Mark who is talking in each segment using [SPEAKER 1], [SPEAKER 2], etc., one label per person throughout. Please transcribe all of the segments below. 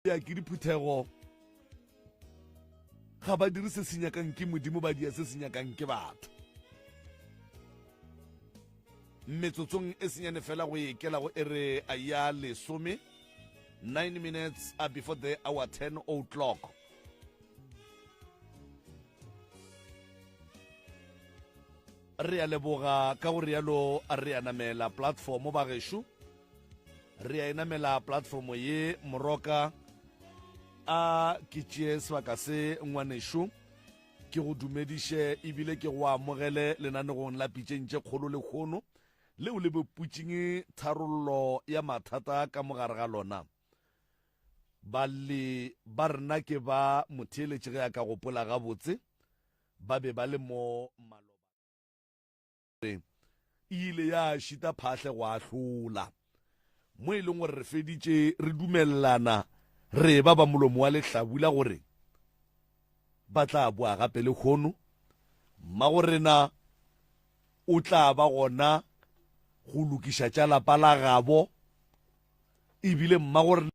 [SPEAKER 1] Ya ke diphuthego ga ba dire se se nyakang ke Modimo, ba dia se se nyakang ke batho. Metsotsong e senyane fela go e kela go ere ya lesome 9 minutes before the hour 10 o'clock. Re a leboga ka go rialo re a namela platform ba gešo. Re a e namela platform ye moroka a ke tšee sebaka se ngwanešo ke go dumediše ebile ke go amogele lenanegong la pitšeng tše kgolo lekgono leo le boputšeng tharollo ya mathata ka mogare ga lona. Balli ba rena ke ba motheeletši ge a ka gopola gabotse ba be ba le mo maloba. E ile ya šita phahle go ahlola mo e leng gore re feditše re dumelelana re ba ba molomo wa lehlabula gore ba tla boa gape lehono. Mmagorena o tla ba gona go lokiša tša lapa la gabo ebile mmagorena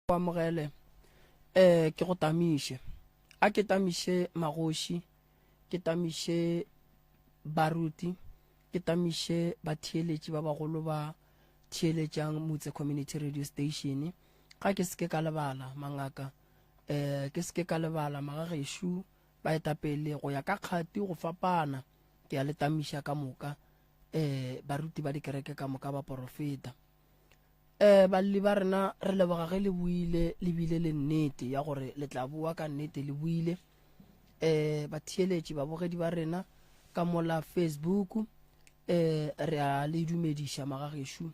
[SPEAKER 2] Go amogele, eh, ke go tamiše. A ke tamiše magoši, ke tamiše baruti, ke tamiše batheeletši ba bagolo ba theeletšang Motse Community Radio Station. Ga ke seke ka lebala mangaka, eh, ke seke ka lebala magagešo baetapele go ya ka kgati go fapana, ke a le tamiša ka moka, eh, baruti ba dikereke ka moka, baporofeta. Eh, balli ba rena re leboga ge le buile le bile le nnete ya gore le tla boa ka nnete le buile. Eh, batheeletši babogedi ba rena ka mola Facebook eh re a le dumediša magagešo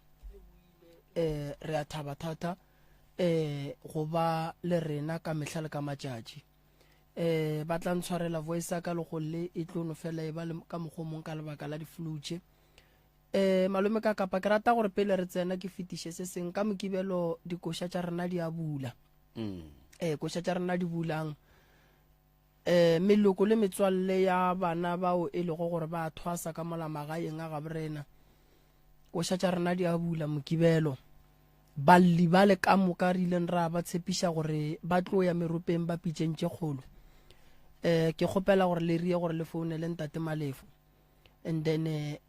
[SPEAKER 2] eh re a thaba thata eh go ba le rena ka mehla le ka matšatši eh ba tla ntshwarela voice ya ka le go le e tlo no fela e ba le ka mokgwa mong ka lebaka la di-flu tše eh malome ka kapa ke rata gore pele re tsena ke fetiše se seng ka mokibelo dikoša tša rena di a bula mm. eh koša tša rena di bulang um meloko le metswalle ya bana bao e lego gore ba thwasa ka mola magaeng a gaborena. Koša tša rena di a bula Mokibelo. Balli bale ka moka re ileng ra ba tshepiša gore ba tlo ya meropeng ba pitšeng tše kgolo. Um ke kgopela gore le rie gore le founele ntate Malefo and then eh,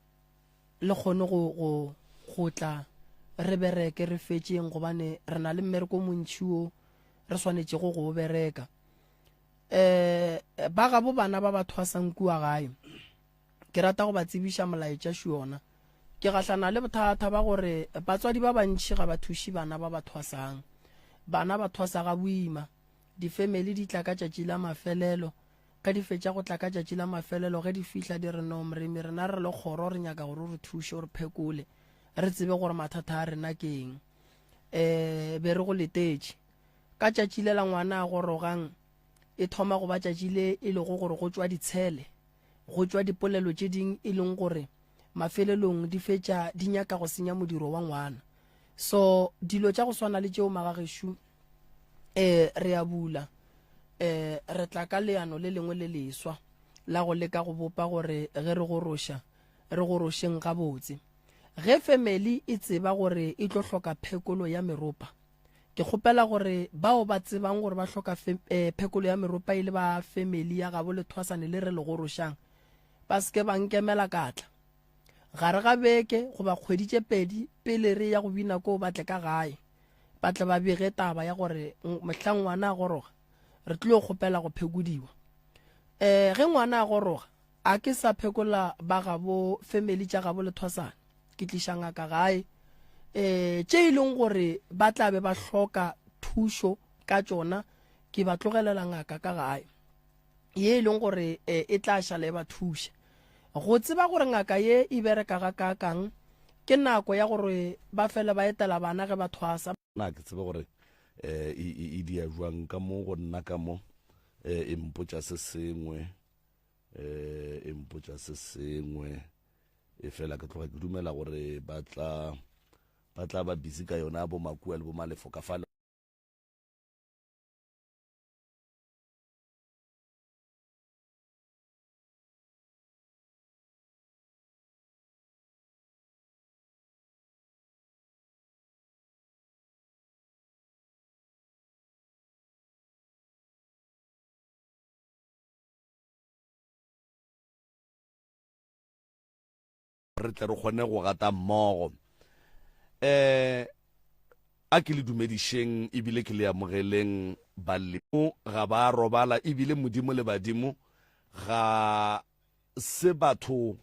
[SPEAKER 2] le kgone go go go tla re bereke re fetšeng gobane re na le mmereko o montši wo re swanetšego go o bereka. Eh, ba gabo bana ba ba thwasang kua gae, ke rata go ba tsebiša molaetša šiona. Ke gahlana le bothata ba gore batswadi ba bantši ga ba thuše bana ba ba thwasang. Bana ba thwasa ga boima. Difemeli di tla ka tšatši la mafelelo. Ge di fetša go tla ka tšatši la mafelelo, ge di fihla di re, No, Moremi, rena re le kgoro re nyaka gore o re thuše, o re phekole, re tsebe gore mathata a rena ke eng. Eh, be re go letetše. Ka tšatši le la ngwana a gorogang, e thoma go ba tšatši le e lego gore go tšwa ditshele, go tšwa dipolelo tše ding e leng gore mafelelong di fetša di nyaka go senya modiro wa ngwana. So dilo tša go swana le tšeo magagešo eh re a bula eh re tla ka leano le lengwe le leswa la go leka go bopa gore ge re goroša re gorošeng gabotse. Ge family e tseba gore e tlo hloka phekolo ya meropa, Ke kgopela gore bao ba tsebang gore ba hloka eh, phekolo ya meropa e le ba family ya gabo lethwasane le re le gorošang, ba se ke ba nkemela ka tla. Gare ga beke goba kgwedi tše pedi pele re ya go bina koo ba tle ka gae, ba tle ba bege taba ya gore mohlang ngwana a goroga re tlilo kgopela go phekodiwa. Um ge ngwana a goroga a ke sa phekola ba gabo family tša gabo lethwasane. Ke tliša ngaka gae um tše e leng gore ba tla be ba hloka thušo ka tšona ke ba tlogelela ngaka ka gae ye e leng gore eh, e tla šala e ba thuša go tseba gore ngaka ye e bereka ga kaakang ke nako ya gore ba fele ba etela bana ge ba thwasa
[SPEAKER 1] na ke tsebe gore eh, e, e, e dia jwang ka mo go nna ka mo eh, e mpotša se sengwe. Eh, e mpotša se sengwe e fela ke tloga ke dumela gore ba tla ba tla ba busy ka yona bo makua le bo malefo ka fale. Re tle re kgone go gata mmogo. Um a ke le dumedišeng ebile ke le amogeleng balemo ga ba robala ebile modimo le badimo ga se batho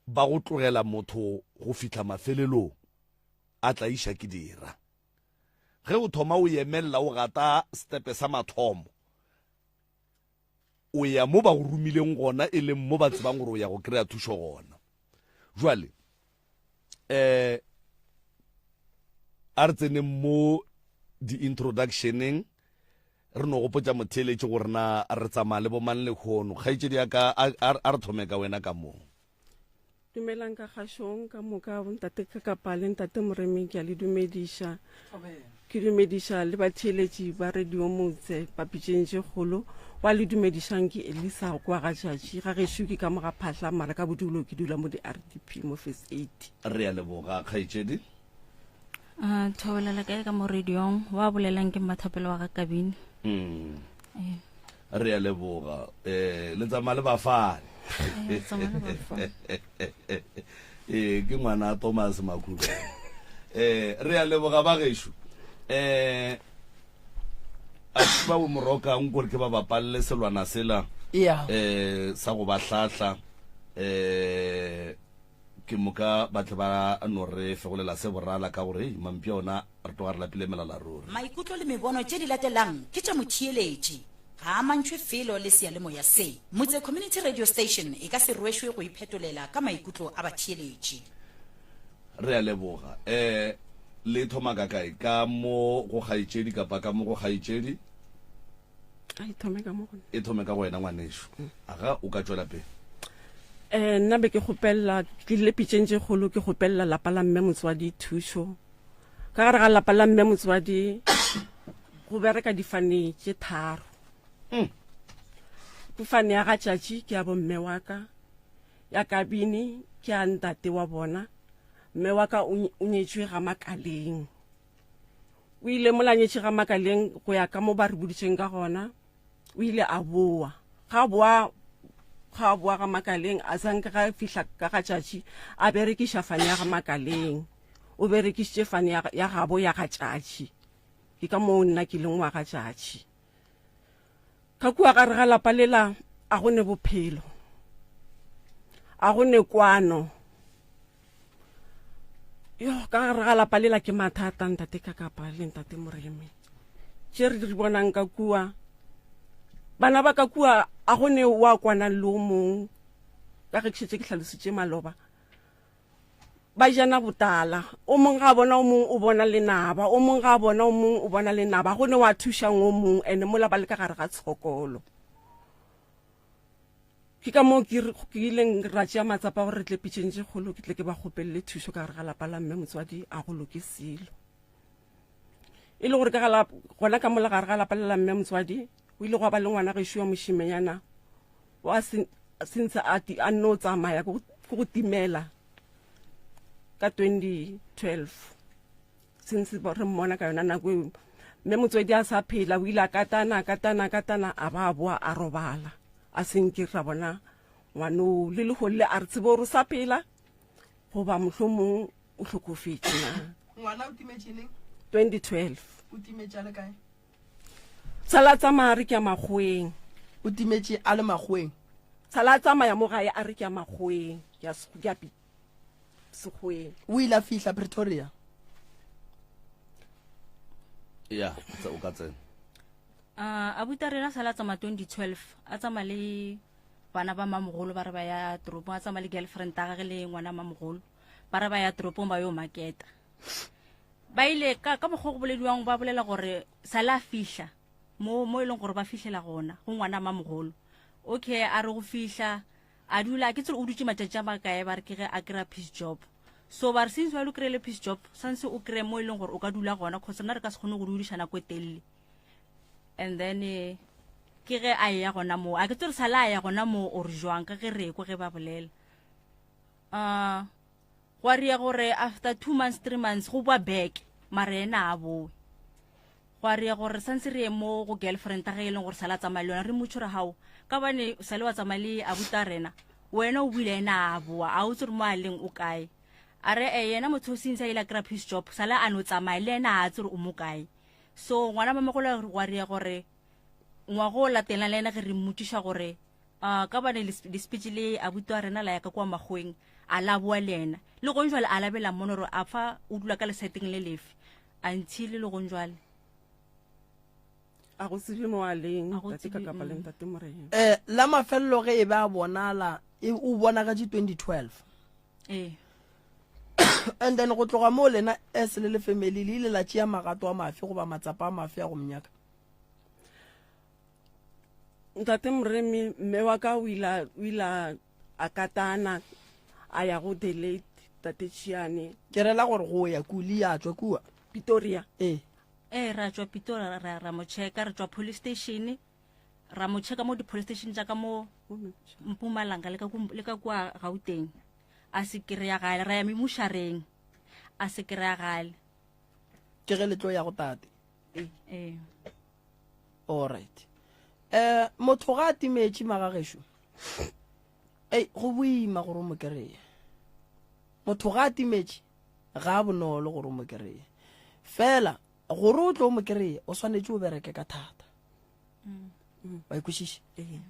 [SPEAKER 1] ba go tlogela motho go fihla mafelelong a tla iša ke dira. Ge o thoma o emelela o gata setepe sa mathomo, o ya mo ba go romileng gona e leng mo ba tsebang gore o ya go kry-a thušo gona. Jwale um a re tseneng mo di-introductioneng re no gopotša motheeletši gore na re tsamaya le bomang lehono. Kgaetšedi ya ka a re thome ka wena ka moo.
[SPEAKER 3] Dumelang ka kgašong ka moka bontate Kakapa le ntate Moremi ke a le dumediša. Ke dumediša le batheeletši ba Radio Motse papitšeng tše kgolo. Wa le dumedišang ke Elisa kwa ga tšatši ga gešo ke ka mo ga Phahla mara ka bodulo ke dula mo di-RDP mo Phase 8.
[SPEAKER 1] Re a leboga kgaetšedi.
[SPEAKER 4] Uh, thobela le kae ka mo radiong wa bolelang ke mmathapelo wa ga kabini
[SPEAKER 1] mm. eh. re a leboga um le tsamaya le bafane ee ke ngwana thomas makhulo um re a leboga ba gešo um a ba bo morokang kore ke ba bapalele selwana sela um sa go ba hlahla um Ke moka ba tle ba no re fegolela se borala ka gore, Hei, mampša ona re tloga re lapile melala ruri.
[SPEAKER 5] Maikutlo le mebono tše di latelang ke tša motheeletši. Ga a amantšhwe felo le seyalemoya se. Motse Community Radio Station e ka se rwešwe go iphetolela ka maikutlo a batheeletši.
[SPEAKER 1] Re a leboga. Um le thoma ka kae? Ka mo go kgaetšedi kapa ka mo go kgaetšedi?
[SPEAKER 3] A e thome ka mo go nna.
[SPEAKER 1] E thome ka go wena ngwanešu. Aga o ka tšwela pele.
[SPEAKER 3] Um nna be ke kgopelela ke tlile pitšeng tše kgolo ke kgopelela lapa la mme motswadi thušo. Ka gare ga lapa la mme motswadi go bereka difane tše tharo. Mm. Fane ya ga tšatši ke ya bomme wa ka, ya kabini ke ya ntate wa bona. Mme wa ka o nyetšwe ga Makaleng. O ile mola nyetše ga Makaleng go ya ka mo ba re boditšeng ka gona, o ile a boa. Ga boa ga boa ga Makaleng a sanke ga fihla ka ga tšatši a berekiša fane ya ga Makaleng. O berekišitše fane ya, ya gabo ya ga tšatši. Ke ka moo nna ke leng wa ga tšatši. Ka kua gare ga lapa lela a go ne bophelo. A go ne kwano. Yo, ka gare ga lapa lela ke mathata ntate Kakapa le ntate Moremi. Tše re di bonang ka kua, bana ba ka kua a go ne wa kwanang le o mong ka ge ke šetše ke hlalositše maloba. Ba jana botala, o mong ga a bona o mong o bona lenaba, o mong ga a bona o mong o bona lenaba, go ne wa thušang o mong ene mola ba le ka gare ga tshokolo. Ke ka moo ke ke ileng ra tšea matsapa gore re tle pitšeng tše kgolo ke tle ke ba kgopelele thušo ka gare ga lapa la mme motswadi a go loke selo. E le gore ka ga gona ka mola gare ga lapa le la mme motswadi o ile gwa ba le ngwana gešo wa mošimenyana wa sentse a a nno tsamaya ke go timela ka 2012 since re mmona ka yona nako eo mme motswedi a sa phela o ile a katana a katana a katana a ba a boa a robala a senke ra bona ngwanoo le leholle le a re tsebe gore o sa phela goba mohlomong o hlokofetše na
[SPEAKER 2] ngwana o timetše neng
[SPEAKER 3] 2012
[SPEAKER 2] o timetše a le kae
[SPEAKER 3] tshala tsamaya a re ke ya makgoweng
[SPEAKER 2] o timetše a le makgoweng
[SPEAKER 3] tshala tsamaya mo gae a re ke ya makgoweng ke ya Sekgoweng.
[SPEAKER 2] O ile a fihla Pretoria.
[SPEAKER 1] Ya, o ka tsena.
[SPEAKER 4] Uh, abuti rena sala tsamaya 2012 a tsamaya le bana ba mamogolo ba re ba ya toropong a tsamaya le girlfriend a gage le ngwana mamogolo ba re ba ya toropong ba yo maketa ba ile ka ka mokgwa go bolediwang ba bolela gore sala a fihla mo mo e leng gore ba fihlela gona go ngwana mamogolo. Okay, a re go fihla a dula ke tsere o dutše matšatši a makae ba re ke ge a kry-a peace job. So ba re since wa lo kry-ile peace job santse o kry-e mo e leng gore o ka dula gona cause rena re ka se kgone go dudiša nako e telele. And then eh, ke ge a eya gona moo a ke tsere sala a ya gona moo or jwang ka ge re ekwe ge ba bolela. Uh, gwa ria gore after 2 months 3 months go boa back mara ena a boe. Gwa ria gore santse re ye mo go girlfriend ge e leng gore sala tsamaya le yona re motho re gao ka bane sale wa tsamaya le abuta rena wena o buile ena a boa a o tse re mo a leng o kae a re e yena motho o sentse a ile a kry-a peace job sala a no tsamaya le ena a tse re o mo kae so ngwana mamagolo gwa ria gore ngwago o latelang le ena ge re mmotšiša gore uh, ka bane le speech le abuti wa rena la ya ka kwa makgoweng a la boa le ena le gong jwale a labela mono gore a fa o dula ka leseteng le lefe a ntshile le gong jwale
[SPEAKER 3] a go tsebe mo a leng tate ka kapa le ntate morena
[SPEAKER 2] eh la mafelelo ge e be a bonala e, o bonagatše 2012
[SPEAKER 4] ee
[SPEAKER 2] and then go tloga moo lena as le le family le ile la tšea magato a mafe goba matsapa a mafe a go mnyaka
[SPEAKER 3] Ntate Moremi, mme wa ka o ile o ile a katana a ya go the late tate Chiane.
[SPEAKER 2] Ke rela gore go ya kuli ya tšwa kua
[SPEAKER 3] Pretoria.
[SPEAKER 2] Ee.
[SPEAKER 4] Ee, ra tšwa Pretoria ra ra mo checka, re tšwa police station ra mo checka mo di-police station tša ka mo Mpumalanga le ka le ka kua Gauteng. A se kry-agale, ra ya memušareng a se kry-agale.
[SPEAKER 2] Ke ge le tlo ya go tate.
[SPEAKER 4] Ee.
[SPEAKER 2] Alright. Eh motho ga a timetše magagešo. Ei go boima gore o mo kereye. Motho ga a timetše ga a bonolo gore o mo kereye. Fela gore o tlo o mo kereye o swanetše o bereke ka thata. Mm. Wa ikwešiša?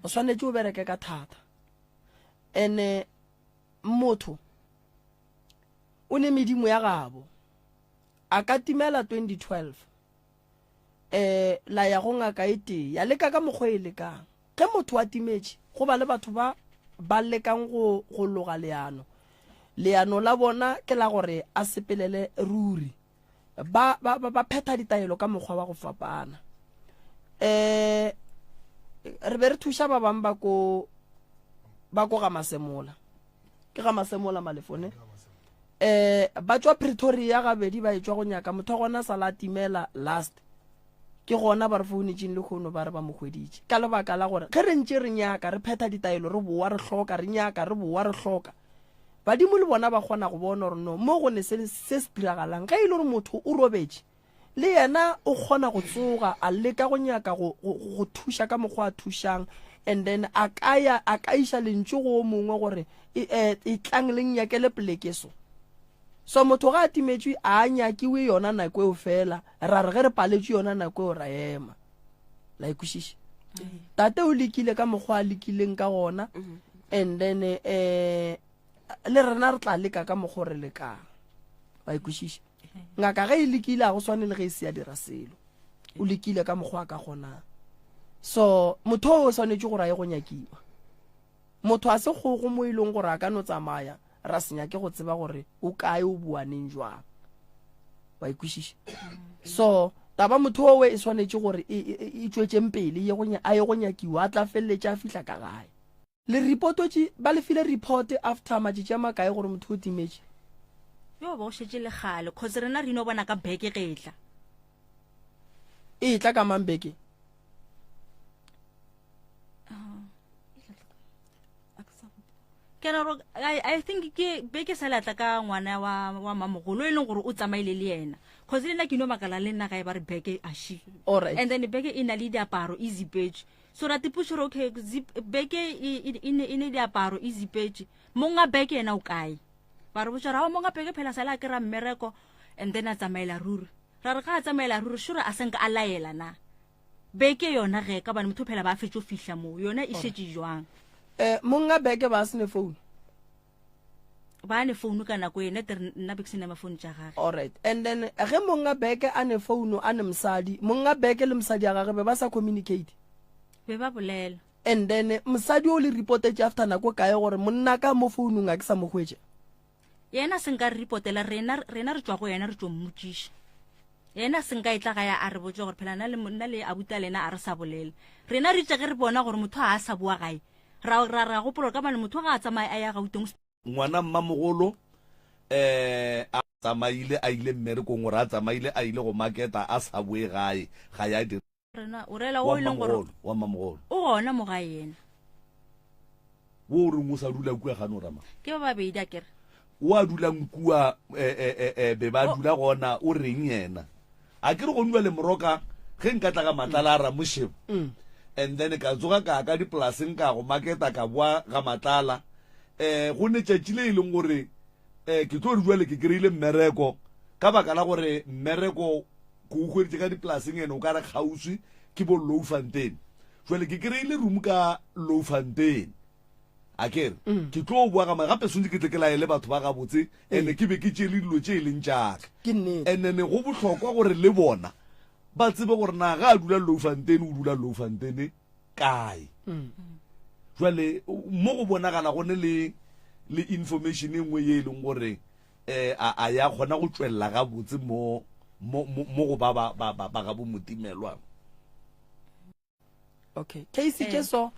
[SPEAKER 2] O swanetše o bereke ka thata. Ene motho o ne medimo ya gabo. A ka timela 2012. um la ya go ngaka e tee ya leka ka mokgwa e lekang. Ge motho a timetše, go ba le batho ba ba lekang go go loga leano. Leano la bona ke la gore a sepelele ruri. Ba ba ba phetha ditaelo ka mokgwa wa go fapana. Um re be re thuša ba bang ba ko ba ko ga Masemola. Ke ga Masemola Malefone. Eh, ba tšwa Pretoria gabedi ba etšwa go nyaka motho wa gona sala a timela last. Ke gona ba re founetšeng lehono ba re ba mo hweditše. Ka lebaka la gore ge re ntše re nyaka, re phetha ditaelo, re boa re hloka, re nyaka, re boa re hloka. Badimo le bona ba kgona go bona gore no mo go ne se se se diragalang. Ge e le gore motho o robetše, Le yena o kgona go tsoga a leka go nyaka go, go, go thuša ka mokgwa a thušang, and then a ka ya, a ka iša lentšu go o mongwe gore, E, e, etlang le nnyakele poleke so. So motho ga a timetšwe a a nyakiwe yona nako eo fela, ra re ge re paletšwe yona nako eo ra ema. La e kwešiša? Tate o lekile ka mokgwa a lekileng ka gona, and then eh, le rena re tla leka ka mokgwa o re lekang. Wa e kwešiša? Ngaka ge e lekile a go swane le ge e se ya dira selo. O lekile ka mokgwa a ka kgonang. So motho o swanetše gore a ye go nyakiwa. Motho a se kgogo mo e leng gore a ka no tsamaya ra se nyake go tseba gore o kae o boa neng jwang. Wa e kwešiša? So taba motho owe e swanetše gore e, e, e, e tšwetšeng pele ye go a ye go nyakiwa a tla feleletše a fihla ka gae. Le reportotše, ba le file report after matšatši a makae gore motho o timetše?
[SPEAKER 4] Yo ba o šetše le kgale cause rena re ino bona ka beke ge e tla.
[SPEAKER 2] E tla ka mang beke?
[SPEAKER 4] Ke ra gore I, I think ke beke sa latla ka ngwana wa wa mamogolo e leng gore o tsamaile le yena cause le nna ke ino makala le nna ga e ba re beke a shi.
[SPEAKER 2] Alright.
[SPEAKER 4] And then beke e na le diaparo e zipetše. So ra tipuša gore okay zip beke e, e, e ne e ne diaparo e zipetše. Monga beke yena o kae? Ba re botša gore ao monga beke phela sala a kry-a mmereko and then a tsamaela ruri. Ra re ga a tsamaela ruri sure a senka a laela na. Beke yona ge ka bane motho phela ba fetše go fihla moo yona e šetše jwang?
[SPEAKER 2] Eh monga beke ba se ne phone.
[SPEAKER 4] Ba ne phone ka nako e nete nna be ke se ne ma phone tša gage.
[SPEAKER 2] Alright. And then ge monga beke a ne phone a ne mosadi, monga beke le mosadi ya gage be ba sa communicate.
[SPEAKER 4] Be ba bolela.
[SPEAKER 2] And then mosadi o le reportetše after nako kae gore monna ka mo founung a ke sa mo hwetša?
[SPEAKER 4] Yena se nka re reportela rena, rena re tšwa go yena re tšo mmotšiša. Yena a se nka e tla gae a re botše gore phela nna le nna le abuti a lena a re sa bolele. Rena re itše ge re bona gore motho ga a sa boa gae, ra ra ra gopola gore ka bane motho ga a tsamaye a ya Gauteng o
[SPEAKER 1] Ngwana mmamogolo eh a tsamaile a ile mmerekong gore a tsamaile a ile go maketa a sa boe gae ga ya dire.
[SPEAKER 4] Rena o rela
[SPEAKER 1] Wa
[SPEAKER 4] o e leng gore
[SPEAKER 1] mmamogolo, wa mmamogolo.
[SPEAKER 4] o gona mo gae yena.
[SPEAKER 1] Wo o reng o sa dula kua gane o rama?
[SPEAKER 4] Ke ba babedi a kere.
[SPEAKER 1] O a dulang kua eh, eh, eh, eh, be ba dula gona o reng yena? A ke re go nwa le moroka ge nka tla ga Matlala a Ramošebo and then ka tsoga ka ya ka dipolaseng ka go maketa ka boa ga Matlala eh go ne tšatši le e leng gore eh ke tlo re jwale ke kry-ile mmereko ka baka la gore mmereko ke o hweditše ka dipolaseng ene o ka re kgauswi ke bo Louwfontein jwale ke kry-ile room ka Louwfontein a ke re mm. ke tlo boa gama gape swantse ke tle ke laele batho ba gabotse ene ke be ke tšee le dilo tše e leng tšaka and then go bohlokwa gore le bona ba tsebe gore na ga a dula Louwfontein o dula Louwfontein kae mm. jwale mo go bonagala gone le le information e nngwe ye e leng gore eh a a ya kgona go tšwelela gabotse mo mo mo go ba ba ba ba ga bo motimelwa
[SPEAKER 2] okay case ke eh. so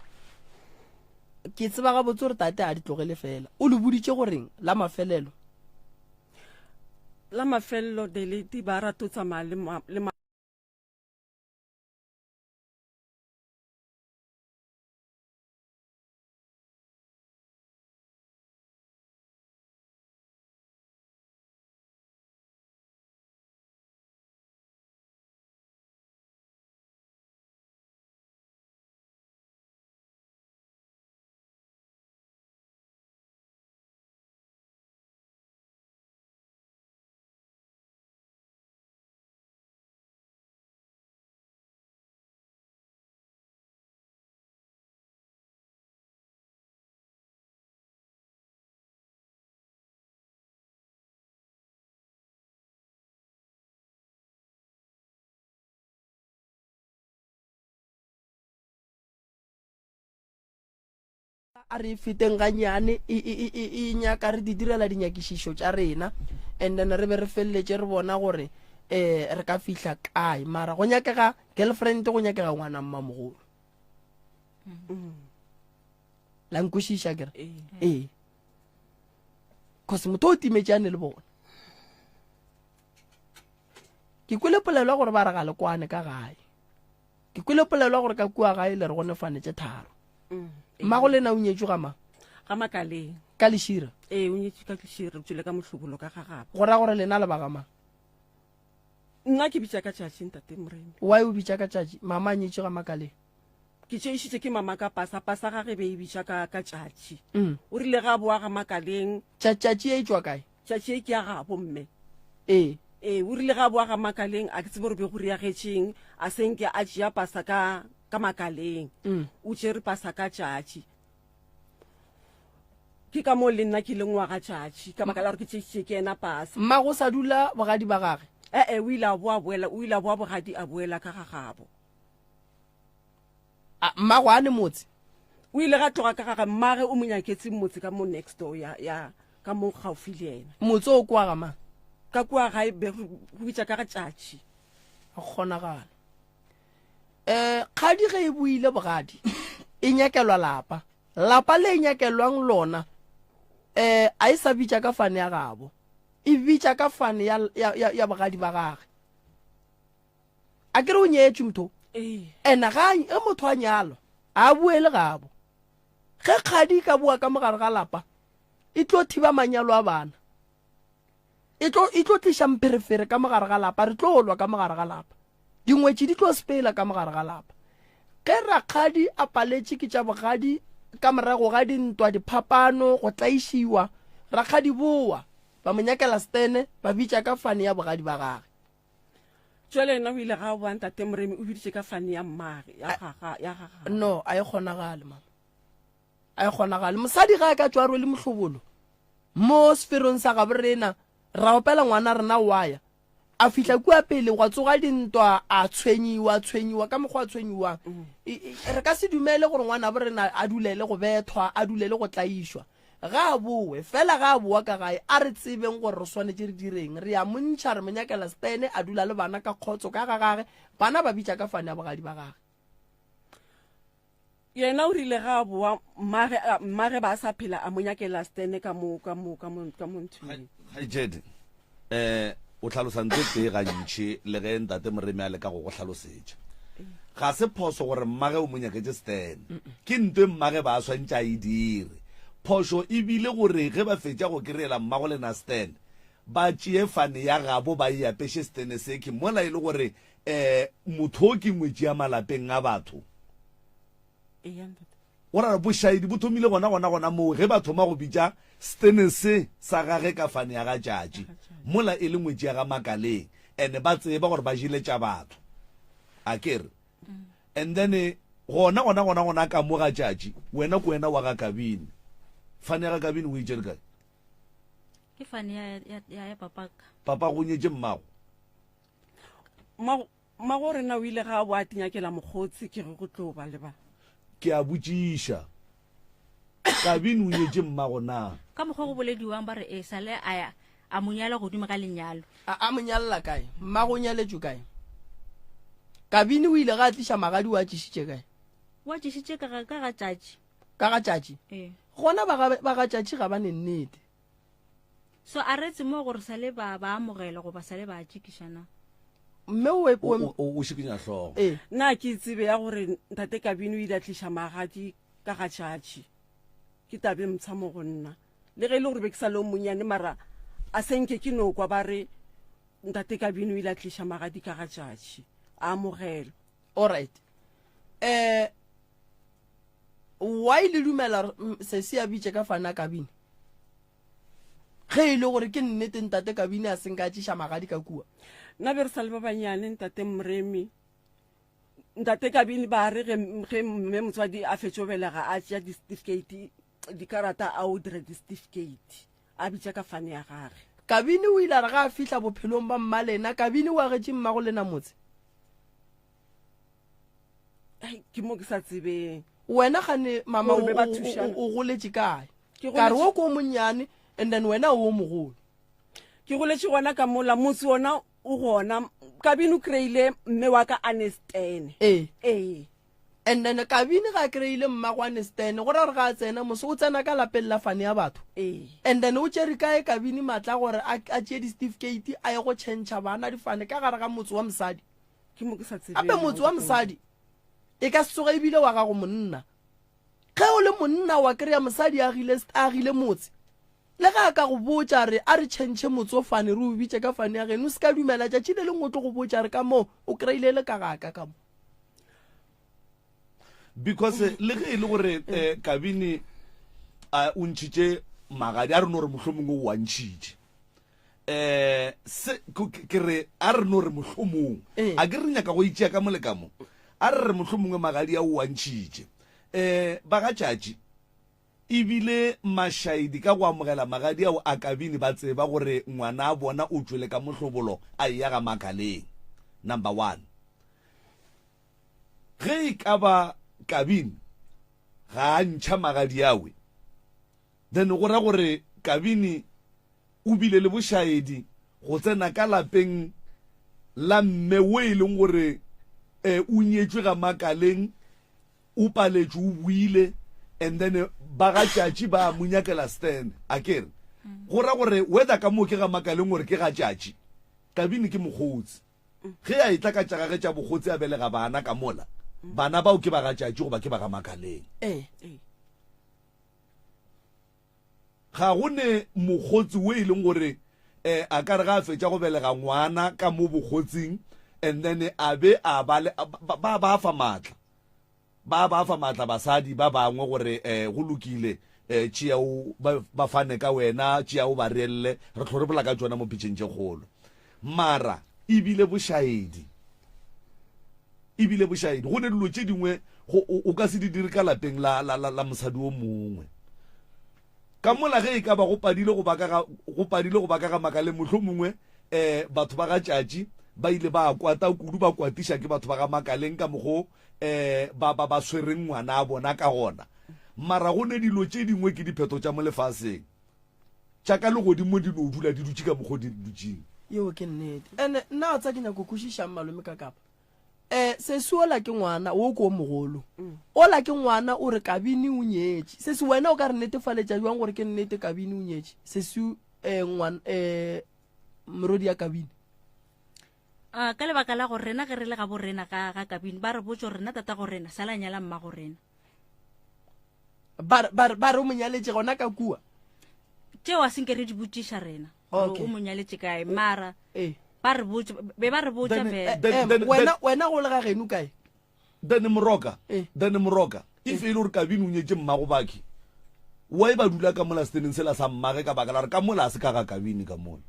[SPEAKER 2] ke tseba gabotse gore tate a di tlogele fela o le boditše goreng la mafelelo
[SPEAKER 3] la mafelelo delete ba rato tsamaya le
[SPEAKER 2] A re e feteng gannyane, e, e, e, e, e nyaka re di direla dinyakišišo tša rena, and then re be re feleletše re bona gore um re ka fihla kae. Mara go nyakega girlfriend, go nyakega ngwana mmamogolo. La nkwešiša kere? Ee. Cause motho o timetše a ne le bona. Ke kwele polelo ya gore ba re ga le kwane ka gae. Ke kwele polelo ya gore ka kua gae le re go nefane tše tharo. Mm, Mmago lena o nyetšwe ga mang?
[SPEAKER 3] Ga Makaleng.
[SPEAKER 2] Ka Lešira?
[SPEAKER 3] Ee, o nyetšwe ka Lešira, o tšwele ka mohlobolo ka ga gabo.
[SPEAKER 2] Go ra gore lena le ba ga mang?
[SPEAKER 3] Nna ke bitša ka tšatši, ntate Moremi.
[SPEAKER 2] Why o bitša ka tšatši? Mama a nyetšwe ga Makaleng.
[SPEAKER 3] Ke tšeišitše ke mama ka pasa, pasa gage be e bitša ka, ka tšatši. Mm. O rile ga boa ga Makaleng.
[SPEAKER 2] Tša, tšatši e tšwa kae?
[SPEAKER 3] Tšatši e ke ya gabo mme.
[SPEAKER 2] Ee.
[SPEAKER 3] Ee, o rile ga boa ga Makaleng, a ke tsebe gore be go riagetšeng, a se nke a tšea pasa ka, ka Makaleng. Mm. O tšere pasa ka tšatši. Ke ka moo le nna ke leng wa ga tšatši, ka baka la gore ke tšeišitše ke yena pasa.
[SPEAKER 2] Mmago sa dula bogadi ba gage?
[SPEAKER 3] E-e, o ile a boa boela, o ile a boa bogadi a boela ka ga gabo.
[SPEAKER 2] A, mmago a ne motse?
[SPEAKER 3] O ile ga tloga ka gage, mmage o mo nyaketse motse ka mo next door ya, ya ka mo gaufi le yena.
[SPEAKER 2] Motse o kwa ga mang?
[SPEAKER 3] Ka kua gae be go bitša ka ga tšatši.
[SPEAKER 2] Go kgonagala. Eh, kgadi ge e buile bogadi, e nyakelwa lapa. Lapa le e nyakelwang lona, eh, a e sa bitša ka fane ya gabo. E bitša ka fane ya, ya, ya, ya bogadi ba gage. A ke re o nyetšwe motho? Ena ga ge motho a nyalwa, a boele gabo. Ge kgadi e ka boa ka mogare ga lapa, e tlo thiba manyalo a bana. E tlo e tlo tliša mpherefere ka mogare ga lapa, re tlo lwa ka mogare ga lapa. Dingwetši di tlo sepela ka mogare ga lapa. Ge rakgadi a paletše ke tša bogadi ka morago ga dintwa, diphapano, go tlaišiwa, rakgadi boa, ba mo nyakela stene, ba bitša ka fane ya bogadi ba gage.
[SPEAKER 3] Jwale yena o ile ga boa ntate Moremi o biditše ka fane ya mmage ya gaga ya gaga.
[SPEAKER 2] No, a e kgonagale mama. A e kgonagale. Mosadi ga a ka tšwa rwele mohlobolo mo seferong sa gabo rena ra opela ngwana rena wa ya a fihla kua pele gwa tsoga dintwa a tshwenyiwa a tshwenyiwa ka mokgwa a tshwenyiwang mm. re ka se dumele gore ngwana bo rena a dulele go bethwa a dulele go tlaišwa. Ga a bowe. Fela ga a bowa ka gae, a re tsebeng gore re swanetše re direng. Re a mo ntšha, re mo nyakela stene, a dula le bana ka kgotso ka ga gage, bana ba bitša ka fane ya bogadi ba gage.
[SPEAKER 3] Yena o rile ga a bowa, mmage, mmage ba sa phela, a mo nyakela stene ka mo, ka mo, ka mo, ka mo nthweng.
[SPEAKER 1] Kgaetšedi, um o hlalosa ntho e tee gantši le ge ntate Moremi a leka go go hlalosetša. Ga se phoso gore mmage o mo nyaketše stene. Ke nto e mmage ba a swantše a e dire. Phošo e bile gore ge ba fetša go kry-ela mmago lena stene, ba tšee fane ya gabo ba e apeše stene sekhi mola e le gore um motho o ke ngwetši ya malapeng a batho.
[SPEAKER 3] Eya ntate.
[SPEAKER 1] Go ra gore bošaedi bo thomile gona gona gona moo ge ba thoma go bitša stene se sa gage ka fane ya ga Tšatši mola e le ngwetši ya ga Makaleng and ba tseba gore ba jele tša batho akere and then gona gona gona gona ka mo ga Tšatši wena ke wena wa ga Kabini fane ya ga Kabini o e tšere kae?
[SPEAKER 4] Ke fane ya ya ya, ya papaka.
[SPEAKER 1] Papa go nyetše mmago.
[SPEAKER 3] Mmago Mmago rena o ile ga a bo a tinyakela mokgotsi ke re go tlo ba le ba.
[SPEAKER 1] Ke a botšiša, Kabini o nyetše mmago na?
[SPEAKER 4] Ka mokgwa go bolediwang ba re e sale a ya a mo nyala godimo ga lenyalo.
[SPEAKER 2] A a mo nyalela kae? Mmago o nyaletšwe kae? Kabini o ile ga a tliša magadi o a tlišitše kae?
[SPEAKER 4] O a tlišitše ka ga ka ga tšatši.
[SPEAKER 2] Ka ga tšatši?
[SPEAKER 4] Ee.
[SPEAKER 2] Gona ba ga ba ga tšatši ga ba ne nnete.
[SPEAKER 4] So a retse mo gore sale ba ba amogela goba sale ba tšikiša na?
[SPEAKER 2] Mme o
[SPEAKER 1] o o o šikinya hlogo.
[SPEAKER 2] Ee.
[SPEAKER 3] Nna ke tsebe ya gore ntate Kabini o ile a tliša magadi ka ga tšatši. Ke tabe mpsha mo go nna. Le ge e le gore be ke sa le o monnyane mara a se nke ke no kwa ba re ntate Kabini o ile a tliša magadi ka ga tšatši. A amogelwa.
[SPEAKER 2] Alright. Eh why le dumela sesi a bitše ka fana Kabini? Ge e le gore ke nnete ntate Kabini a senka a tšiša magadi ka kua.
[SPEAKER 3] Nna be re sa le ba banyane ntate Moremi. Ntate Kabini ba re ge ge mme motswadi a fetšo belega a tšea di-certificate dikarata a o dira di-certificate a bitša ka fane ya gage.
[SPEAKER 2] Kabini o ile a re ge a fihla bophelong ba mmalena, Kabini o agetše mmagolena motse.
[SPEAKER 3] Ke mo ke sa tsebeng.
[SPEAKER 2] Wena gane mama
[SPEAKER 3] Gore be ba thušana.
[SPEAKER 2] o goletše kae?
[SPEAKER 3] Ke
[SPEAKER 2] Ka re
[SPEAKER 3] goletše-
[SPEAKER 2] wo ke o monnyane and then wena o o mogolo.
[SPEAKER 3] Ke goletše gona ka mola motse ona o gona Kabini o kry-ile mme wa ka a ne stene.
[SPEAKER 2] Ee.
[SPEAKER 3] Ee.
[SPEAKER 2] And then Kabini ga a kry-ile mmago a ne stene go ra gore ga a tsena mose o tsena ka lapeng la fane ya batho.
[SPEAKER 3] Ee.
[SPEAKER 2] And then o tšere kae Kabini maatla a gore a a tšee di-certificate a ye go tšhentšha bana difane ka gare ga motse wa mosadi?
[SPEAKER 3] Ke mo ke sa tsebeng.
[SPEAKER 2] Gape motse wa mosadi e ka se tsoge ebile wa gago monna. Ge o le monna wa kry-a mosadi a agile, a agile motse, le ge a ka go botša re a re tšhentšhe motse o fane re o bitše ka fane ya geno, o se ka dumela. Tšatši le lengwe o tlo go botša re ka moo o kry-ile le ka ga ka ka mo.
[SPEAKER 1] Because le ge e le gore eh, Kabini a o ntšhitše magadi a re no re mohlomongwe o a ntšhitše eh se ke re a re no re mohlomong
[SPEAKER 2] eh.
[SPEAKER 1] a ke re nyaka go itšea ka mo le ka mo a re re mohlomongwe magadi a o a ntšhitše eh ba ga tšatši ebile mašaedi ka go amogela magadi ao a kabini ba tseba gore ngwana a bona o tšwele ka mohlobolo a eya ga makaleng number one ge e ka ba kabini ga a ntšha magadi awe then go ra gore kabini O bile le bošaedi go tsena ka lapeng la mme wo e leng gore o nyetšwe ga Makaleng, o paletšwe, o boile and then ba ga Tšatši ba mo nyakela stand. Akere go ra gore whether ka moo ke ga Makaleng or ke ga Tšatši, Kabini ke mokgotsi. Ge a etla ka tša gage tša bokgotsi a belega bana ka mola, bana bao ke ba ga Tšatši goba ke ba ga Makaleng.
[SPEAKER 2] Ee.
[SPEAKER 1] Ga go ne mokgotsi wo e leng gore eh, a ka re ga a fetša go belega ngwana ka mo bokgotsing and then a be a ba le ba ba ba fa maatla ba ba fa maatla basadi ba bangwe gore eh, go lokile eh, tšea o ba, ba fane ka wena tšea o ba reelle re tlho re bola ka tšona mo pitšeng tše kgolo mara ebile bošaedi ebile bošaedi go ne dilo tše dingwe go o ka se di dire ka lapeng la, la, la, la mosadi o mongwe ka mola ge e ka ba go padile go baka ga go padile go baka ga makaleng mohlomongwe um eh, batho ba ga tšatši ba ile ba kwata kudu ba kwatiša ke batho ba ga makaleng ka mokgo um ba ba ba swereng ngwana a bona ka gona. Mara go ne dilo tše dingwe ke diphetho tša mo lefaseng. Tša ka legodimo di no dula di dutše ka mokgo di dutšeng.
[SPEAKER 2] Yeo ke nnete. Ene nna wa tsa ke nyako kwešišang malome ka kapa. Eh sesi ola ke ngwana wo ke o mogolo. Ola ke ngwana o re Kabini o nyetše. Sesi wena o ka re netefaletša jwang gore ke nnete Kabini o nyetše? Sesi eh ngwana eh morodi ya Kabini.
[SPEAKER 4] A ka lebaka la gore rena ge re le gabo rena ga ga Kabini ba re botša gore rena tatago rena sala nyala mmago rena.
[SPEAKER 2] Ba ba ba re o mo nyaletše gona ka kua.
[SPEAKER 4] Tšeo a senke re di botšiša rena gore
[SPEAKER 2] Okay.
[SPEAKER 4] o mo nyaletše kae mara
[SPEAKER 2] Eh.
[SPEAKER 4] ba re botša be ba re botša
[SPEAKER 1] Then-
[SPEAKER 4] fela.
[SPEAKER 1] then-
[SPEAKER 2] Em,
[SPEAKER 1] then-
[SPEAKER 2] wena wena go le ga geno kae?
[SPEAKER 1] Then Moroka,
[SPEAKER 2] Eh.
[SPEAKER 1] then Moroka, if e le gore Kabini o nyetše mmago Baki, why ba dula ka mola seteneng sela sa mmage ka baka la gore ka mola a se ka ga Kabini ka mola.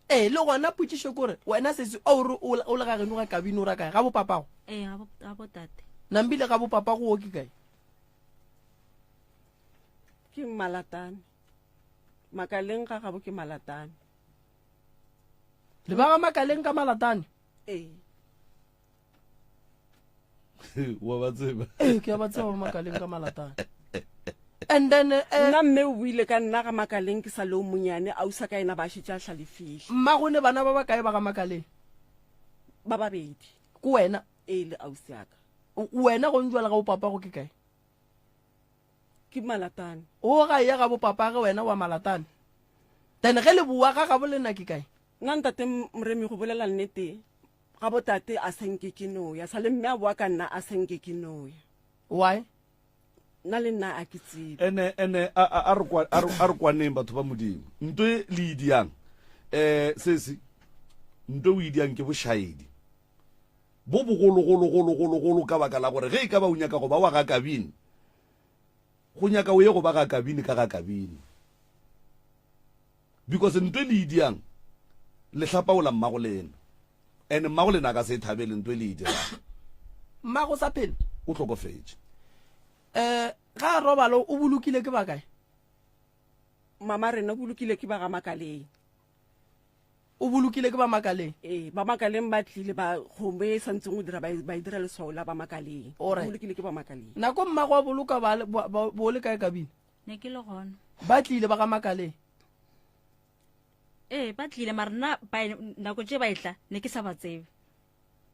[SPEAKER 2] Ee, le gona potšišo ke gore wena sesi o re o o le ga geno ga Kabini o ra kae? Ga bo papago?
[SPEAKER 4] Ee, ga bo ga bo tate.
[SPEAKER 2] Nambile ga bo papago wo ke kae?
[SPEAKER 3] Ke Malatane. Makaleng ga gabo ke Malatane.
[SPEAKER 2] Le ba ga Makaleng ka Malatane?
[SPEAKER 3] Ee.
[SPEAKER 1] Wa ba tseba?
[SPEAKER 2] Ee, ke a ba tseba ba Makaleng ka Malatane. And then eh,
[SPEAKER 3] Nna mme o buile ka nna ga Makaleng ke sa le o monyane, ausa ka ena ba šetše a hlalefile.
[SPEAKER 2] Mmago ne bana ba ba kae ba ga Makaleng?
[SPEAKER 3] Ba babedi.
[SPEAKER 2] Ke wena?
[SPEAKER 3] Ee, le ausi ya ka.
[SPEAKER 2] Wena go njwala ga bo papago ke kae?
[SPEAKER 3] Ke Malatane.
[SPEAKER 2] O ga ya ga bo papage wena wa Malatane. Then ge le boa ga gabo lena ke kae?
[SPEAKER 3] Nna ntate Moremi go bolela nnete ga bo tate a sa nke ke no ya sa le mme a boa ka nna a sa nke ke no ya.
[SPEAKER 2] Why?
[SPEAKER 3] Nna le nna a ke tsebe.
[SPEAKER 1] Ene ene a a re kwa a re kwaneng batho ba Modimo. Nto e le e diang eh sesi nto o e diang ke bošaedi. Bo bogologologologologolo ka baka la gore ge e ka ba o nyaka go ba wa ga Kabini, go nyaka o ye go ba ga Kabini ka ga Kabini. Because nto e le e diang, le hlapaola mmago lena. And mmago lena a ka se e thabele nto e le e dirang.
[SPEAKER 2] Mmago sa phela?
[SPEAKER 1] O hlokofetše.
[SPEAKER 2] Eh, ga a robala o bolokile ke ba kae?
[SPEAKER 3] Mama rena o bolokile ke ba ga Makaleng.
[SPEAKER 2] O bolokile ke ba Makaleng?
[SPEAKER 3] Ee, ba Makaleng ba tlile ba kgomo e sa ntseng go dira ba e, ba e dira leswao la ba Makaleng. O
[SPEAKER 2] Alright.
[SPEAKER 3] bolokile ke ba Makaleng.
[SPEAKER 2] Nako mmago a boloka ba le- ba- ba- bo le kae kabine?
[SPEAKER 4] Ne ke le gona.
[SPEAKER 2] Ba tlile ba ga Makaleng.
[SPEAKER 4] Ee, ba tlile mara nna ba nako tše ba etla ne ke sa ba tsebe.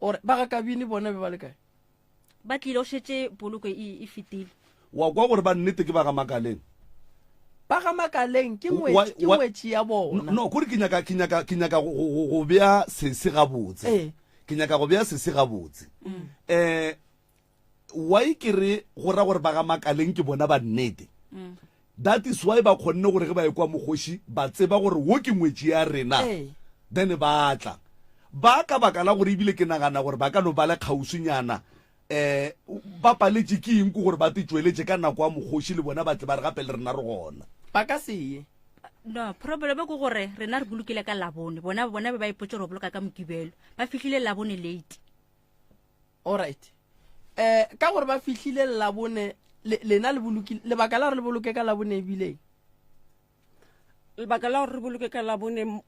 [SPEAKER 2] Ore ba ga Kabini bona be ba le kae?
[SPEAKER 4] Ba tlile o šetše poloko e, e fetile.
[SPEAKER 1] Wa kwa gore ba nnete ke ba ga Makaleng?
[SPEAKER 2] Ba ga Makaleng ke
[SPEAKER 1] Wa-
[SPEAKER 2] ngwetši, ke
[SPEAKER 1] wa-
[SPEAKER 2] ngwetši ya bona.
[SPEAKER 1] No, kore ke nyaka, ke nyaka, ke nyaka go, go, go bea sese gabotse.
[SPEAKER 2] Ee.
[SPEAKER 1] Ke nyaka go bea sese gabotse. Eh, why ke re go ra gore ba ga Makaleng ke bona ba nnete? That is why ba kgonne gore ge ba ekwa mokgoši ba tseba gore wo ke ngwetši ya rena.
[SPEAKER 2] Ee.
[SPEAKER 1] Then ba tla. Ba ka baka la gore ebile ke nagana gore ba ka no ba le kgauswinyana um ba paletše ke eng ke gore ba te tšweletše ka nako ya mokgoši le bona ba tle ba re gape le rena re gona.
[SPEAKER 2] Ba ka se ye.
[SPEAKER 4] No, problem ke gore rena re bolokile ka Labone, bona bona be ba ipotše gore boloka ka Mokibelo. Ba fihlile Labone late.
[SPEAKER 2] Alright. Eh ka gore ba fihlile Labone le, lena le bolokile lebaka la gore le boloke ka Labone ebile
[SPEAKER 3] Lebaka la gore re boloke ka Labone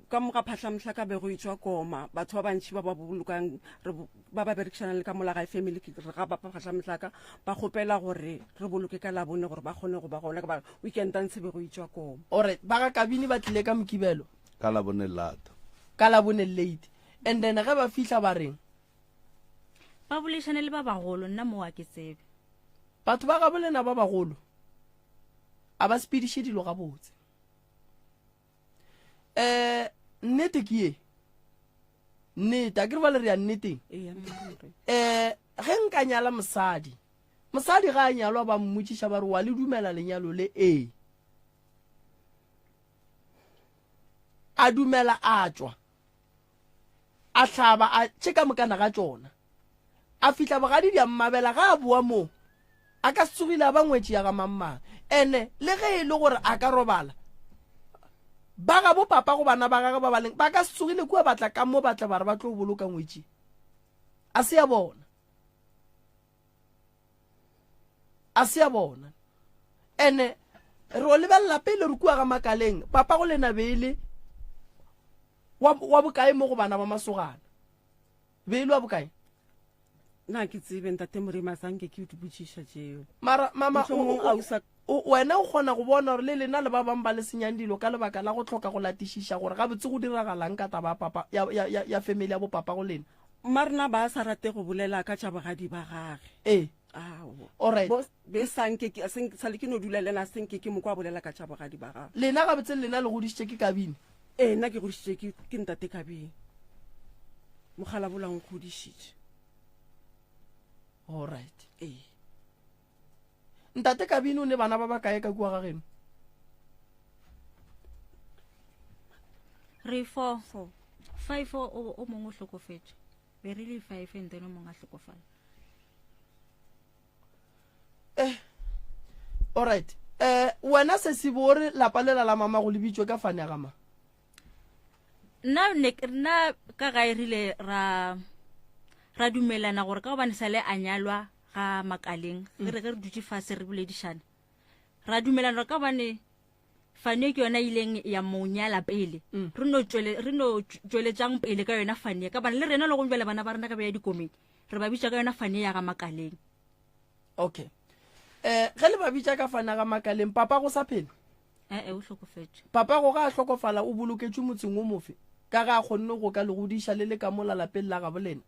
[SPEAKER 3] ka mo ga Phahlamhla ka be go etšwa koma batho ba bantši ba ba bolokang re ba ba berekišanang le ka mola gae family ke re ga ba Phahlamhlaka ba kgopela gore re boloke ka Labone gore ba kgone go ba gona ka ba weekend ntshe be go etšwa koma.
[SPEAKER 2] Alright, ba ga Kabini ba tlile ka Mokibelo.
[SPEAKER 1] Ka Labone lata.
[SPEAKER 2] Ka Labone late. And then ge ba fihla ba reng?
[SPEAKER 4] Ba boledišane le ba bagolo, nna mo a ke tsebe.
[SPEAKER 2] Batho ba gabo lena ba bagolo a ba sepediše dilo gabotse. Um nnete ke ye, nnete a ke re bale re ya nneteng. Um ge nka nyala mosadi, mosadi ga a nyalwa ba mmotšiša ba re wa le dumela lenyalo le? Ee. A dumela a tšwa. A hlaba a tše ka mokana ga tšona. A fihla bogadi bja mmabela ga a boa moo. A ka se tsogile a ba ngwetši ya ga mangmang. Ene le ge e le gore a ka robala, ba gabo papa go bana ba gagwe ba ba leng ba ka se tsogile kua ba tla ka mo ba tla ba re ba tlo boloka ngwetši. A se ya bona. A se ya bona. Ene re o lebelela pele re kua ga Makaleng, papa go lena be e le wa, wa bokae mo go bana ba masogana? Be e le wa bokae?
[SPEAKER 3] Nna ke tsebe ntate Moremi a sa nke ke di botšiša tšeo.
[SPEAKER 2] Mara mama
[SPEAKER 3] Mohlomong
[SPEAKER 2] o,
[SPEAKER 3] a o sa
[SPEAKER 2] o, wena o kgona go bona gore le lena le ba bangwe ba le senyang dilo ka lebaka la go hloka go latišiša gore gabotse go diragalang ka taba ya papa, ya, ya, ya, ya family ya bopapa go lena.
[SPEAKER 3] Mma rena ba sa rate go bolela ka tša bogadi ba gage.
[SPEAKER 2] Ee.
[SPEAKER 3] Aowa.
[SPEAKER 2] Alright.
[SPEAKER 3] Bo, be sa nke ke, se, sa le ke no dula le yena, se nke ke mo kwa a bolela ka tša bogadi ba gage.
[SPEAKER 2] Lena gabotse lena le godišitše ke Kabini?
[SPEAKER 3] Ee, nna ke godišitše ke, ke ntate Kabini. Mokgalabolo a nkgodišitše.
[SPEAKER 2] Alright.
[SPEAKER 3] Ee.
[SPEAKER 2] Ntate Kabini o ne bana ba bakae ka kua ga geno?
[SPEAKER 4] Re four. Four. Five o, o mongwe o hlokofetše. Be re le five and then o mongwe a hlokofala.
[SPEAKER 2] Eh. Alright. Eh, wena Sesibo o re lapa lela la mama go le bitšwe ka fane ya ga mang?
[SPEAKER 4] Nna ne nna ka gae rile ra ra dumelana gore ka gobane sale a nyalwa ga Makaleng, ge re ge re dutše fase re boledišana, ra dumelana gore ka gobane Fanie ke yona e ileng ya mo nyala pele, re no tšwele re no tšweletšang pele ka yona Fanie, ka gobane le rena le gong bjale bana ba rena ge ba ya dikomeng re ba bitša ka yona Fanie ya ga Makaleng.
[SPEAKER 2] Okay. Eh, ge le ba bitša ka Fanie ya ga Makaleng, papa go sa phela?
[SPEAKER 4] Ee, o hlokofetše.
[SPEAKER 2] Papago ge a hlokofala o boloketšwe motseng wo mofe, ka ge a kgonne go ka le godiša le le ka mola lapeng la gabo lena?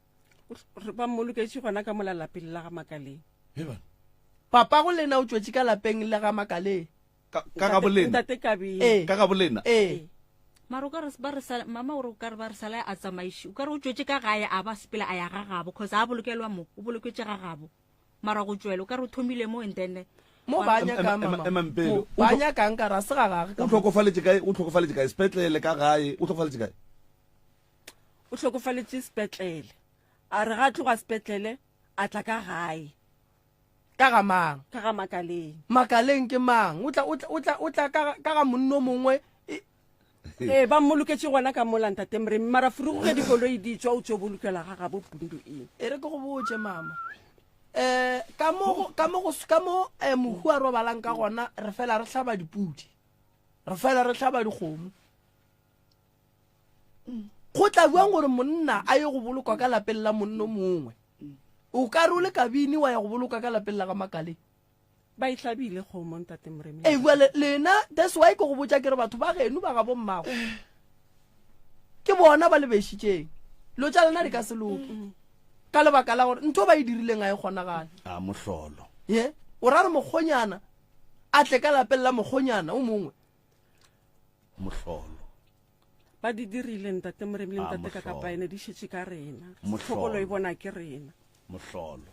[SPEAKER 3] O Ba mmoloketše gona ka mola lapeng la ga Makaleng.
[SPEAKER 1] Heban.
[SPEAKER 2] Papago lena o tšwetše ka lapeng la ga Makaleng.
[SPEAKER 1] Ka, ka gabo lena?
[SPEAKER 3] Ntate Kabeng.
[SPEAKER 2] Ee.
[SPEAKER 1] Ka gabo lena?
[SPEAKER 2] Ee.
[SPEAKER 4] Mara o ka re ba re sa, mama o re o ka re ba re sala a tsamaiše, o ka re o tšwetše ka gae a ba sepela a ya ga gabo, cause a bolokelwa mo, o boloketše ga gabo. Mara go tšwela o ka re o thomile mo and then
[SPEAKER 2] Mo ba nyakang
[SPEAKER 1] Ema-
[SPEAKER 2] mama.
[SPEAKER 1] emang pele.
[SPEAKER 2] Mo
[SPEAKER 1] O
[SPEAKER 2] ba
[SPEAKER 1] hlo-
[SPEAKER 2] nyakang ka ra se ga gage ka
[SPEAKER 1] O
[SPEAKER 2] mo.
[SPEAKER 1] hlokofaletše kae? O hlokofaletše kae? Sepetlele ka gae? O hlokofaletše kae?
[SPEAKER 3] O hlokofaletše sepetlele. A re ga a tloga sepetlele a tla ka gae.
[SPEAKER 2] Ka ga mang?
[SPEAKER 3] Ka ga Makaleng.
[SPEAKER 2] Makaleng ke mang? O tla o tla o tla o tla ka ga- ka ga monna o mongwe e-
[SPEAKER 3] Ee, ba mmoloketše gona ka mola ntate Moremi, mara furugu ge dikoloi di tšwa o tšo bolokela ga gabo Pundu eng.
[SPEAKER 2] E re ke go botše mama. Eh, ka mo go- ka mo go ka mo eh, mohu a robalang ka gona re fela re hlaba dipudi. Re fela re hlaba dikgomo. Go tla bjang gore monna a ye go bolokwa ka lapeng la monna o mongwe? O ka re o le kabini wa ya go bolokwa ka lapeng la ga Makaleng.
[SPEAKER 3] Ba e hlabile kgomo ntate Moremi.
[SPEAKER 2] Ee, bjale lena that's why ke go botša ke re batho ba geno ba ga bommago ke bona ba le bešitšeng. Dilo tša lena di ka se loke ka lebaka la gore ntho ba e dirileng ga e kgonagale.
[SPEAKER 1] A mohlolo.
[SPEAKER 2] Ye, o ra re mokgonyana a tle ka lapeng la mokgonyana o mongwe.
[SPEAKER 1] Mohlolo.
[SPEAKER 3] Ba di dirile ntate Moremi le
[SPEAKER 1] A
[SPEAKER 3] ntate
[SPEAKER 1] mohlolo.
[SPEAKER 3] Kakapaene di šetše ka rena.
[SPEAKER 1] Mohlolo.
[SPEAKER 3] Tlhokolo e bona ke rena.
[SPEAKER 1] Mohlolo.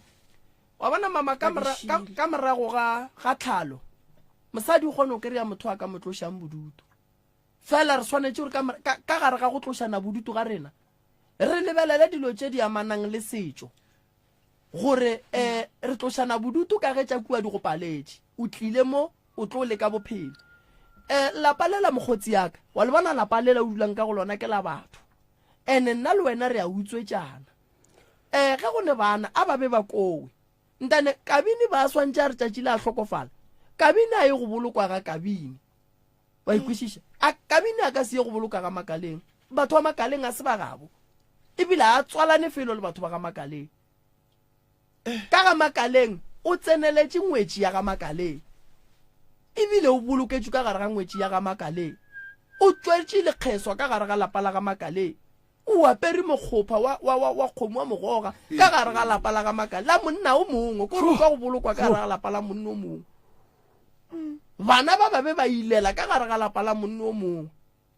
[SPEAKER 2] Wa bona mama, ka mora, ka, ka morago ga, ga tlhalo, mosadi o kgona go kry-a motho a ka mo tlošang bodutu. Fela re swanetše gore ka, ka, ka gare ga go tlošana bodutu ga rena, re lebelele dilo tše di amanang le setšo. Gore um re tlošana bodutu ka ge tša kua di go paletše. O tlile mo, o tlo leka bophelo. Um lapa lela mokgotsi ya ka, wa le bona lapa lela o dulang ka go lona ke la batho. Ene nna le wena re a utswetšana. Ee, ge go ne bana, a ba be ba kowe. Ntane, Kabini ba swantše a re tšatši le a hlokofala, Kabini a ye go bolokwa ga Kabini. Wa e kwešiša? A Kabini a ka se ye go boloka ga Makaleng. Batho ba Makaleng a se ba gabo. Ebile a tswalane felo le batho ba ga Makaleng. Ka ga Makaleng o tseneletše ngwetši ya ga Makaleng. Ebile o boloketšwe ka gare ga ngwetši ya ga Makaleng. O tšwetše lekgeswa ka gare ga lapa la ga Makaleng. O apere mokgopha wa, wa, wa, wa kgomo wa mogoga ka gare ga lapa la ga Makale, la monna o mongwe, ko re utlwa go bolokwa ka gare ga lapa la monna o mongwe. Bana ba ba be ba ilela ka gare ga lapa la monna o mongwe.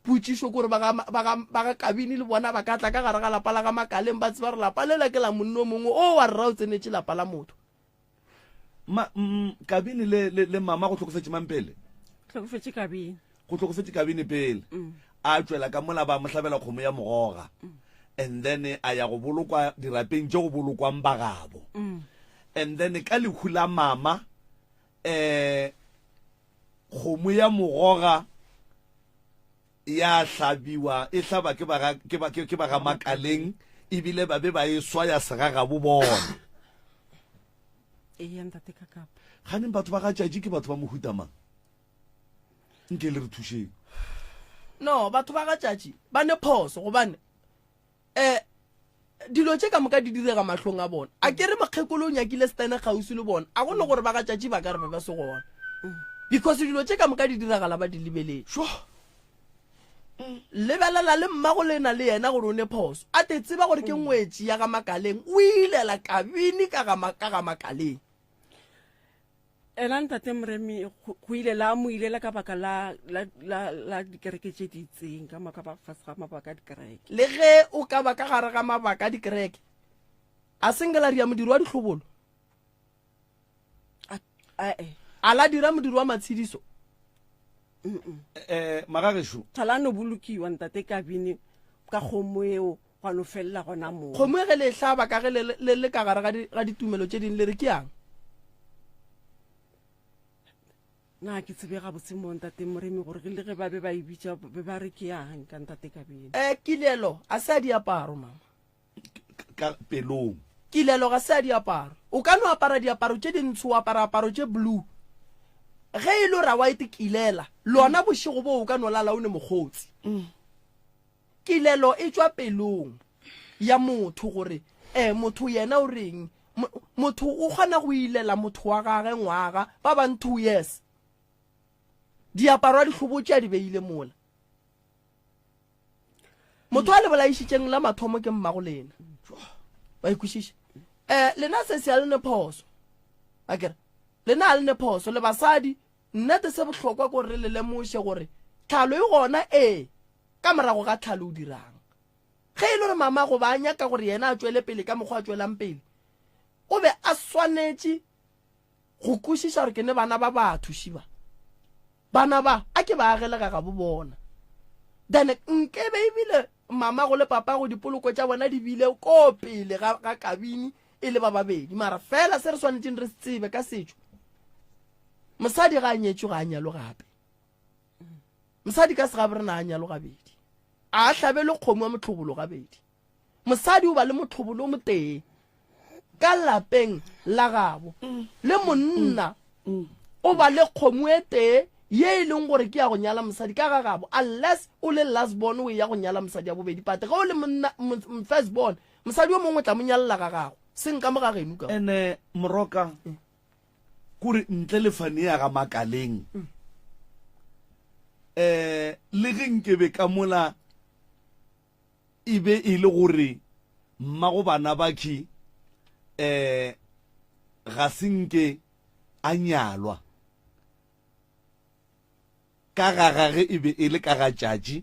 [SPEAKER 2] Potšišo ke gore ba ga, ba ga, ba ga Kabini le bona ba ka tla ka gare ga lapa la ga Makaleng ba tseba gore lapa lela ke la monna o mongwe, o wa rra o tsenetše lapa la motho.
[SPEAKER 1] Ma, mm, Kabini le, le, le mama go hlokofetše mang pele?
[SPEAKER 3] Hlokofetše Kabini.
[SPEAKER 1] Go hlokofetše Kabini pele. Mm. A tšwela ka mola ba mo hlabela kgomo ya mogoga. Mm. And then a ya go bolokwa dirapeng tše go bolokwang ba gabo. Mm. And then ka lehu la mama eh kgomo ya mogoga ya hlabiwa e hlaba ke ba ke ba ke ba ga Makaleng ebile ba be ba e swaya segagabo bona.
[SPEAKER 3] Eya ntate Kakapa.
[SPEAKER 1] Ganeng batho ba ga Tšatši ke batho ba mohuta mang? Nke le re thušeng.
[SPEAKER 2] No, batho ba ga Tšatši ba ne phoso gobane eh. Dilo tše ka moka di direga mahlong a bona. A ke re mokgekolo o nyakile setene kgauswi le bona, a go ne gore ba ga tšatši ba ka re be ba se gona. Because dilo tše ka moka di diragala ba di lebeletše.
[SPEAKER 1] Sho.
[SPEAKER 2] Lebelela le mmago lena le yena gore o ne phoso. A te tseba gore ke ngwetši ya ga Makaleng, o ilela kabini ka ga ka ga Makaleng.
[SPEAKER 3] Ena ntate Moremi go ile la mo ilela ka baka la la la la dikereke tše di itseng ka maka ba fase ga mabaka a dikereke.
[SPEAKER 2] Le ge o ka ba ka gare ga mabaka a dikereke, a se nke la ria modiro wa dihlobolo?
[SPEAKER 3] A ae.
[SPEAKER 2] A la dira modiro wa matshediso?
[SPEAKER 1] Eh, magagešo.
[SPEAKER 3] Thala no bolokiwa ntate Kabini ka kgomo eo gwa no felela gona moo.
[SPEAKER 2] Kgomo e ge le e hlaba ka ge le le le ka gare ga di ga ditumelo tše ding le re ke yang?
[SPEAKER 3] Na ke tsebe gabotse mo ntate Moremi gore le ge ba be ba e bitša be ba re ke yang ka ntate Kabini.
[SPEAKER 2] Eh, kilelo a se a diaparo mama.
[SPEAKER 1] Ka pelong.
[SPEAKER 2] Kilelo ga se a diaparo. O ka no apara diaparo tše dintsho wa apara aparo tše blue. Ge e le ra white kilela, lona bošego boo o ka no lala o ne mokgotsi. Kilelo e tšwa pelong ya motho gore eh motho yena o reng. Motho o kgona go ilela motho wa gage ngwaga, ba bang 2 years. Diaparo a di hlobotše a di beile mola. Motho a le bolaišitšeng la mathomo ke mmago lena. Wa ikwešiša? Eh lena se se a le ne phoso. Akere lena a le ne phoso le basadi nnete se bohlokwa ko re le lemoše gore tlhalo e gona ee. Ka morago ga tlhalo o dira'ng? Ge e le gore mamago ba a nyaka gore yena a tšwele pele ka mokgwa a tšwelang pele, o be a swanetše go kwešiša gore ke ne bana ba batho šiba. Bana ba a ke ba agele ga gabo bona. Then nkebe ebile mamago le papago dipoloko tša bona di bile ko pele ga, ga kabini e le ba babedi. Mara fela se re swanetšeng re se tsebe ka setšo, mosadi ga a nyetšwe ga a nyalwe gape. Mosadi ka segabo rena a nyalo gabedi. A a hlabelwe kgomo ya mohlobolo gabedi. Mosadi o ba le mohlobolo o motee ka lapeng la gabo. Le monna o ba le kgomo e tee ye e leng gore ke ya go nyala mosadi ka ga gabo unless o le last born o ya go nyala mosadi ya bobedi but ge o le monna first born mosadi o mongwe o tla mo nyalela ga gago seng ka mo ga geno ka.
[SPEAKER 1] Ene moroka Kore ntle le fane ya ga Makaleng, um le ge nkebe ka mola e be e le gore mmago bana bakhi um ga se nke a nyalwa, ka ga gage e be e le ka ga tšatši,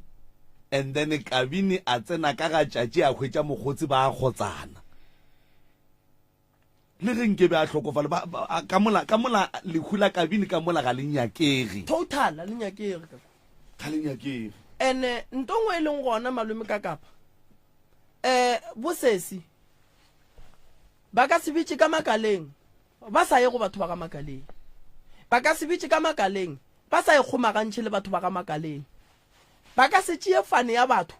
[SPEAKER 1] and then Kabini a tsena ka ga tšatši a hwetša mokgotsi ba a kgotsana. Le ge nke be a hlokofale, ba, ba, a, ka mola, ka mola lehu la Kabini ka mola ga le nyakege.
[SPEAKER 2] Total, ga le nyakege ka.
[SPEAKER 1] Ga le nyakege.
[SPEAKER 2] Ene nto nngwe e leng gona malome ka kapa, eh, bosesi ba ka se bitše ka makaleng ba sa ye go batho ba ga makaleng. Ba ka se bitše ka makaleng ba sa ikgomagantšhe le batho ba ga makaleng. Ba ka se tšee fane ya batho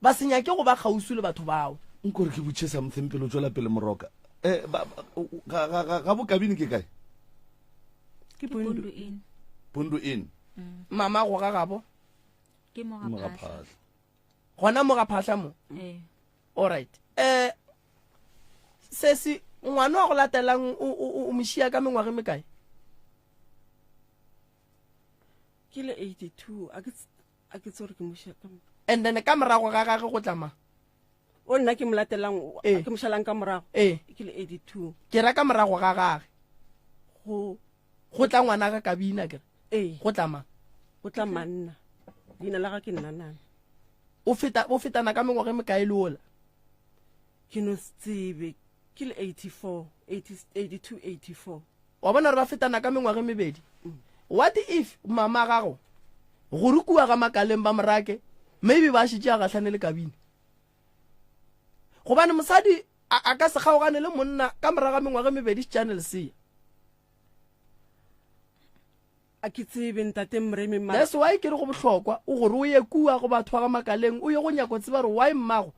[SPEAKER 2] Ba se nyake go ba kgauswi le batho bao.
[SPEAKER 1] Nko re ke butše something pele o tšwela pele Moroka. Eh, ba, ba, ga, ga, ga, ga bokabini ke kae?
[SPEAKER 3] Ke Bundu
[SPEAKER 4] Inn.
[SPEAKER 1] Bundu Inn.
[SPEAKER 2] Mm. Mama go ga gabo?
[SPEAKER 4] Ke mo ga Phahla.
[SPEAKER 2] Gona mo ga Phahla mo?
[SPEAKER 4] Eh.
[SPEAKER 2] All right. Eh sesi ngwana wa go latelang o o o mošia ka mengwaga e mekae?
[SPEAKER 3] Ke le 82 a ke A ke tsore ke moša ka
[SPEAKER 2] And then ka morago ga gage go tla mang?
[SPEAKER 3] O nna ke mo latelang,
[SPEAKER 2] Ee.
[SPEAKER 3] ke mo šalang ka morago.
[SPEAKER 2] Ee.
[SPEAKER 3] Ke le 82.
[SPEAKER 2] Ke ra ka morago ga gage.
[SPEAKER 3] Go
[SPEAKER 2] Go tla ngwana ga Kabina ke re.
[SPEAKER 3] Ee.
[SPEAKER 2] Go tla mang?
[SPEAKER 3] Go tla manna. Leina la ga ke Nnanana.
[SPEAKER 2] O feta o fetana ka mengwaga e mekae le ola?
[SPEAKER 3] Ke no se tsebe. Ke le 84, 80, 82, 84.
[SPEAKER 2] Wa bona gore ba fetana ka mengwaga e mebedi? What if mama gago gore kua ga Makaleng ba morake maybe ba šetše a gahlane le Kabini? Gobane mosadi a, a ka se kgaogane le monna ka morago ga mengwaga e mebedi šetšane lesea.
[SPEAKER 3] A ke tsebe ntate Mremi mara.
[SPEAKER 2] That's why ke re go bohlokwa o gore o ye kua go batho ba ga Makaleng o ye go nyako tseba gore why mmago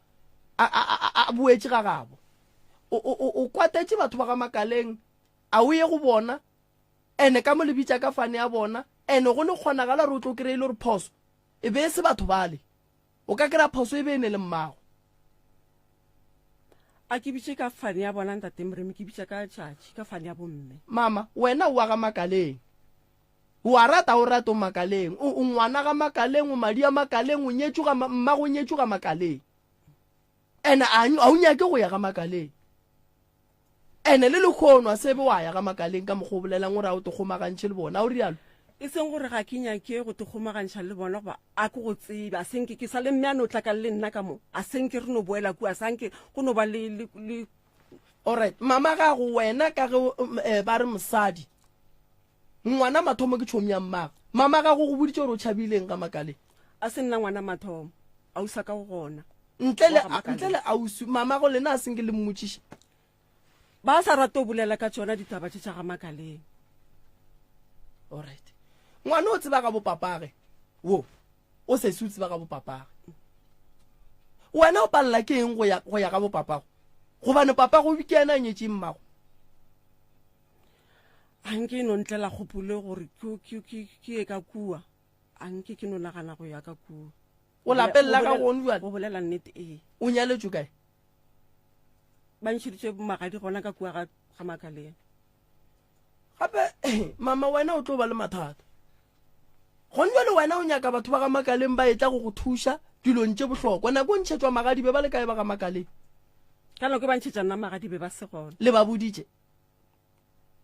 [SPEAKER 2] a a a a boetše ga gabo. O o o kwatetše batho ba ga Makaleng a o ye go bona ene ka mo le bitša ka fane ya bona ene go ne kgonagala gore o tlo kry-e le gore phoso e be e se batho bale o ka kry-a phoso e be e ne le mmago.
[SPEAKER 3] A ke bitše ka fane ya bona Ntate Moremi, ke bitša ka tšatši, ka fane ya bomme.
[SPEAKER 2] Mama, wena o wa ga Makaleng. O a rata o rate o Makaleng. O, o ngwana ga Makaleng, o madi a Makaleng, o nyetšwe ga, mmago o nyetšwe ga Makaleng. Ene a, a o nyake go ya ga Makaleng. Ene le lekgono a sebe wa ya ga Makaleng ka mokgwa o bolelang o re a o te kgomagantšhe le bona, a o rialo?
[SPEAKER 3] E seng gore ga ke nyake go te kgomagantšha le bona goba a ke go tsebe, a senke ke sa le mme a no tla ka le nna ka mo, a senke re no boela kua, a sanke go no ba le, le, le.
[SPEAKER 2] Alright, mama gago wena ka ge eh, ba re mosadi, ngwana mathomo ke tšhomi ya mmago, mama gago go boditše gore o tšhabileng ga Makaleng?
[SPEAKER 3] A se nna ngwana mathomo, ausi a ka o gona.
[SPEAKER 2] Ntle le, ntle le ausi, mamago lena a senke le mmotšiše?
[SPEAKER 3] Ba sa rate go bolela ka tšona ditaba tše tša ga Makaleng.
[SPEAKER 2] Alright. Ngwana o tseba ga bopapage. Wo, o sesi o tseba ga bopapage. Wena o palela ke eng go ya, go ya ga bopapago? Gobane papago ke yena a nyetšeng mmago.
[SPEAKER 3] A nke e no ntlela kgopolo gore ke, ke, ke, ke ye ka kua. A nke ke no nagana go ya ka kua.
[SPEAKER 2] O lapeng la gago gone bjale?
[SPEAKER 3] Go bolela nnete, ee.
[SPEAKER 2] O nyaletšwe kae?
[SPEAKER 3] Ba ntšheditše magadi gona ka kua ga, ga Makaleng.
[SPEAKER 2] Gape, mama, wena o tlo ba le mathata. Gone bjale wena o nyaka batho ba ga Makaleng ba etla go go thuša dilong tše bohlokwa. Nako o ntšhetšwa magadi be ba le kae ba ga Makaleng?
[SPEAKER 3] Ka nako e ba ntšhetša nna magadi be ba se gona.
[SPEAKER 2] Le ba boditše?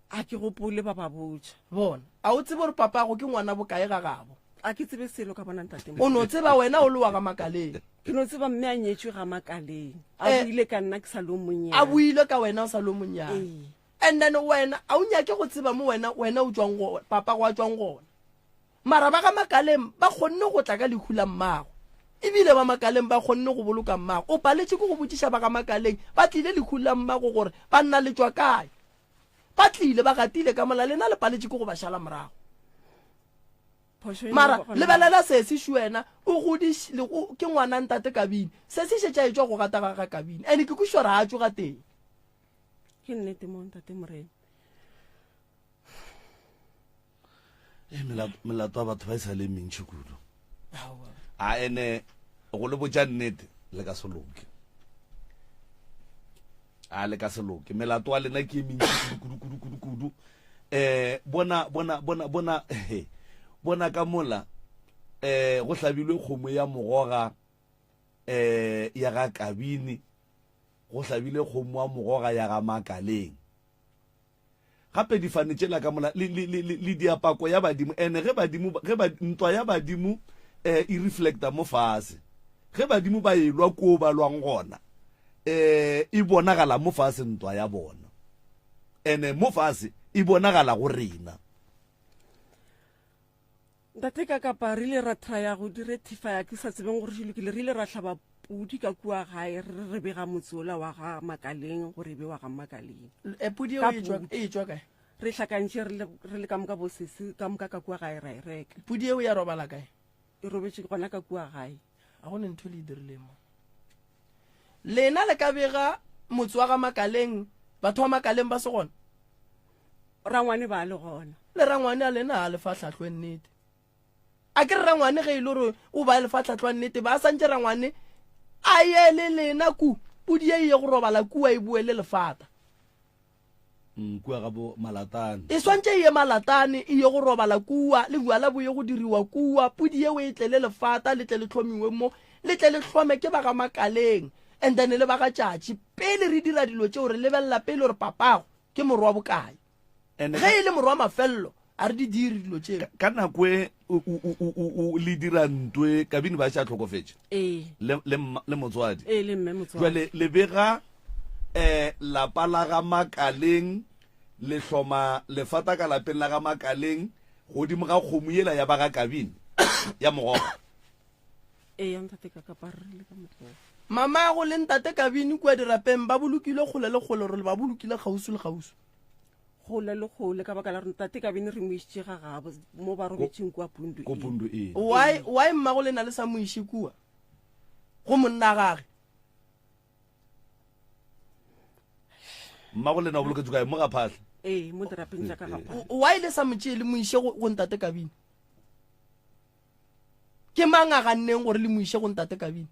[SPEAKER 3] A ke gopole ba ba botša.
[SPEAKER 2] Bona, a o tsebe gore papago ke ngwana bokae ga gabo?
[SPEAKER 3] A ke tsebe selo ka bona ntate.
[SPEAKER 2] O no tseba wena o le wa ga Makaleng.
[SPEAKER 3] Ke no tseba mme a nyetšwe ga Makaleng. A eh, buile ka nna ke sa le o monnyane.
[SPEAKER 2] A buile ka wena o sa le o monnyane. Ee. And then wena a o nyake go tseba mo wena wena o tšwang go papago a tšwang gona. Mara ba ga Makaleng ba kgonne go tla ka lehu la mmago. Ebile ba Makaleng ba kgonne go boloka mmago. O paletše ke go botšiša ba ga Makaleng ba tlile lehung la mmago gore banna le tšwa kae. Ba tlile ba gatile ka mola lena le paletše ke go ba šala morago. Mara lebelela sesi šu wena o godiš le go ke ngwana ntate Kabini. Sesi šetše a etšwa go gata ga ga Kabini. And ke kwešiša gore ga a tšwe gatee.
[SPEAKER 3] Ke nnete mo ntate Morena.
[SPEAKER 1] Eh, melato ya batho ba e sa le mentšhi kudu a ene go le botša nnete le ka se loke a le ka se loke melato wa lena ke e mentšhi kudu kudu kudu kudu um bona bona bona bona bona ka mola um go hlabilwe kgomo ya mogoga um ya ga kabini go hlabile kgomo wa mogoga ya ga makaleng Gape difane tšela ka mola le, le, le, le, le diapako ya badimo. Ene ge badimo, ge ba, ntwa ya badimo eh, e reflecta mo fase. Ge badimo ba elwa koo ba lwang gona, eh, e bonagala mo fase ntwa ya bona. Ene mo fase e bonagala go rena.
[SPEAKER 3] Ntate ka kapa re ile ra trya go di rectifya ke sa tsebeng gore di lokile re ile ra hlaba pudi ka kua gae re re bega motse ola wa ga Makaleng gore e be wa ga Makaleng.
[SPEAKER 2] E, pudi eo e tšwa e tšwa kae?
[SPEAKER 3] Re hlakantše re le re le ka moka bo sesi ka moka ka kua gae ra e reka.
[SPEAKER 2] Pudi eo ya robala kae?
[SPEAKER 3] E robetše gona ka kua gae.
[SPEAKER 2] A go ne ntho le e dirileng mo. Lena le ka bega motse wa ga Makaleng batho ba Makaleng ba se gona?
[SPEAKER 3] Rangwane ba le gona.
[SPEAKER 2] Le rangwane a lena a le fa tlhahlo e nnete. A ke re rangwane ge e le gore o ba le fa tlhahlo ya nnete ba santše rangwane a ye le lena ku pudi ye e ye go robala kua e boe le lefata.
[SPEAKER 1] Mm, kua ga bo Malatane.
[SPEAKER 2] E swantše e ye Malatane e ye go robala kua le bjala bo ye go diriwa kua pudi yeo e tle le lefata le tle le hlomiwe mo le tle le hlome ke ba ga Makaleng and then le ba ga Tšatši pele re dira dilo tšeo re lebelela pele gore papago Ke morwa bokae? Ge e le morwa mafello, a re di dire dilo tšeo.
[SPEAKER 1] Ka nako e le dira ntwe, Kabini ba še a hlokofetše?
[SPEAKER 3] Ee.
[SPEAKER 1] Le, le, le motswadi?
[SPEAKER 3] Ee, le mme motswadi.
[SPEAKER 1] Jwale le bega eh, lapa la ga Makaleng le hloma lefata ka lapeng la ga Makaleng godimo ga kgomo yela ya ba ga Kabini ya mogogo.
[SPEAKER 3] Eya ntate ka kapa re le ka mokgwa.
[SPEAKER 2] Mamago le ntate Kabini kua dirapeng ba bolokilwe kgole le kgole gore ba bolokile kgauswi le kgauswi?
[SPEAKER 3] Kgole le kgole ka baka la gore ntate Kabini re mo išitše ga gabo mo ba robetšeng kua Pundu
[SPEAKER 1] Ko Pundu
[SPEAKER 2] Inn. Why, why mmago lena le sa mo iše kua go monna gage?
[SPEAKER 1] Mmago lena o boloketšwe kae? Mo ga Phahla?
[SPEAKER 3] Ee, mo dirapeng tša ka ga Phahla.
[SPEAKER 2] Why le sa mo tšee le mo iše go, go ntate Kabini? Ke mang a ganneng gore le mo iše go ntate Kabini?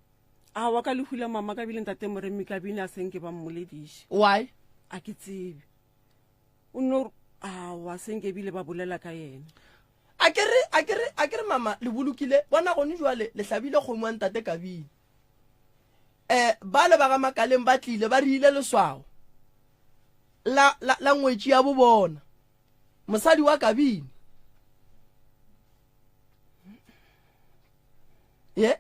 [SPEAKER 3] Aowa, ka lehu la mama ka bile ntate Moremi Kabini a se nke ba mmolediše.
[SPEAKER 2] Why?
[SPEAKER 3] A ke tsebe. O no aowa se nke bile ba bolela ka yena.
[SPEAKER 2] A ke re, a ke re, a ke re mama le bolokile, bona gone jwale le hlabile kgomo ya ntate Kabini. Eh, bale ba ga Makaleng ba tlile ba re ile leswao la, la, la ngwetši ya bobona. Mosadi wa Kabini. Ye?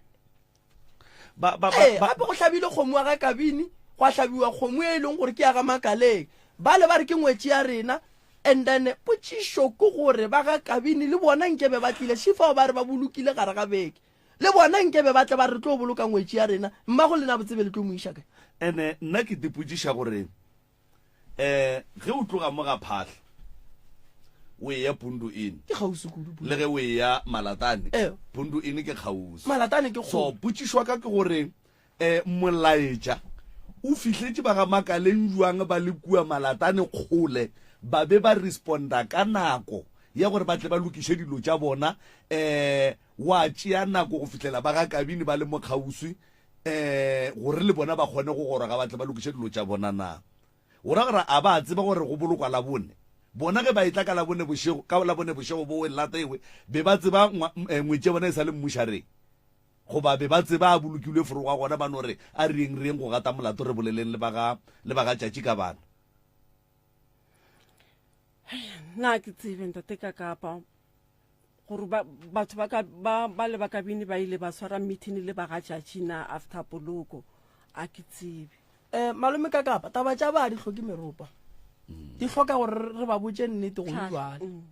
[SPEAKER 1] Ba, ba, ba,
[SPEAKER 2] Ee,
[SPEAKER 1] ba,
[SPEAKER 2] gape go hlabile kgomo wa ga Kabini, gwa hlabiwa kgomo e leng gore ke ya ga Makaleng. Bale ba re ke ngwetši ya rena, and then potšišo ke gore ba ga Kabini le bona nkebe ba tlile, šifao ba re ba bolokile gare ga beke. Le bona nkebe ba tle ba re re tlo boloka ngwetši ya rena, mmago lena botsebe le tlo mo iša kae?
[SPEAKER 1] Ene nna ke dipotšiša gore um ge o tloga mo ga Phahla o eya Pundu Inn,
[SPEAKER 2] Ke kgauswi kudu Pundu.
[SPEAKER 1] le ge o eya Malatane,
[SPEAKER 2] Ee.
[SPEAKER 1] Pundu Inn ke kgauswi.
[SPEAKER 2] Malatane ke
[SPEAKER 1] So
[SPEAKER 2] kgole.
[SPEAKER 1] potšišo ya ka ke gore um molaetša o fihletše ba ga Makaleng bjang ba le kua Malatane kgole ba be ba responda ka nako ya gore ba tle ba lokiše dilo tša bona um wa tšea nako go fihlela ba ga Kabini ba le mo kgauswi um gore le bona ba kgone go goroga ba tle ba lokiše dilo tša bona na? Go ra gore a ba tseba gore go bolokwa Labone. Bona ge ba etla ka Labone bošego, ka Labone bošego bowe lata ewe, be ba tseba ngwetši ya bona e sa le mmušareng. Goba be ba tseba a bolokilwe foroga gona ba no re a re yeng re yeng go gata molato re boleleng le ba ga, le ba ga tšatši ka bana.
[SPEAKER 3] Nna ke tsebe ntate ka kapa. Gore ba, batho ba ka, ba, ba le ba kabini ba ile ba swara meeting le ba ga tšatši na after poloko, a ke tsebe.
[SPEAKER 2] Eh, malome ka kapa, taba tša ba di hloke meropa. Di hloka gore re ba botše nnete gone
[SPEAKER 3] Tlhahlo,
[SPEAKER 2] jwale.
[SPEAKER 3] mm.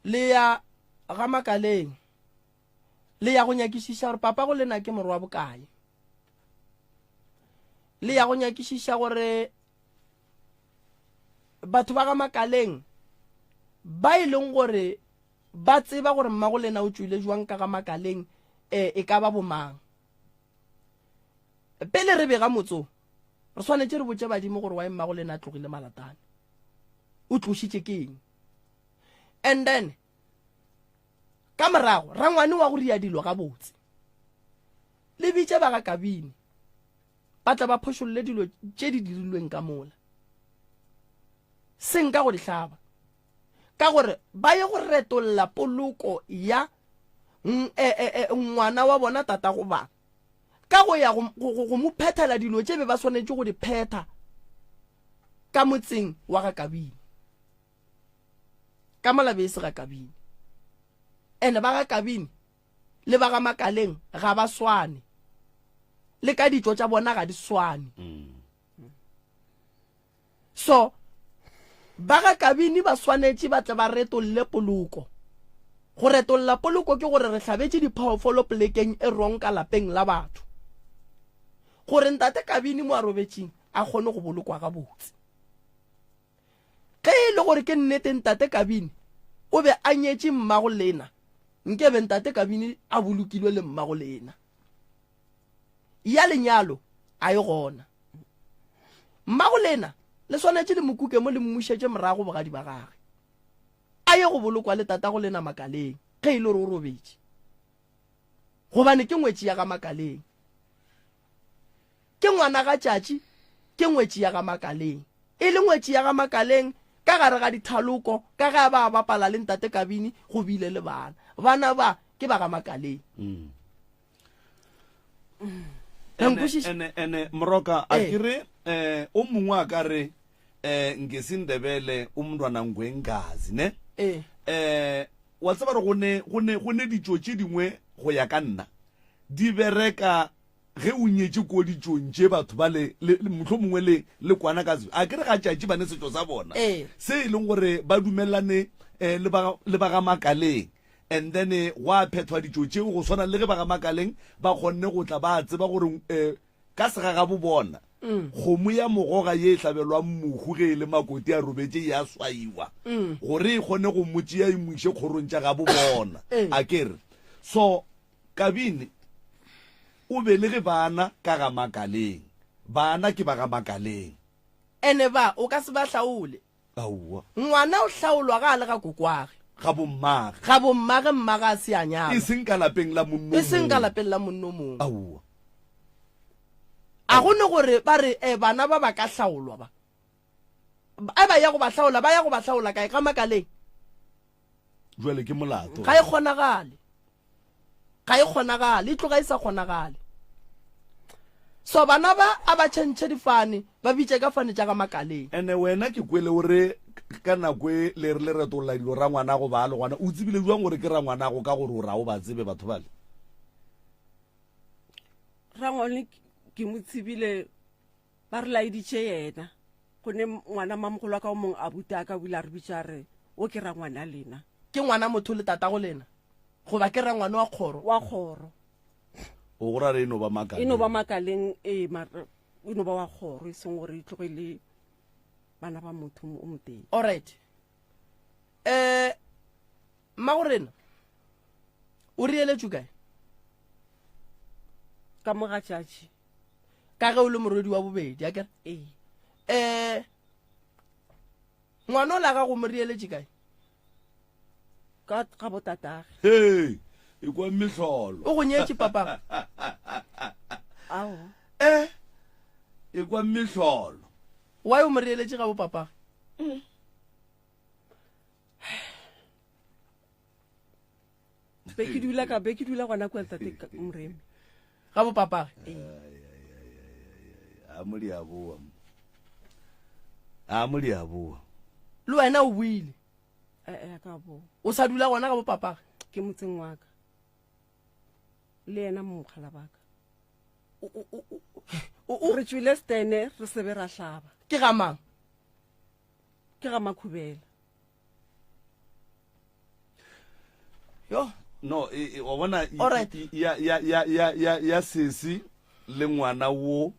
[SPEAKER 2] Le ya ga Makaleng, le ya go nyakišiša gore papa go lena ke morwa bokae. Le ya go nyakišiša gore batho ba ga Makaleng ba e leng gore ba tseba gore mmago lena o tšwile jwang ka ga Makaleng e, e ka ba bomang. Pele re bega motso, re swanetše re botše badimo gore wa mmago lena a tlogile Malatane. O tlošitše ke eng? And then ka morago rangwane wa go ria dilo gabotse. Le bitše ba ga Kabini. Ba tla ba phošolle dilo tše di dirilweng ka mola, seng ka go di hlaba, ka gore ba ye go retolla poloko ya e, e, e, ngwana wa bona tatago ba, ka go ya go, go, go mo phethela dilo tše be ba swanetše go di phetha ka motseng wa ga Kabini, ka mola be e se ga Kabini. Ene ba ga Kabini le ba ga Makaleng ga ba swane, le ka ditšo tša bona ga di swane. So ba ga Kabini ba swanetše ba tle ba retolle poloko. Go retolla poloko ke gore re hlabetše diphoofolo polekeng e wrong ka lapeng la batho, gore ntate Kabini mo a robetšeng a kgone go bolokwa gabotse. Ge e le gore ke nnete ntate Kabini o be a nyetše mmago lena, nke be ntate Kabini a bolokilwe le mmago lena. Ya lenyalo a e gona. Mmago lena le swanetše le mo kuke mo le mmušetše morago bogadi ba gage. A ye go bolokwa le tatago lena Makaleng ge e le gore o robetše. Gobane ke ngwetši ya ga Makaleng. Ke ngwana ga Tšatši, ke ngwetši ya ga Makaleng. E le ngwetši ya ga Makaleng ka gare ga dithaloko ka ge a ba a bapala le Ntate Kabini go bile le bana. Bana ba ke ba ga Makaleng. La nkwešiša?
[SPEAKER 1] Ene, ene, Moroka, a
[SPEAKER 2] Ee.
[SPEAKER 1] ke re, eh, o mongwe a ka re, eh, ngeSindebele umntwana ngwengazi, ne?
[SPEAKER 2] Ee.
[SPEAKER 1] Eh, wa tseba gore go ne, go ne, go ne ditšo tše dingwe go ya ka nna di bereka Ge o nyetše ko ditšong tše batho ba le, le, le mohlomongwe le, le kwana ka se, a ke re ga tšatši ba ne setšo sa bona,
[SPEAKER 2] Ee.
[SPEAKER 1] se e leng gore ba dumelane eh, le ba, le ba ga Makaleng, and then eh, gwa phethwa ditšo tšeo go swana le ge ba ga Makaleng ba kgonne go tla ba tseba gore eh, ka segagabo bona kgomo ya mogoga ye e hlabelwang mohu ge e le makoti a robetše e a swaiwa gore e kgone go mo tšea e mo iše kgorong tša gabo bona,
[SPEAKER 2] Ee.
[SPEAKER 1] a ke re. So Kabini o belege bana ka ga Makaleng. Bana ke ba ga Makaleng.
[SPEAKER 2] Ene ba o ka se ba hlaole.
[SPEAKER 1] Aowa.
[SPEAKER 2] Ngwana o hlaolwa ga a le ga kokwage.
[SPEAKER 1] Ga bommage.
[SPEAKER 2] Ga bommage, mmage a se a nyalwa.
[SPEAKER 1] E seng ka lapeng la monno
[SPEAKER 2] E seng ka lapeng la monno mongwe.
[SPEAKER 1] Aowa.
[SPEAKER 2] A go ne gore ba re eh, bana ba ba ka hlaolwa ba. A ba ya go ba hlaola, ba ya go ba hlaola kae? Ga Makaleng.
[SPEAKER 1] Jwale ke molato.
[SPEAKER 2] Ga e kgonagale. Ga e kgonagale, e tloga e sa kgonagale. So bana ba a ba tšhentšhe difane, ba bitše ka fane tša ga Makaleng.
[SPEAKER 1] Ene wena ke kwele o re ka nako e le re le retolla dilo rangwanago ba le gona, o tsebile jwang gore ke rangwanago ka gore o ra o ba tsebe batho bale?
[SPEAKER 3] Rangwane ke mo tsebile ba re laeditše yena go ne ngwana mamogolo wa ka o mongwe a buta ka o ile a re bitša re o ke rangwana lena.
[SPEAKER 2] Ke ngwana motho le tatago lena goba ke rangwane wa kgoro?
[SPEAKER 3] Wa kgoro.
[SPEAKER 1] O go ra re e no ba makaleng.
[SPEAKER 3] E no ba makaleng ee mara e no ba wa kgoro e seng gore e tloge le bana ba motho o motee.
[SPEAKER 2] Alright. Eh mmagorena o re eletšwe kae?
[SPEAKER 3] Ka mo ga tšatši.
[SPEAKER 2] Ka ge o le morwedi wa bobedi, a kere?
[SPEAKER 3] Ee.
[SPEAKER 2] Eh ngwana o la gago mo reeletše kae?
[SPEAKER 3] Ka ga botatage.
[SPEAKER 1] Hei, e kwa mehlolo.
[SPEAKER 2] O go nyetše papa?
[SPEAKER 3] Ao.
[SPEAKER 1] Eh, e kwa mehlolo.
[SPEAKER 2] Why o mo reeletše ga bo papa?
[SPEAKER 3] Mm. Be ke dula ka be ke dula gona kwa ntate Moremi.
[SPEAKER 2] Ga bo papa.
[SPEAKER 1] A mo di a boa. A mo di a boa.
[SPEAKER 2] Le wena o buile.
[SPEAKER 3] Eh eh ka bo.
[SPEAKER 2] O sa dula gona ga bo papa.
[SPEAKER 3] Ke motseng wa ka. Le yena mokgala baka.
[SPEAKER 2] O
[SPEAKER 3] re tšwile stene re sebe ra hlaba.
[SPEAKER 2] Ke ga mang?
[SPEAKER 3] Ke ga Makhubela.
[SPEAKER 1] Yo, no, e, e, wa bona e,
[SPEAKER 2] Alright.
[SPEAKER 1] e, ya ya ya ya ya ya sesi le ngwana wo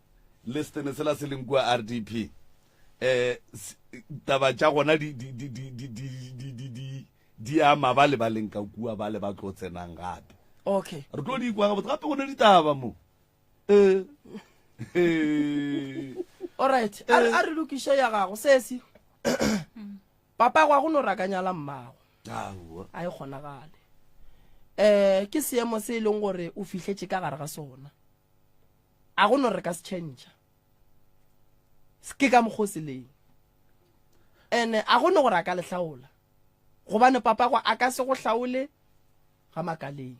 [SPEAKER 1] le stene sela se leng kua RDP. Eh taba tša gona di di di di di di di di di di ama ba le ba leng ka kua ba le ba tlo tsenang gape.
[SPEAKER 2] Okay.
[SPEAKER 1] Re tlo di kwa gabotse gape go ne ditaba mo. Eh. Eh.
[SPEAKER 2] Alright, a re a re lokiše ya gago sesi. Papa gwa go no rakanyala mmago.
[SPEAKER 1] Aowa.
[SPEAKER 2] A e kgonagale. Eh ke seemo se e leng gore o fihletše ka gare ga sona. A go no re ka se change. Ke ka mokgo se leng. Ene a go no gore a ka le hlaola. Gobane papa gwa a ka se go hlaole ga makaleng.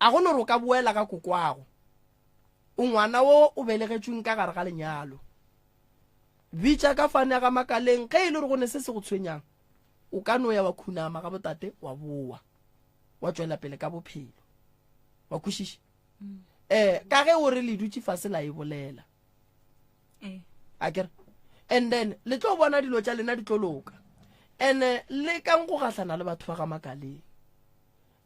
[SPEAKER 2] A go no re o ka boela ka kokwago. O ngwana wo o belegetšweng ka gare ga lenyalo. Bitša ka fane ya ga Makaleng ge e le gore go ne se se go tshwenyang. O ka no ya wa khunama ga botate wa boa. Wa tšwela pele ka bophelo. Wa kwešiša? Mm. Eh, ka ge o re le dutše fase la e bolela.
[SPEAKER 4] Eh.
[SPEAKER 2] A kere? And then le tlo bona dilo tša lena di tlo loka. And eh, le kang go gahlana le batho ba ga Makaleng.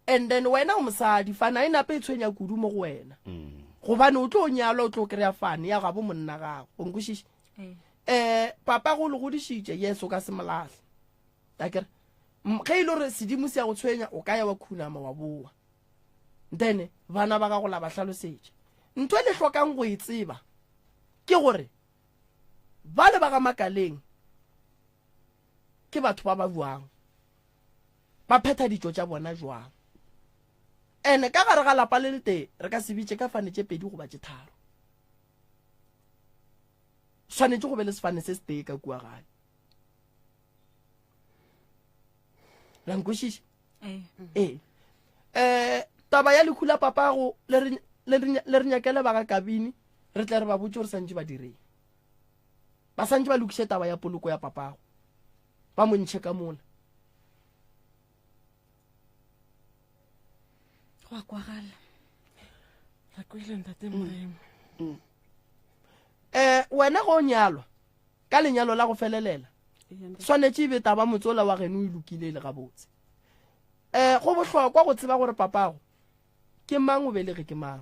[SPEAKER 2] And then wena o mosadi, fane a e nape e tshwenya kudu mo go wena.
[SPEAKER 1] Mm.
[SPEAKER 2] Gobane o tlo nyalwa, o tlo kry-a fane ya gabo monna gago. O nkwešiše?
[SPEAKER 4] Eh.
[SPEAKER 2] Eh, papa go le godišitše, yes, o ka se molahle. Akere? Ge e le gore sedimo se ya go tshwenya, o ka ya wa khunama wa boa. Then bana ba gago la ba hlalosetša. Ntho e le hlokang go e tseba ke gore bale ba ga Makaleng ke batho ba ba bjang. Ba phetha ditšo tša bona jwang. Ene ka gare ga lapa le letee re ka se bitše ka fane tše pedi goba tše tharo. Swanetše go be le sefane se setee ka kua gae. La nkwešiša?
[SPEAKER 4] Ee.
[SPEAKER 2] Ee. Eh, taba ya lehu la papago le re le re nyakele ba ga Kabini re tle re ba botše gore santše ba direng. Ba santše ba lokiše taba ya poloko ya papago. Ba mo ntšhe ka mola.
[SPEAKER 4] Go a kwagala.
[SPEAKER 3] Re kwele ntate Moremi.
[SPEAKER 2] Mm. Eh, wena go nyalwa ka lenyalo la go felelela swanetše e be taba motsola wa geno e lokile e le gabotse. Eh, go bohlokwa go tseba gore papago ke mang o belege ke mang.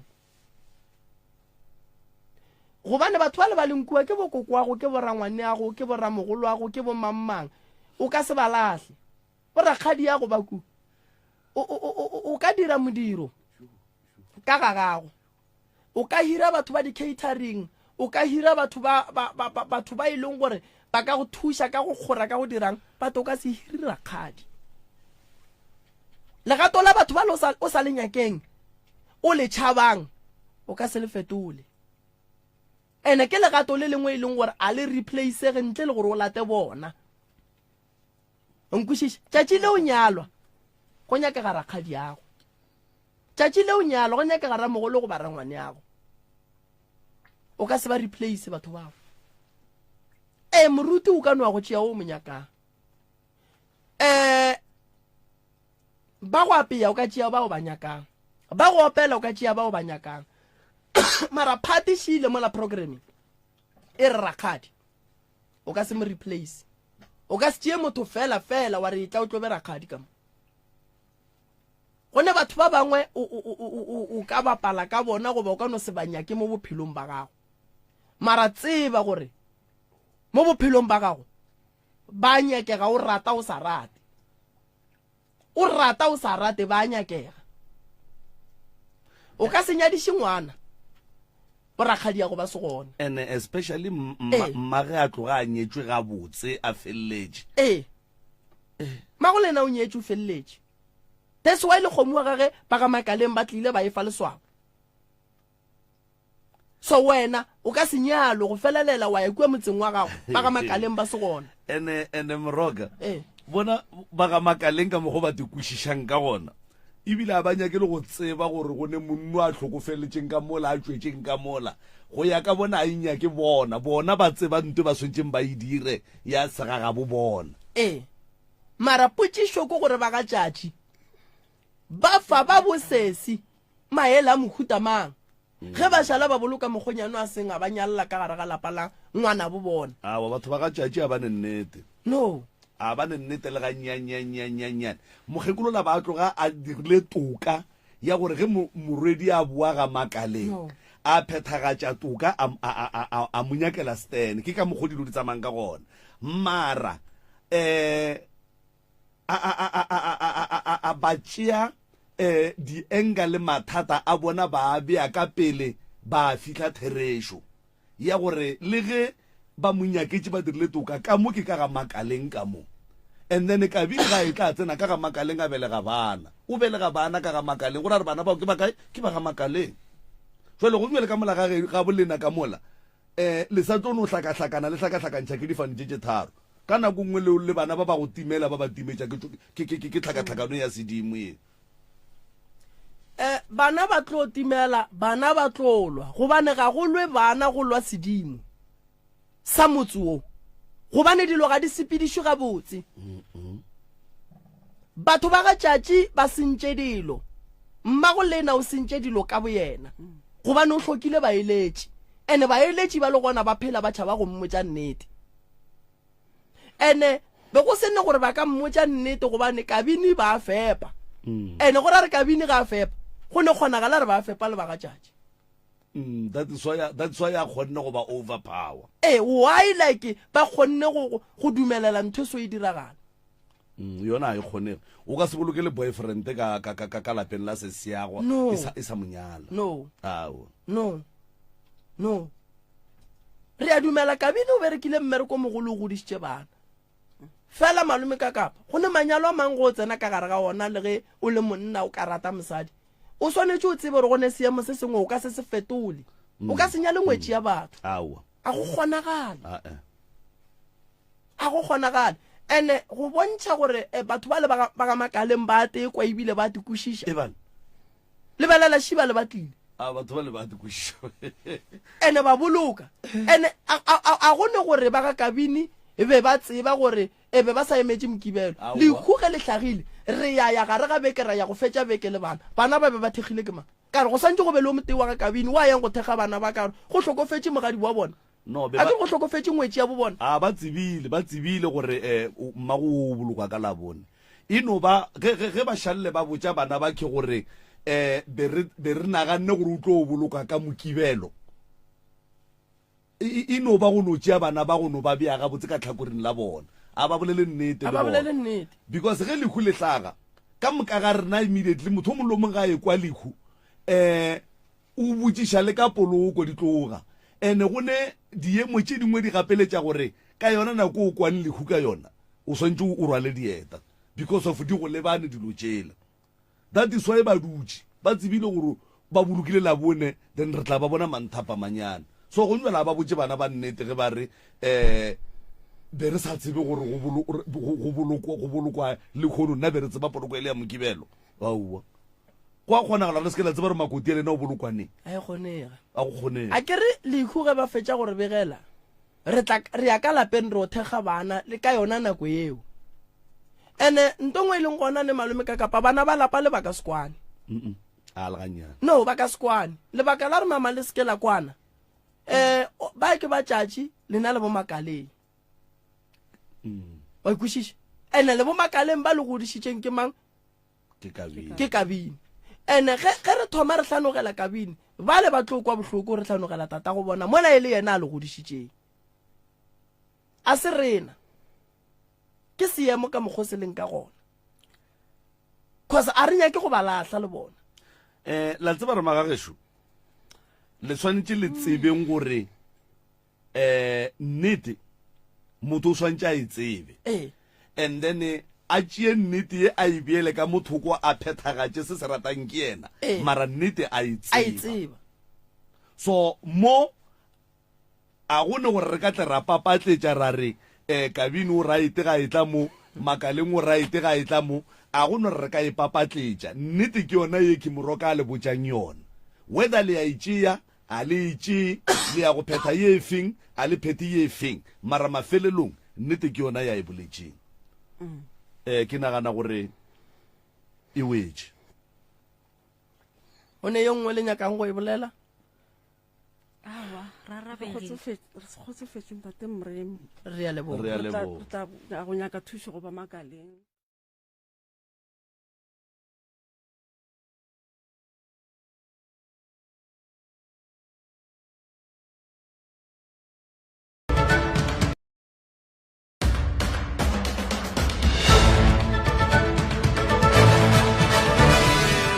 [SPEAKER 2] Gobane batho ba le ba leng kua ke bokokoago, ke borangwaneago, ke boramogoloago, ke bomangmang. O ka se ba lahle. Borakgadiago ba ku. O, o, o, o ka dira modiro ka ga gago. O ka hira batho ba di-catering, o ka hira batho ba, ba, ba, ba, batho ba e leng gore ba ka go thuša ka go kgora ka go dirang, but o ka se hire rakgadi. Legato la batho ba le o sa le nyakeng, o le tšhabang, o ka se le fetole. Ene ke legato le lengwe e leng gore a le replacege ntle le gore o late bona. Nkwešiše, tšatši le o nyalwa, go nyakega rakgadiago. Tšatši le o nyalwa, go nyakega ramogolo goba rangwaneago. O ka se ba replace batho bao. Ee, moruti o ka no wa go tšea o mo nyakang. Eh, ba go apea o ka tšea bao ba nyakang. Ba go opela o ka tšea bao ba nyakang. Mara party šile mola programming e re rakgadi. O ka se mo replace. O ka se tšee motho fela fela wa re etla o tlo be rakgadi ka mo. Go ne batho ba bangwe o, o, o, o, o ka bapala ka bona goba o ka no se ba nyake mo bophelong ba gago. Mara tseba gore mo bophelong ba gago ba nyakega o rata o sa rate. O rata o sa rate ba nyakega. O ka se nyadiše ngwana borakgadiago ba se gona.
[SPEAKER 1] And especially mmage a tloga a nyetšwe gabotse a feleletše.
[SPEAKER 2] Ee. Mmago le yena o nyetšwe o feleletše. That's why le kgomo wa gage ba ga Makaleng ba tlile ba e fa leswao. So wena o ka se nyalwe go felelela wa ya kua motseng wa gago ba ga Makaleng ba se gona.
[SPEAKER 1] Ene ene Moroka. Eh. Bona ba ga Makaleng ka mokgo ba te kwešišang ka gona. Ebile a ba nyake le go tseba gore go ne monno a hlokofeletšeng ka mola a tšwetšeng ka mola. Go ya ka bona a e nyake bona. Bona ba tseba nto ba swanetšeng ba e dire ya segagabo bona.
[SPEAKER 2] Ee. Mara potšišo ke gore ba ga Tšatši ba fa ba bosesi maele a mohuta mang ge ba šala ba boloka mokgonyane a seng a ba nyalla ka gare ga lapa la ngwanabo bona.
[SPEAKER 1] Aowa, batho ba ga Tšatši a ba ne nnete.
[SPEAKER 2] No.
[SPEAKER 1] A ba ne nnete le gannyannyannyannyannyane. Mokgekolola ba tloga a dirile toka ya gore ge morwedi a boa ga Makaleng, a phethagatša toka a, a, a, a, a mo nyakela Stan. Ke ka mokgo dilo di tsamayang ka gona. Mara, um a, a, a, a, a, a, a, a, a ba tšea um dienga le mathata a bona ba a bea ka pele ba fihla therešo ya gore le ge ba mo nyaketše ba dirile toka ka mo ke ka ga Makaleng ka mo. And then Kabini ga e tla tsena ka ga Makaleng a belega bana. O belega bana ka ga Makaleng go ra gore bana bao ke ba kae? Ke ba ga Makaleng. Jwale go bjale ka mola ga ga bolena ka mola um le sa tlo no hlakahlakana le hlakahlakantšha ke difane tše tše tharo. Ka nako nngwe le le bana ba ba go timela ba ba timetša ke ke ke ke tlhakatlhakano ya sedimo ye.
[SPEAKER 2] Eh, bana ba tlo timela, bana ba tlo lwa, gobane ga go lwe bana go lwa sedimo sa motse wo, gobane dilo ga di sepedišwe gabotse. Batho ba ga Tšatši ba sentše dilo, mmago Lena o sentše dilo ka boyena, gobane o hlokile baeletši, ene baeletši ba le gona ba phela ba tšhaba go mmotša nnete. Ene be go se ne gore ba ka mmotša nnete gobane Kabini ba a fepa. Mm. Ene go ra re Kabini ga a fepa, go ne kgonagala re ba a fepa le ba ga Tšatši.
[SPEAKER 1] Mm, that is why that's why a kgonne go ba overpower.
[SPEAKER 2] Eh, why like ba kgonne go go dumelela ntho e so e diragala?
[SPEAKER 1] Mm, yona ga e kgonege. O ka se boloke le boyfriend ka ka ka ka lapeng la sesiago
[SPEAKER 2] no.
[SPEAKER 1] e sa e sa monyala.
[SPEAKER 2] No.
[SPEAKER 1] Awo.
[SPEAKER 2] No. No. Re a dumela Kabini o berekile mmereko o mogolo o godišitše bana. Fela malome ka kapa go ne manyalo a mang go o tsena ka gare ga ona le ge o le monna o ka rata mosadi. O swanetše o tsebe gore go ne seemo se sengwe o ka se se fetole. O ka se nyale ngwetši ya batho.
[SPEAKER 1] Aowa.
[SPEAKER 2] A go kgonagale.
[SPEAKER 1] A-e.
[SPEAKER 2] A go kgonagale. Ene go bontšha gore eh, batho ba le ba ga Makaleng ba tekwa ebile ba te kwešiša.
[SPEAKER 1] Ebang.
[SPEAKER 2] Lebelela šiba le batlile.
[SPEAKER 1] A batho ba le ba dikwešiša.
[SPEAKER 2] Ene ba boloka. Ene a, a, a, a go ne gore ba ga Kabini e be ba tseba gore e be ba sa emetše Mokibelo. Lehu ge le hlagile, re ya ya gare ga beke ra ya go fetša beke le bana. Bana ba be ba thekgile ke mang? Ka re go santše go be le o motee wa ga Kabini wa yang go thekga bana ba ka gore go hlokofetše mogadi wa bona.
[SPEAKER 1] No, be
[SPEAKER 2] A
[SPEAKER 1] ba,
[SPEAKER 2] ke re go hlokofetše ngwetši ya bobona.
[SPEAKER 1] A ba tsebile, ba tsebile gore eh, mmago o bolokwa ka Labone. E no ba ge, ge, ge ba šalle ba botša bana ba ke gore eh, be re, be re naganne gore o tlo bolokwa ka Mokibelo. E, e, e no ba go no tšea bana ba go no ba bea gabotse ka tlhakoring la bona. A ba bolele nnete
[SPEAKER 2] A
[SPEAKER 1] le
[SPEAKER 2] ba bolele
[SPEAKER 1] bona.
[SPEAKER 2] nnete.
[SPEAKER 1] Because ge lehu le hlaga, ka moka ga rena immediately, motho o mongwe le o mongwe ga a ekwa lehu, eh, O botšiša le ka poloko di tloga. Ene go ne diemo tše dingwe di gapeletša gore ka yona nako o kwang lehu ka yona, o swantše o rwale dieta because of di go lebane dilo tšela. That is why ba dutše ba tsebile gore ba bolokile Labone then re tla ba bona manthapamanyana. So go njwala ba botše bana ba nnete ge ba re um be re sa tsebe gore go bolokwa go bolokwa lehono nna be re tseba poloko e le ya Mokibelo. Aowa. Go a kgonagala le se ke la tseba gore makoti a lena o bolokwa neng.
[SPEAKER 2] A e kgonege.
[SPEAKER 1] A go kgonege.
[SPEAKER 2] A ke re lehu ge ba fetša go re begela re tla re ya ka lapeng re o thekga bana le ka yona nako yeo. Ene nto ngwe e leng gona ne malome ka kapa bana ba lapa le ba ka se kwane.
[SPEAKER 1] A le gannyane.
[SPEAKER 2] No ba ka se kwane. Lebaka la re mama le se ke la kwana. Eh ba ke ba tšatši lena le bo makaleng. Wa ikwešiša? Ene le bo makaleng ba le godišitšeng ke mang?
[SPEAKER 1] Ke Kabini.
[SPEAKER 2] Ke Kabini. Ene ge ge re thoma re hlanogela Kabini, bale ba tlo kwa bohloko re hlanogela tata go bona mola e le yena a le godišitšeng. A se rena. Ke seemo ka mokgo se leng ka gona. Cause a re nyake go ba lahla le bona.
[SPEAKER 1] Eh, la tseba re magagešo, le swanetše le tsebeng gore eh nnete motho o swantše a e tsebe.
[SPEAKER 2] Eh.
[SPEAKER 1] And then eh, a tšee nnete ye a e beele ka mo thoko a phethagatše se se ratang ke yena.
[SPEAKER 2] Eh.
[SPEAKER 1] Mara nnete a e
[SPEAKER 2] A e
[SPEAKER 1] tseba.
[SPEAKER 2] tseba.
[SPEAKER 1] So mo A go ne gore re ka tle ra papatletša ra re, Eh, Kabini o raete ga e tla mo, Makaleng o raete ga e tla mo. A go ne gore re ka e papatletša. Nnete ke yona ye ke Moroka a le botšang yona. Whether le ya e tšea, a le e tšee, le ya go phetha ye e feng, a le phethe ye e feng, mara mafelelong nnete ke yona ya e boletšeng. Eh, ke nagana gore e wetše.
[SPEAKER 2] Go ne ye nngwe le nyakang go e bolela?
[SPEAKER 4] Aowa, re
[SPEAKER 3] Re
[SPEAKER 4] arabegile.
[SPEAKER 3] kgotsofetše, re kgotsofetše ntate Moremi.
[SPEAKER 2] Re a leboga.
[SPEAKER 1] Re a
[SPEAKER 3] Re tla,
[SPEAKER 1] leboga.
[SPEAKER 3] re tla ya go nyaka thušo go ba makaleng.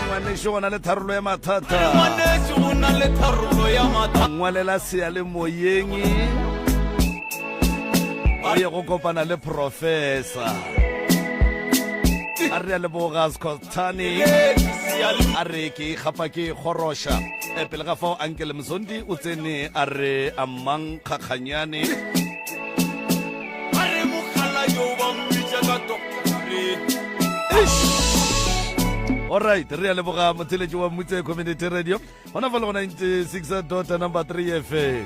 [SPEAKER 1] Ngwanešu go na le tharollo ya mathata.
[SPEAKER 6] Ngwanešu go na le tharollo ya mathata.
[SPEAKER 1] Ngwalela seyalemoyeng o ye go kopana le professor. A re a leboga Scottane. A re ke ikgapa ke ikgoroša. E, pele ga fao Uncle Mzondi o tsene a re amang kgakganyane.
[SPEAKER 6] A re mogala yo ba mmitša ka doctorate.
[SPEAKER 1] Alright, re a leboga motheletši wa Mmutse Community Radio gona fa le go 96 dot number 3 FM.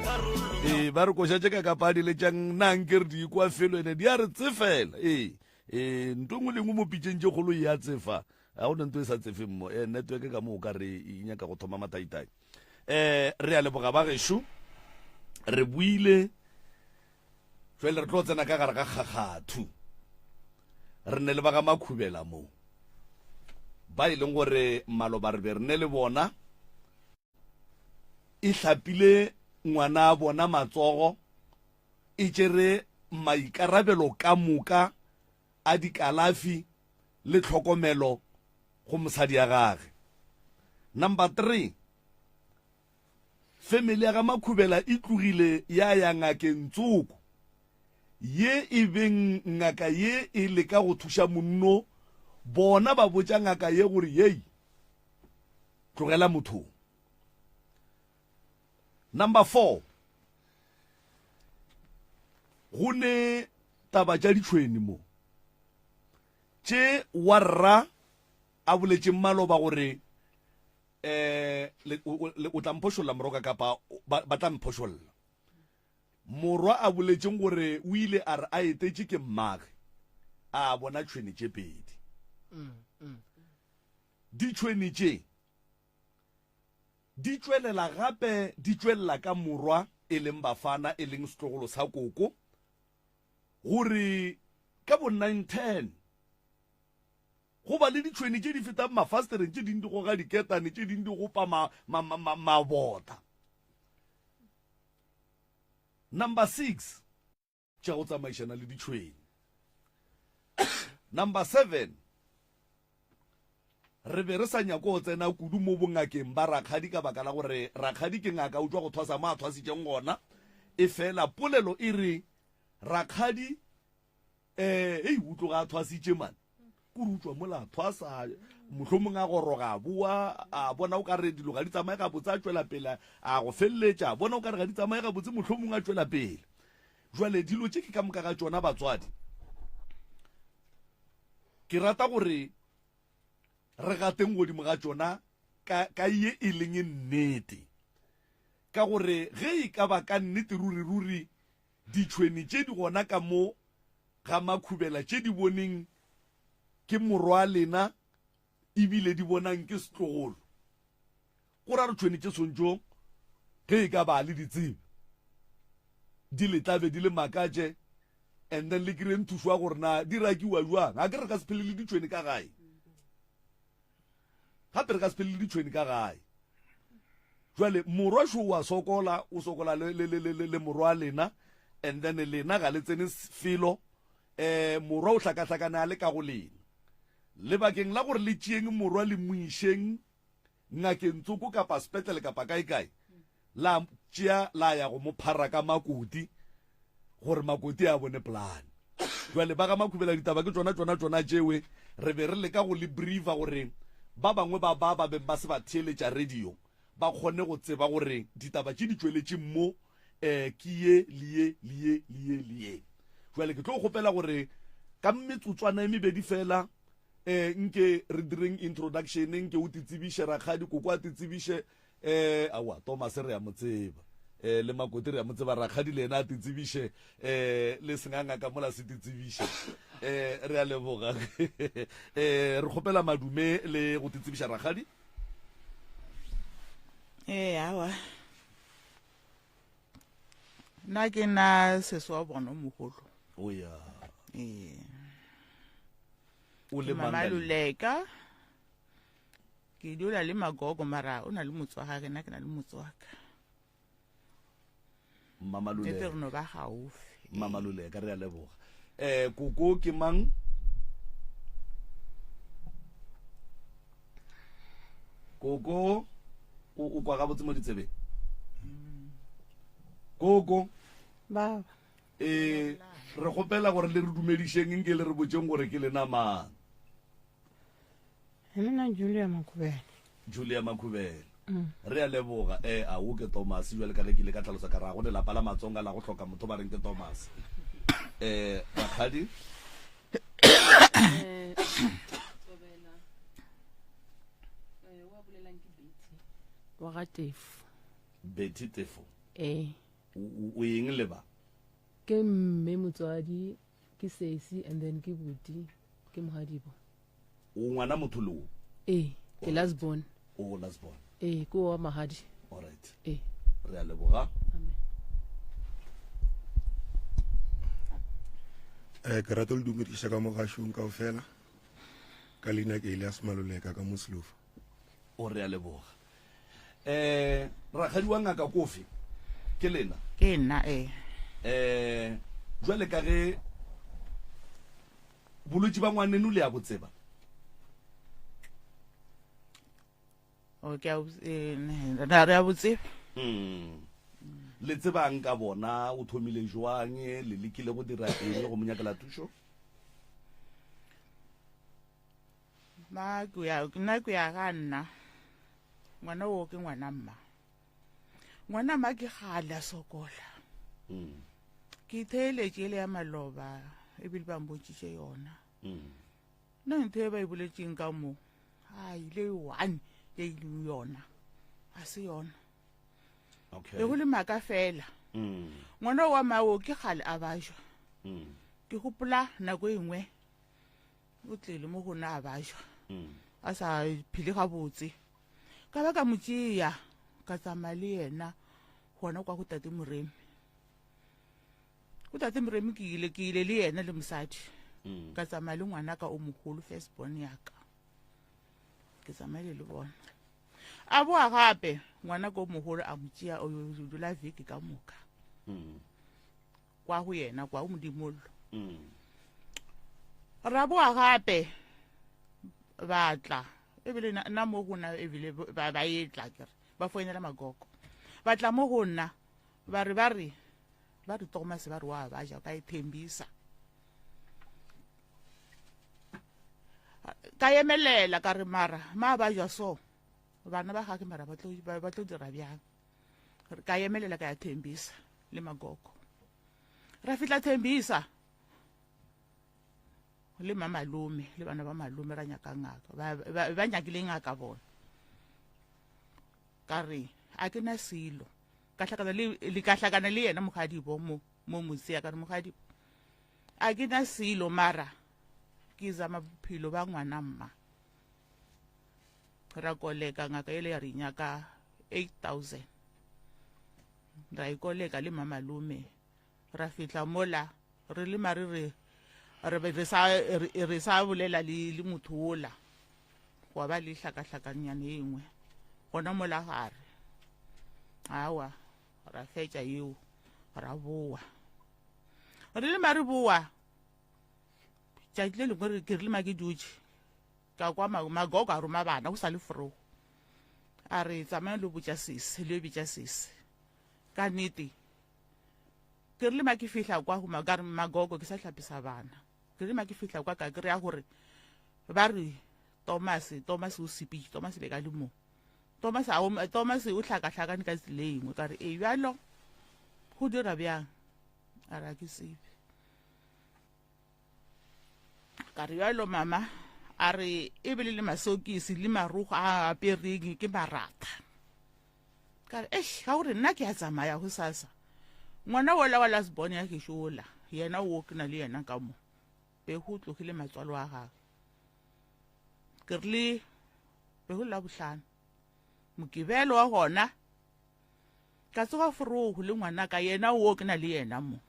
[SPEAKER 1] Ee, ba re koša tše ka kapa di letšang nang ke re di kwa felo ene di a re tsefela. Ee, ee, ntho e nngwe le nngwe mo pitšeng tše kgolo e a tsefa. Ga go na ntho e sa tsefeng mo. Eh, network ka mo o ka re e nyaka go thoma mataitai. Eh, re a leboga ba gešo. Re buile Jwale re tlo tsena ka gare ga kgakgathu. Re ne le ba ga Makhubela mo, ba e leng gore maloba re be re ne le bona. E hlapile ngwana bona matsogo, e tšere maikarabelo ka moka a dikalafi le tlhokomelo go mosadi ya gage. Number 3, Family ya ga Makhubela e tlogile ya ya ngakeng tsoko ye e beng ngaka ye e leka go thuša monno, bona ba botša ngaka ye gore yei tlogela motho. Number 4, go ne taba tša ditšhweni mo tše warra a boletšeng maloba gore eh le, o, le, o tla mphošolla moroka kapa ba, ba tla mphošolla. Morwa a boletšeng gore o ile a re a etetše ke mmage a bona tšhwene tše pedi. Ditšhwene tše di tšwelela gape di tšwelela ka morwa e leng Bafana e leng setlogolo sa koko gore ka bo 9:10 Go ba le ditšhwene tše di fetang mafastereng, tše ding di goga diketane, tše ding di gopa ma, ma, ma, ma, mabota. Number 6. Tša go tsamaišana le ditšhwene. Number 7. Re be re sa nyake go tsena kudu mo bongakeng ba rakgadi ka baka la gore rakgadi ke ngaka, o tšwa go thwasa mo a thwasitšeng gona. Efela polelo e re rakgadi Eh, hei, o tloga a thwasitše man. Kore o tšwa mola a thwasa, mohlomong a goroga a boa, a bona o ka re dilo ga di tsamaye gabotse, a tšwela pele a go feleletša, a bona o ka re ga di tsamaye gabotse, mohlomong a tšwela pele. Jwale dilo tše ke ka moka ga tšona batswadi. Ke rata gore re gateng godimo ga tšona ka, ka ye e leng nnete. Ka gore ge e ka ba ka nnete ruri ruri ditšhweni tše di gona ka mo ga makhubela tše di boneng ke morwa lena ebile di bonang ke setlogolo, go ra re tšhweni tše swantšo ge e ka ba le di tsebe di le tlabe di le makatše and then le kry-eng thušo ya gore na di rakiwa jwang. Ga ke re ka se phele le ditšhweni ka gae, gape re ka se phele le ditšhweni ka gae. Jwale morwa šo wa sokola, o sokola le, le, le, le, le morwa lena and then lena ga le tsene felo. Um morwa o hlakahlakane a le ka go lena. Lebakeng la gore le tšeeng morwa le mo išeng ngakeng tsoko kapa sepetlele kapa kae-kae, la tšea la ya go mo phara ka makoti gore makoti a bone polane. Jwale ba ga Makhubela ditaba ke tšona tšona tšona tšewe re be re leka go le briefa gore ba bangwe ba ba ba beng ba se ba theeletša radio ba kgone go tseba gore ditaba tše di tšweletše mo um ke ye le ye le ye le ye le ye. Jwale ke tlo kgopela gore ka metsotswana e mebedi fela um nke re direng introduction, nke o titsebiše rakgadi, koko a titsebiše, um aowa Thomas re a mo tseba, um le Makoti re a mo tseba, rakgadi le yena a titsebiše, um le sengangaka mola se titsebiše. Um re a leboga. Um re kgopela madume le go titsebiša rakgadi.
[SPEAKER 7] Ee, aowa. Nna ke nna sesi wa bona o mogolo.
[SPEAKER 1] O ya.
[SPEAKER 7] Ee.
[SPEAKER 1] O le
[SPEAKER 7] Ke mama
[SPEAKER 1] mang ka leina?
[SPEAKER 7] Luleka. Ke dula le magogo mara o na le motse wa gage nna ke na le motse wa ka.
[SPEAKER 1] Mama
[SPEAKER 7] Nete
[SPEAKER 1] Luleka.
[SPEAKER 7] re no ba gaufi.
[SPEAKER 1] Mama Luleka re a leboga. Eh koko ke mang? Koko o o kwa gabotse mo ditsebeng? Koko
[SPEAKER 8] Baba.
[SPEAKER 1] Eh re kgopela gore le re dumedišeng nke le re botšeng gore ke lena mang.
[SPEAKER 8] Nna Julia Makhubele.
[SPEAKER 1] Julia Makhubele. Re a leboga. Eh a wo ke Thomas jwale ka ge ke ile ka tlhalosa ka ra go lelapa la Matsonga la go hloka motho ba reng ke Thomas. Eh rakgadi.
[SPEAKER 2] Eh Thobela. Eh wa bolelang ke Betty wa ga Tefo.
[SPEAKER 1] Betty Tefo.
[SPEAKER 8] Eh.
[SPEAKER 1] O o eng le ba?
[SPEAKER 2] Ke mme motswadi, ke sesi and then ke buti, ke mohadibo.
[SPEAKER 1] O ngwana motho le o?
[SPEAKER 2] Ee, ke last born.
[SPEAKER 1] O last born.
[SPEAKER 2] Ee, ke wa mahadi.
[SPEAKER 1] All right.
[SPEAKER 2] Ee.
[SPEAKER 1] Re a leboga.
[SPEAKER 2] Amen.
[SPEAKER 9] Eh, ke rata le dumediša ka mogašong kaofela ka leina ke Elias Maloleka ka Moslofa.
[SPEAKER 1] O re a leboga. Eh, rakgadi wa ngaka kofe ke lena?
[SPEAKER 7] Ke nna ee.
[SPEAKER 1] Eh, jwale ka ge bolwetši ba ngwaneno le ya bo tseba?
[SPEAKER 7] O ke a eh, na re a bo tseba.
[SPEAKER 1] Mm. Le tsebang ka bona o thomile jwang le lekile go dira eng go mo nyakela thušo?
[SPEAKER 7] Nna ke ya nna ke ya ga nna. Ngwana o ke ngwana mma. Ngwana mma ke gale a sokola.
[SPEAKER 1] Mm.
[SPEAKER 7] Ke itheeletše ele ya maloba ebile ba mbontšitše yona.
[SPEAKER 1] Mm.
[SPEAKER 7] Nna ntho e ba e boletseng ka mo a ile one ye e leng yona a se yona.
[SPEAKER 1] Okay.
[SPEAKER 7] Be go le maaka fela.
[SPEAKER 1] Mm.
[SPEAKER 7] Ngwana wa mao ke gale a bajwa.
[SPEAKER 1] Mm.
[SPEAKER 7] Ke gopola nako e nngwe o tlile mo go nna a bajwa
[SPEAKER 1] mm.
[SPEAKER 7] a sa phele gabotse ka ba ka mo tšea ka tsamaya le yena gona kwa go tate Moremi go tate Moremi ke ile ke ile le yena le mosadi
[SPEAKER 1] mm.
[SPEAKER 7] ka tsamaya le ngwana ka o mogolo first born ya ka ke tsamaile le bona a boa gape ngwana ka o mogolo a mo tšea o yo dula veke ka moka
[SPEAKER 1] mm.
[SPEAKER 7] kwa go yena kwa o modimollo
[SPEAKER 1] mm.
[SPEAKER 7] ra boa gape ba tla ebile nna mo go nna ebile ba ba etla kere ba foinela magogo ba tla mo go nna ba re ba re ba re Thomas ba re wa ba ja ba e thembisa. Ka emelela ka re mara ma ba jwa so bana ba gage mara ba tlo ba tlo dira bjang. Ka emelela ka ya Thembisa le Magogo. Ra fihla Thembisa le mamalome le bana ba malome ra nyaka ngaka ba, ba, ba nyakile ngaka bona. Ka re a ke na selo ka hlakana le le ka hlakana le yena mogadibo mo mo motse ka re mogadibo a ke na selo mara ke zama bophelo ba ngwana mma. Ra koleka ngaka ele ya re nyaka 8000 ra ikoleka le mamalome ra fihla mola re le mare re re be re sa re sa bolela le le motho ola gwa ba le hlakahlakanyane e nngwe gona mola gare awa ra fetša yeo ra boa re le mare boa tšatši le lengwe ke re le ma ke dutše ka kwa magogo a roma bana go sa le forogo a re tsamaya lo botša sese le yo bitša sese ka nnete ke rile ma ke fihla kwa go ka re magogo ke sa hlapisa bana ke rile ma ke fihla kwa ka kry-a gore ba re thomas thomas o sepitše thomas be ka le mo thomas thomas o hlakahlakane ka tsela e nngwe ka re e bjalo go dira bjang a re a ke tsebe ka re bjalo mama a re e bele le masokisi le marogo a apereng ke maratha ka re eish ga gore nna ke a tsamaya go sasa ngwana ola wa lasbon ya gešo ola yena o ke na le yena ka mo be go tlogile matswalo a gagwe ke rile be go la bohlano mokibelo wa gona ka tsoga forogo le ngwana ka yena o ke na le yena mo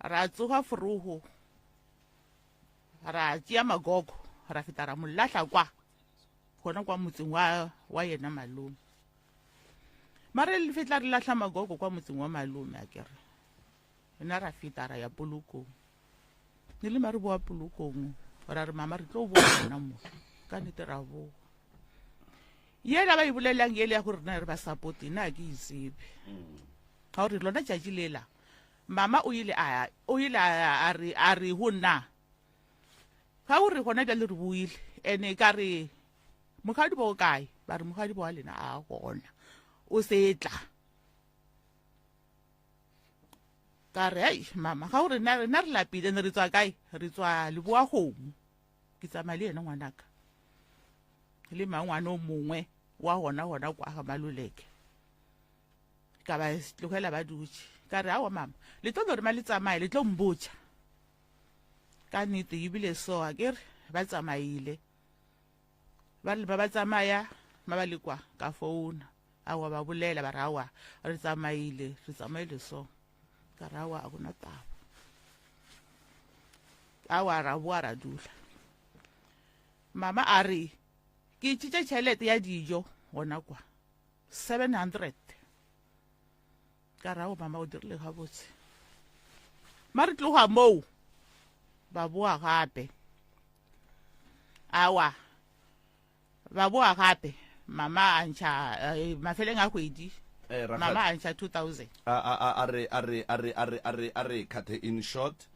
[SPEAKER 7] ra tsoga forogo ra tšea magogo ra feta ra mo lahla kwa gona kwa motseng wa, wa yena malome mare le fetla re lahla magogo kwa motseng wa malome a kere ena ra feta ra ya polokong ne le mare boa polokong ra re mama re tlo boa gona mo ka nnete ra boa yela ba e bolelang yele ya gore rena re ba supporte nna ga ke e tsebe ga gore lona tšatši lela mama o ile a o ile a re a re go nna ga o re gona bjale re boile ene ka re mokgadi bo kae ba re mokgadi bo wa lena a gona o setla ka re ai mama ga o re na rena re lapile ne re tswa kae re tswa leboa kgomo ke tsamaya le yena ngwanaka le mangwane o mongwe wa gona gona kwa ga maloleke ka ba tlogela ba dutše ka re awa mama le tlo no re ma le tsamaye le tlo mbotša ka nnete ebile so a ke re ba tsamaile ba le ba ba tsamaya ma ba le kwa ka founa awa ba bolela ba re awa re tsamaile re tsamaile so ka re awa a gona taba awa ra boa ra dula mama a re ke tšitše tšhelete ya dijo gona kwa 700 ka rago mama o dirile gabotse ma re tloga moo ba boa gape awa ba boa gape mama a ntšha eh, mafeleng a kgwedi
[SPEAKER 1] Eh, Rakgadi.
[SPEAKER 7] mama a ntšha 2000
[SPEAKER 1] a a a a re a re a re a re a re a re cut in short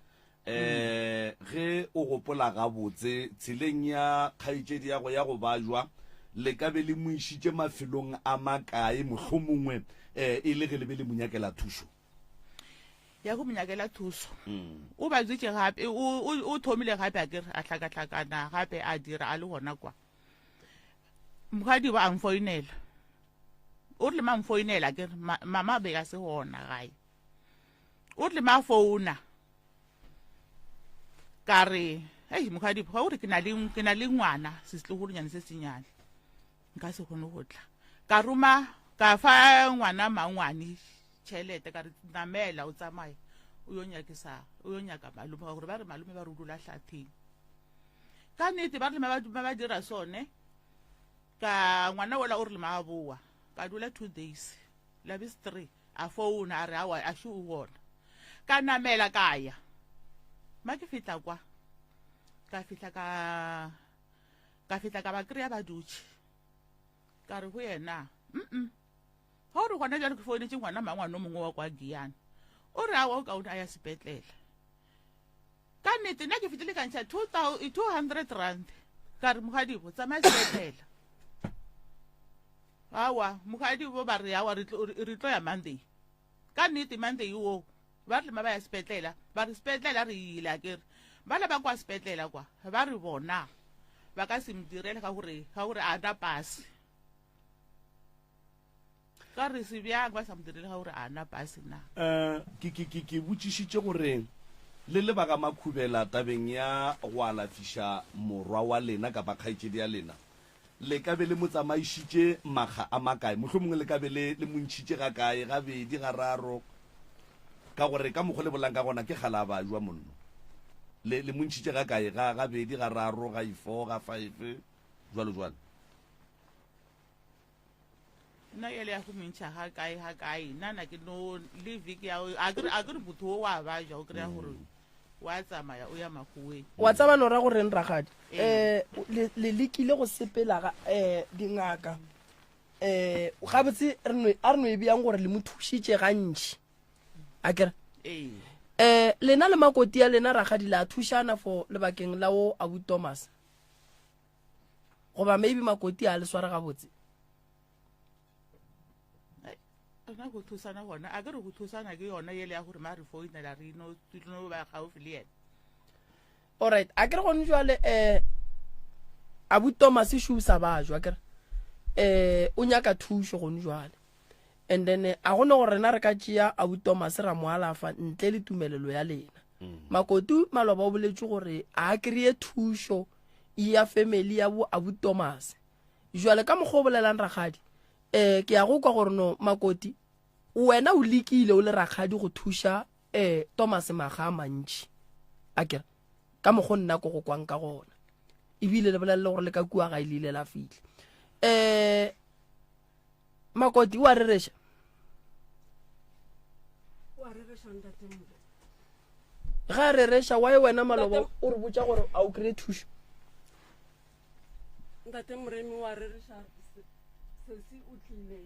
[SPEAKER 1] eh ge o gopola gabotse tseleng ya kgaetšedi ya go ya go bajwa le ka be le mo išitše mafelong a makae mohlomongwe eh e le ge le be le mo nyakela thušo
[SPEAKER 7] ya go mo nyakela thuso o ba tswitše gape o thomile gape a kere a hlakahlakana gape a dira a le gona kwa mogadi ba a mfoinela o rile ma mfoinela kere mama be ka se gona gae o rile ma founa ka re ei mogadi ga o re ke na le ke na le ngwana setlogolonyane se senyane nka se kgone go tla ka roma ka fa ngwana mangwane tšhelete ka re namela o tsamaye o yo nyakisa o yo nyaka malome ka gore ba re malome ba re o dula hlatheng ka nnete ba re ba ba dira sone ka ngwana ola o re le ma boa ka dula two days labis three a founa a re awa a še o gona ka namela ka ya ma ke fihla kwa ka fihla ka ka fihla ka ba kry-a ba dutše ka re go yena mm ga o re gona jalo ke founetse ngwana mangwane o mongwe wa kwa giane o re awa o kaone a ya sepetlele ka nnete nna ke fetile ka ntšha 200 rand ka re mogadibo tsamaya sepetlela awa mogadibo ba re awa re tlo ya monday ka nnete monday wo ba re lema ba ya sepetlela ba re sepetlela re ile a kere bala ba kwa sepetlela kwa ba re bona ba ka se mo direle ka gore ka gore a na pase ka re se bjang ba sa mo direle ka gore a na pase na
[SPEAKER 1] um ke ke ke ke botšišitše gore le le ba ga makhubela tabeng ya go alafiša morwa wa lena kapa kgaetšedi ya lena Le ka be le mo tsamaišitše makga a makae? Mohlomongwe le ka be le, le mo ntšhitše gakae? Gabedi, gararo? Ka gore ka mokgo le bolang ka gona ke kgale a bajwa monno. Le, le mo ntšhitše gakae? Ga, gabedi, gararo, ga i-four, ga five, jwalo jwalo.
[SPEAKER 7] Nna yele ya go mo ntšha ga kae, ga kae, nna na ke no le viki ya, a ke re, a ke re motho o wa bajwa, o kry-a gore wa tsamaya o ya makgoweng.
[SPEAKER 2] Wa tseba no ra go reng rakgadi? Eh, le, le lekile go sepela ga eh dingaka. Eh, gabotse re no a re no e beyang gore le mo thušitše gantši. A kere?
[SPEAKER 7] Ee.
[SPEAKER 2] Eh, lena le makoti ya lena rakgadi la thušana for lebakeng la wo abu Thomas. Goba maybe makoti a le swara gabotse.
[SPEAKER 7] Rena go thusana gona a ke re go thusana ke yona yele ya gore ma re founela re no no ba gaufi le yena.
[SPEAKER 2] Alright, a ke re gone jwale eh abu Thomas shu sa ba jwa ke re eh o nyaka thušo gone jwale. And then a gone gore rena re ka tšea abu Thomas ra mo alafa ntle le tumelelo ya lena. Makoti maloba o boletše gore a kry-e thušo ya family ya bo abu Thomas. Jwale ka mokgwa o bolelang rakgadi, eh ke ya go kwa gore no Makoti wena o lekile o le rakgadi go thuša eh Thomas makga a mantši. A kere ka mokgwa nna ko go kwang ka gona. Ebile le bolelele gore le ka kua ga e le ile la fihla. Eh Makoti o a rereša?
[SPEAKER 3] O a rereša ntate Mbo.
[SPEAKER 2] Ga a rereša why wena maloba o re botša gore a o kry-e thušo?
[SPEAKER 3] Ntate Moremi wa rereša sesi o tlile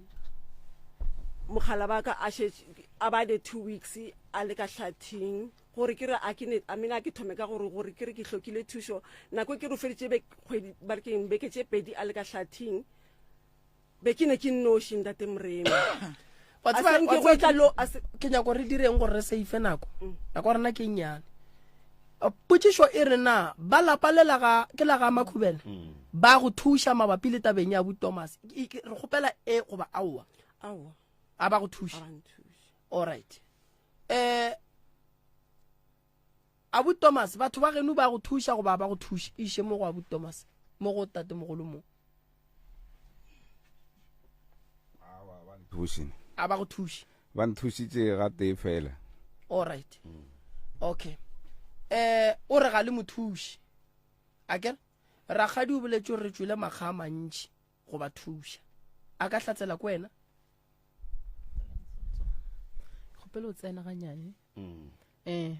[SPEAKER 3] mogala ba ka a šetše a ba le 2 weeks a le ka hlathing gore ke re a ke ne a mina ke thome ka gore gore ke re ke hlokile thušo nako ke re feditše be kgwedi ba re keng beke tše pedi a le ka hlathing be ke ne ke nnoši ntate Moremi
[SPEAKER 2] Wa
[SPEAKER 3] A
[SPEAKER 2] tseba-
[SPEAKER 3] se nke
[SPEAKER 2] wa
[SPEAKER 3] go
[SPEAKER 2] tseba
[SPEAKER 3] etla
[SPEAKER 2] ke-
[SPEAKER 3] lo- a se-
[SPEAKER 2] ke nyako re direng gore re seife nako nako ya rena ke e nnyane Potšišo e re na ba lapa le la ga ke la ga Makhubele ba go thuša mabapi le tabeng ya abu Thomas? Re kgopela e goba aowa?
[SPEAKER 3] Aowa.
[SPEAKER 2] A ba go thuše?
[SPEAKER 3] A ba nthuše.
[SPEAKER 2] All right. Eh Abu Thomas, batho ba geno ba go thuša goba ba go thuše? Iše mo go Abu Thomas, mo go tatemogolo mo.
[SPEAKER 10] Thuše.
[SPEAKER 2] A ba go thuše?
[SPEAKER 10] Ba nthušitše gatee fela.
[SPEAKER 2] All right. Okay. Eh o re ga le mothuši. A ke rakgadi o boletše gore re tšwele makga a mantši go ba thuša. A ka hlatsela ko wena?
[SPEAKER 11] Kgopelo o tsena ganyane. Eh.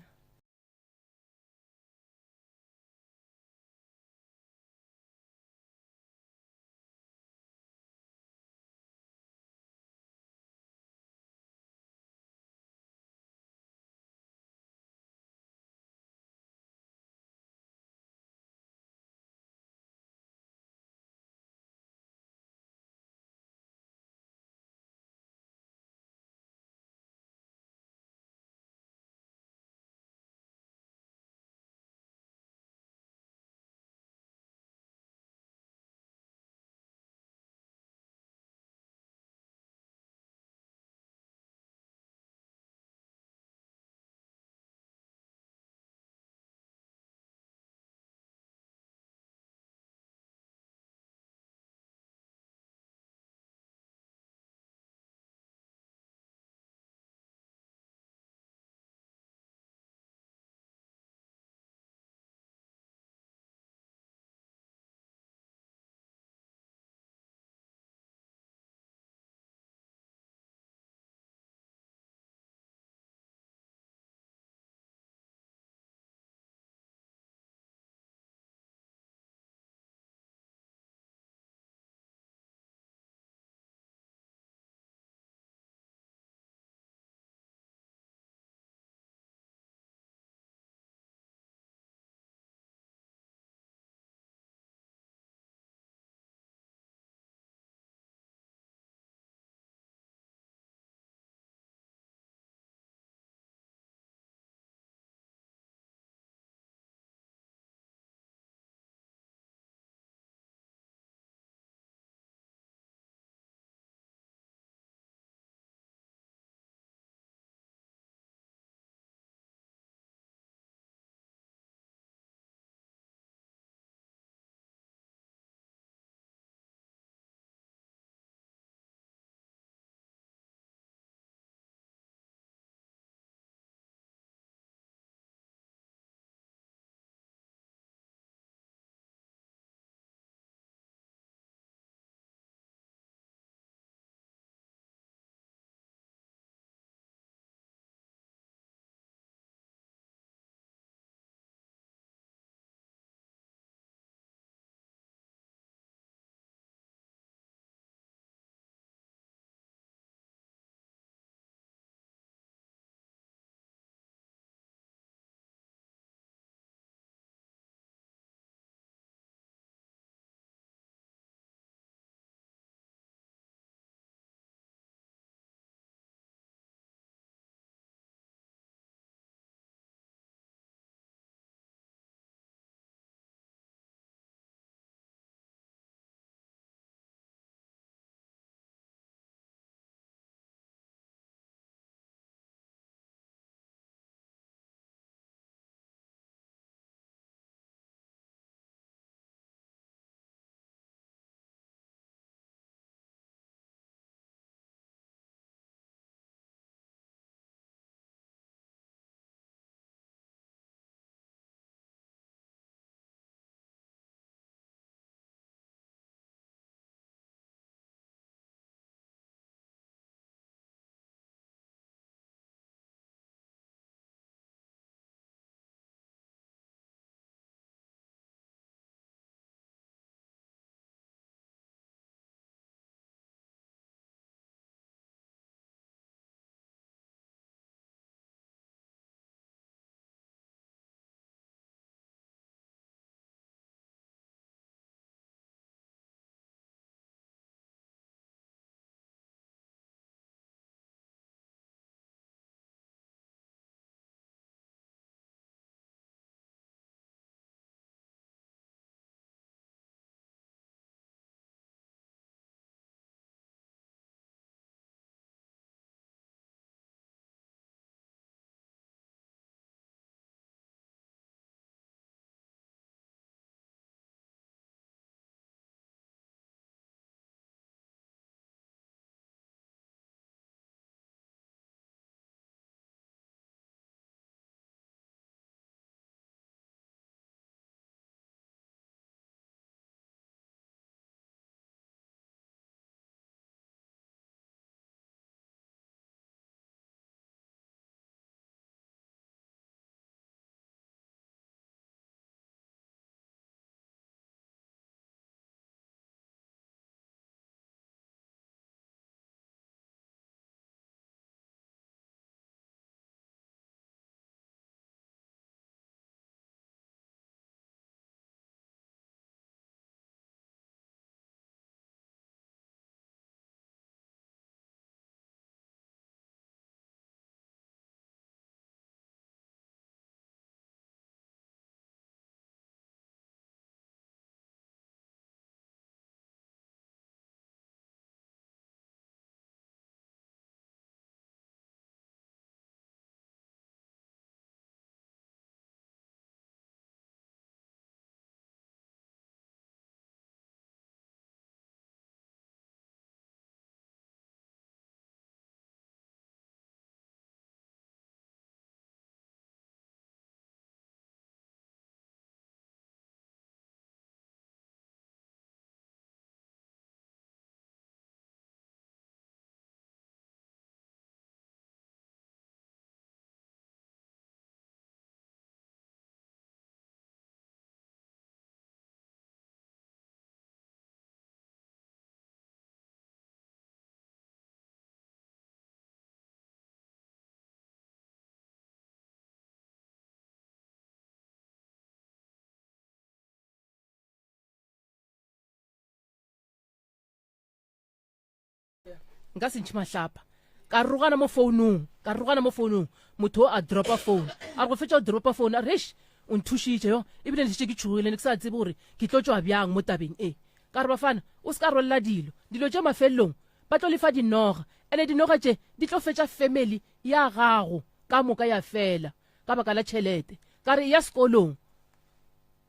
[SPEAKER 11] Nka se ntšhe mahlapa. Ka rogana mo founung, ka rogana mo founung. Motho o a dropa phone. A re go fetša go dropa phone, a re, Eish, o nthušitše yo. Ebile ne šetše ke tšhogile, ne ke sa tsebe gore ke tlo tšwa bjang mo tabeng e. Ka re, Bafana, o se ka rwalela dilo. Dilo tše mafelelong ba tlo lefa dinoga. Ene dinoga tše di tlo fetša family ya gago ka moka ya fela ka baka la tšhelete. Ka re, Eya sekolong.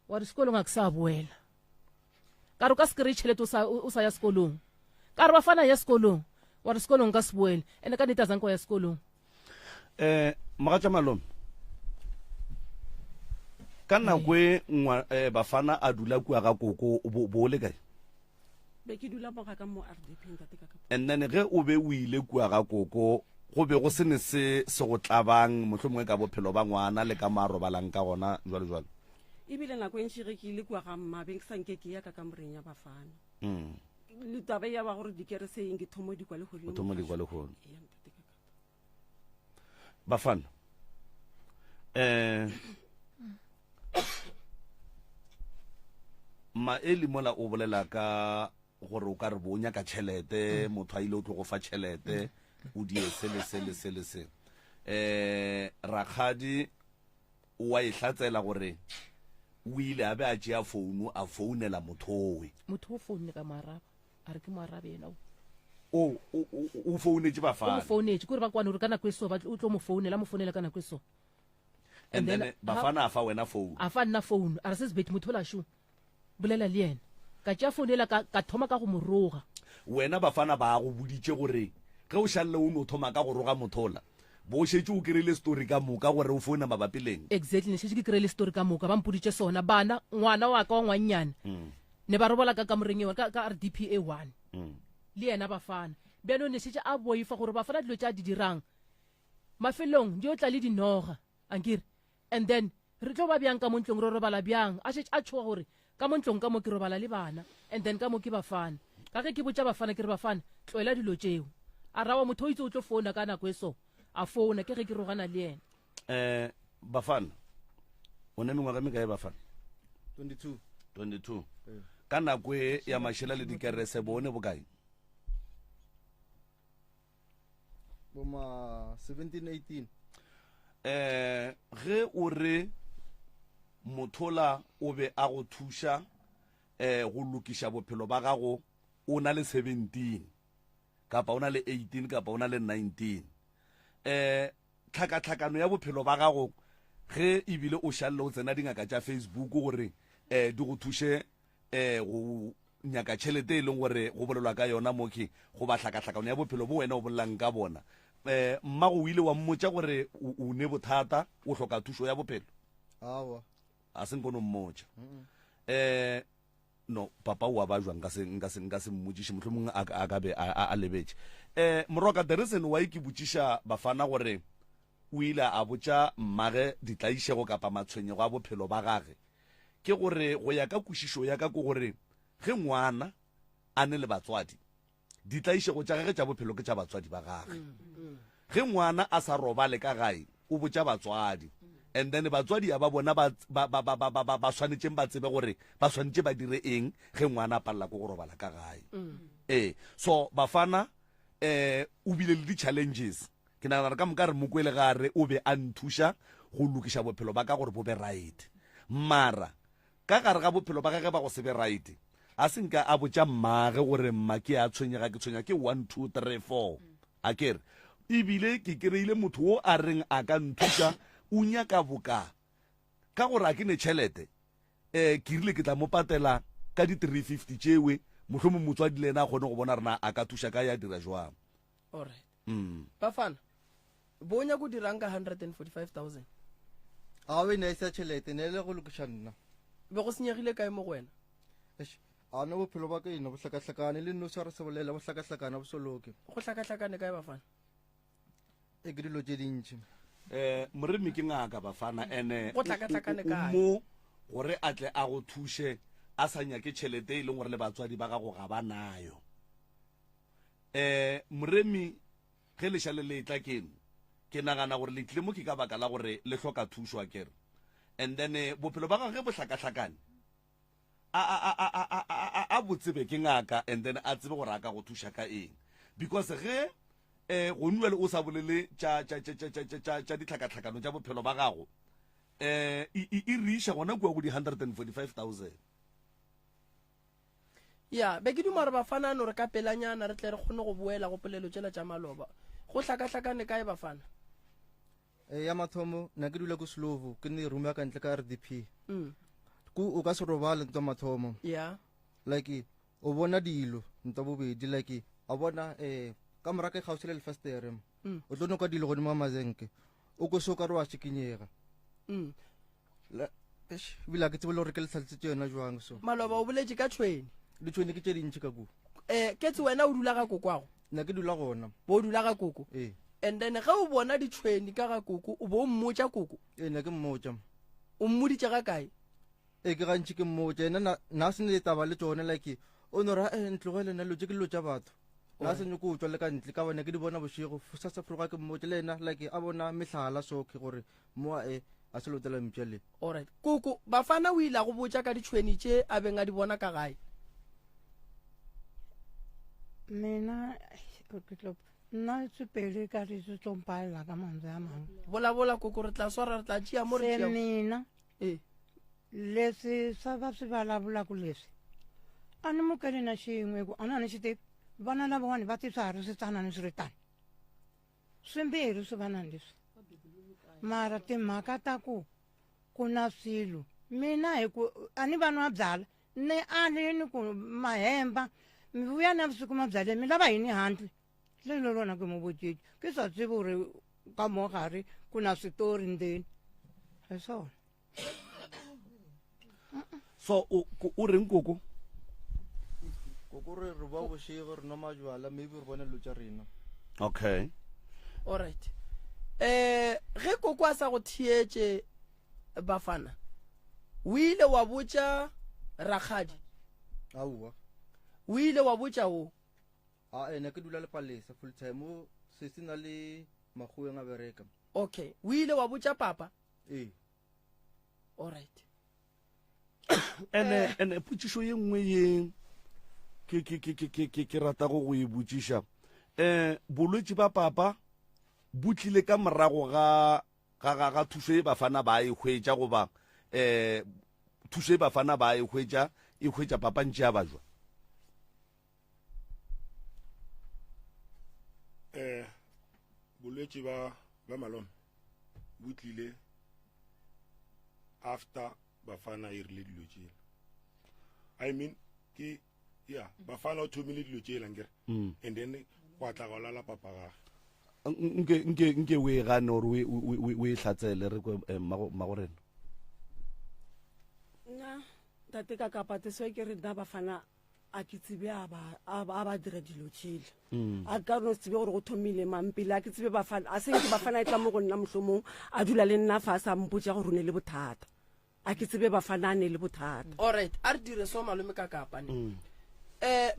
[SPEAKER 11] Wa re, Sekolong ga ke sa boela. Ka re, O ka se kry-e tšhelete o sa, o sa ya sekolong. Ka re, Bafana, ya sekolong. Wa re, Sekolong nka se boele. Ene ka nnete a zanka wa ya sekolong.
[SPEAKER 1] Eh, mogatša malome, ka nako e ngwa, eh, Bafana a dula kua ga koko, bo, bo le kae?
[SPEAKER 3] Be ke dula mo ga ka mo RDP ntate ka ka.
[SPEAKER 1] And then ge o be o ile kua ga koko, go be go se ne se se go tlabang mohlomongwe ka bophelo ba ngwana le ka mo a robalang ka gona jwalo jwalo.
[SPEAKER 3] Ebile nako e ntši ge ke ile kua ga mma be ke sa nke ke ya ka kamoreng ya Bafana. Le taba ya ba gore dikerese eng ke thomo di kwa lehono.
[SPEAKER 1] O thomo di kwa lehono. Bafana. Eh Maeli mola o bolela ka gore o ka re bo nyaka tšhelete mm. motho a ile o tlo go fa tšhelete o die se le se le se le se eh rakgadi o a e hlatsela gore o ile a be a tšea founu a founela motho owe.
[SPEAKER 11] Motho o founne ka mo araba a re ke mo arabe yena o.
[SPEAKER 1] O o o founetše Bafana.
[SPEAKER 11] O mo founetše kore ba kwane gore ka nako e so ba o tlo mo founela mo founela ka nako e so.
[SPEAKER 1] And then Bafana a fa wena founu.
[SPEAKER 11] A fa nna founu a re se sebethe motho ola šo bolela le yena. Ka tšea founu yela ka, ka thoma ka go mo roga.
[SPEAKER 1] Wena bafana ba go boditše gore ge o šalle o no thoma ka go roga motho ola, bo o šetše o kry-ile story ka moka gore o founa mabapi leng?
[SPEAKER 11] Exactly, ne šetše ke kry-ile story ka moka, ba mpoditše sona. Bana, ngwana wa ka wa ngwannyane, ne ba robala ka kamoreng e one, ka, ka RDP e one, le yena Bafana. Bjalo ne šetše a boifa gore Bafana dilo tše a di dirang, mafelong di yo tla le dinoga, ankere? And then re tlo ba bjang ka mo ntlong, re robala bjang? A šetše a tšhoga gore ka mo ntlong ka mo ke robala le bana and then ka mo ke bafana. Ka ge ke botša bafana ke re bafana tlohela dilo tšeo. A re aowa motho o itse o tlo founa ka nako e so. A founa ke ge ke rogana le yena.
[SPEAKER 1] Eh Bafana o ne mengwaga e mekae Bafana?
[SPEAKER 12] 22.
[SPEAKER 1] 22. Ka nako e ya mašela le dikerese bo ne bokae?
[SPEAKER 12] Boma 17 18.
[SPEAKER 1] Eh ge o re mothola o be a go thuša eh go lokiša bophelo ba gago o na le 17 kapa o na le 18 kapa o na le 19 eh tlhakatlhakano ya bophelo ba gago ge ebile o šalle o tsena dingaka tša Facebook gore eh di go thuše um go nyaka tšhelete e leng gore go bolelwa ka yona mo ke goba hlakahlakano ya bophelo bo wena o bolelang ka bona. Um mmago o ile wa mmotša gore o ne bothata, o hloka thušo ya bophelo?
[SPEAKER 12] Aowa.
[SPEAKER 1] A se nkono mmotša. Um no, papa o a ba jwang, nka se, nka se, nka se mmotšiše, mohlomongwe a, a ka be a, a, a lebetše. Um morwaka, the reason why ke botšiša bafana gore o ile a botša mmage ditlaišego kapa matshwenyego a bophelo ba gage, Ke gore go ya ka kwešišo ya ka ke gore ge ngwana a ne le batswadi, ditlaišego tša gage tša bophelo ke tša batswadi ba gage. Ge ngwana a sa robale ka gae, o botša batswadi. And then batswadi a ba bona ba, ba, ba, ba, ba, ba, ba swanetšeng ba tsebe gore ba swanetše ba dire eng ge ngwana a palela ke go robala ka gae. Ee, so Bafana eh o bile le di-challenges. Ke nagana gore ka moka re mo kwele ga a re o be a nthuša go lokiša bophelo ba ka gore bo be right. Mara ka gare ga bophelo ba gage ba go se be right, a se nka a botša mmage gore mma ke a tshwenyega, ke tshwenya ke one, two, three, four. A ke re, ebile ke kry-ile motho wo a reng a ka nthuša, o nyaka boka. Ka gore a ke ne tšhelete, um ke rile ke tla mo patela ka di 350 tšewe, mohlomong motswadi le yena a kgone go bona gore na a ka thuša kae, a dira jwang.
[SPEAKER 2] Alright. Bafana, bo nyako dirang ka 145,000?
[SPEAKER 12] A o e ne e se tšhelete, ne e le go lokiša nna.
[SPEAKER 2] Be go senyegile kae mo go wena?
[SPEAKER 12] Eish, a no bophelo ba ka ena bo hlakahlakane, le nno tshwara se bolela bo hlakahlakane bo soloke.
[SPEAKER 2] Go hlakahlakane kae Bafana?
[SPEAKER 12] E ke dilo tše dintši.
[SPEAKER 1] Eh, Moremi ke ngaka Bafana ene
[SPEAKER 2] Go hlakahlakane
[SPEAKER 1] o
[SPEAKER 2] kae?
[SPEAKER 1] mo gore a tle a go thuše a sa nyake tšhelete e leng gore le batswadi ba gago ga ba nayo. Eh, Moremi, ge le šale le etla keno, ke nagana gore le tlile mo ke ka baka la gore le hloka thušo, akere? And then eh, bophelo ba gagwe bo hlakahlakane, a, a, a, a, a, a, a, a bo tsebe ke ngaka and then a tsebe gore a ka go thuša ka eng. Because ge um gonu bjale o sa bolele tša, tša, tša, tša, tša, tša, tša, tša ditlhakatlhakano tša bophelo ba gago, um e, e, e re iša gona kua go di 145,000.
[SPEAKER 2] Ya, be ke duma gore Bafana a no re ka pelanyana re tle re kgone go boela go polelo tšela tša maloba. Go hlakahlakane kae Bafana?
[SPEAKER 12] E, ya mathomo nna ke dula ko Slovo, ke ne room ya ka ntle ka RDP.
[SPEAKER 2] Mm.
[SPEAKER 12] Ku o ka se robale ntwa mathomo.
[SPEAKER 2] Ya.
[SPEAKER 12] Like o bona dilo ntwa bobedi like a bona eh ka mora ke kgauswi le lefastere.
[SPEAKER 2] Mm.
[SPEAKER 12] O tlo noka dilo godimo ga mazenke. O ko so ka re wa šikinyega.
[SPEAKER 2] Mm.
[SPEAKER 12] La, eish, ebile a ke tsebe le gore ke le tlhalosetse yona jwang so.
[SPEAKER 2] Maloba o boletše ka tšhwene.
[SPEAKER 12] Ditšhwene ke tše dintši ka kua.
[SPEAKER 2] Eh, Ketsi wena o dula ga kokwago?
[SPEAKER 12] Nna ke dula gona.
[SPEAKER 2] Bo dula ga koko?
[SPEAKER 12] Ee.
[SPEAKER 2] And then ge o bona ditšhwene ka ga koko, o bo o mmotša koko?
[SPEAKER 12] Ee, nna ke mmotša.
[SPEAKER 2] O mmoditše ga kae?
[SPEAKER 12] Ee, ke gantši ke mmotša. Yena na, na se ne taba le tšone like o no ra eh ntlogele nna dilo tše ke dilo tša batho. Na se nyoko tšwa le ka ntle ka bone ke di bona bošego sa sa froga ke mmotša le yena like a bona mehlala so ke gore moa e a se lotela mpša le.
[SPEAKER 2] Alright. Koko, Bafana o ile a go botša ka ditšhweni tše a beng a di bona ka gae?
[SPEAKER 8] Mina ke tlo nna sepele ka re se tlo mpalela ka mantswe a mangwe.
[SPEAKER 2] Bolabola koko re tla swara re tla tšea mo re
[SPEAKER 8] Se
[SPEAKER 2] tšea.
[SPEAKER 8] mina
[SPEAKER 2] Ee.
[SPEAKER 8] leswi swa va swi vulavulaka leswi a ni mukeli na xin'we ku a na ni xi tivi vana lavawani va ti swa ha ri switsanana swi ri tani swimbirhi swi vanani leswi mara timhaka ta ku ku na swilo mina hi ku a ni va nwa byala ni ali ni ku mahemba mi vuya na vusiku mabyaleni mi lava yini handle lelo rona ke mo botšitše ke sa tsebe gore ka mo gare ku na switori ndzeni hi swona
[SPEAKER 1] so o o reng koko
[SPEAKER 12] koko re re ba bošego re nwa majwala maybe re bone dilo tša rena
[SPEAKER 1] okay
[SPEAKER 2] alright eh ge koko a sa go theetše bafana o ile wa botša rakgadi
[SPEAKER 12] aowa
[SPEAKER 2] o ile wa botša o
[SPEAKER 12] A ene ke dula le Palesa full time o sesi na le makgoweng a bereka.
[SPEAKER 2] Okay, o ile wa botša papa?
[SPEAKER 12] Ee.
[SPEAKER 2] Alright.
[SPEAKER 1] Ene ene potšišo ye nngwe ye ke ke ke ke ke ke ke ratago go e botšiša. Eh bolwetši ba papa bo tlile ka morago ga ga ga ga thušo e bafana ba e hwetša goba eh thušo e bafana ba e hwetša e hwetša papa ntše a bajwa.
[SPEAKER 9] eh bolwetši ba ba malome bo tlile after bafana e rile dilo tšela i mean ke ya bafana o thomile dilo tšela nkere mm. and then gwa tla ga lala papa gage
[SPEAKER 1] nke nke nke o e gane gore o e hlatsele re kwe eh, mmago rena
[SPEAKER 3] nna tate ka kapa te so ke re nna bafana a ke tsebe a ba a ba a ba dira dilo tšele
[SPEAKER 1] Mm.
[SPEAKER 3] a ka no se tsebe gore go thomile mang pele a ke tsebe bafana a seng ke bafana e tla mo go nna mohlomong a dula le nna fa a sa mpotša gore o ne le bothata a ke tsebe bafana a ne le bothata
[SPEAKER 2] alright a re dire so malome ka kapa ne um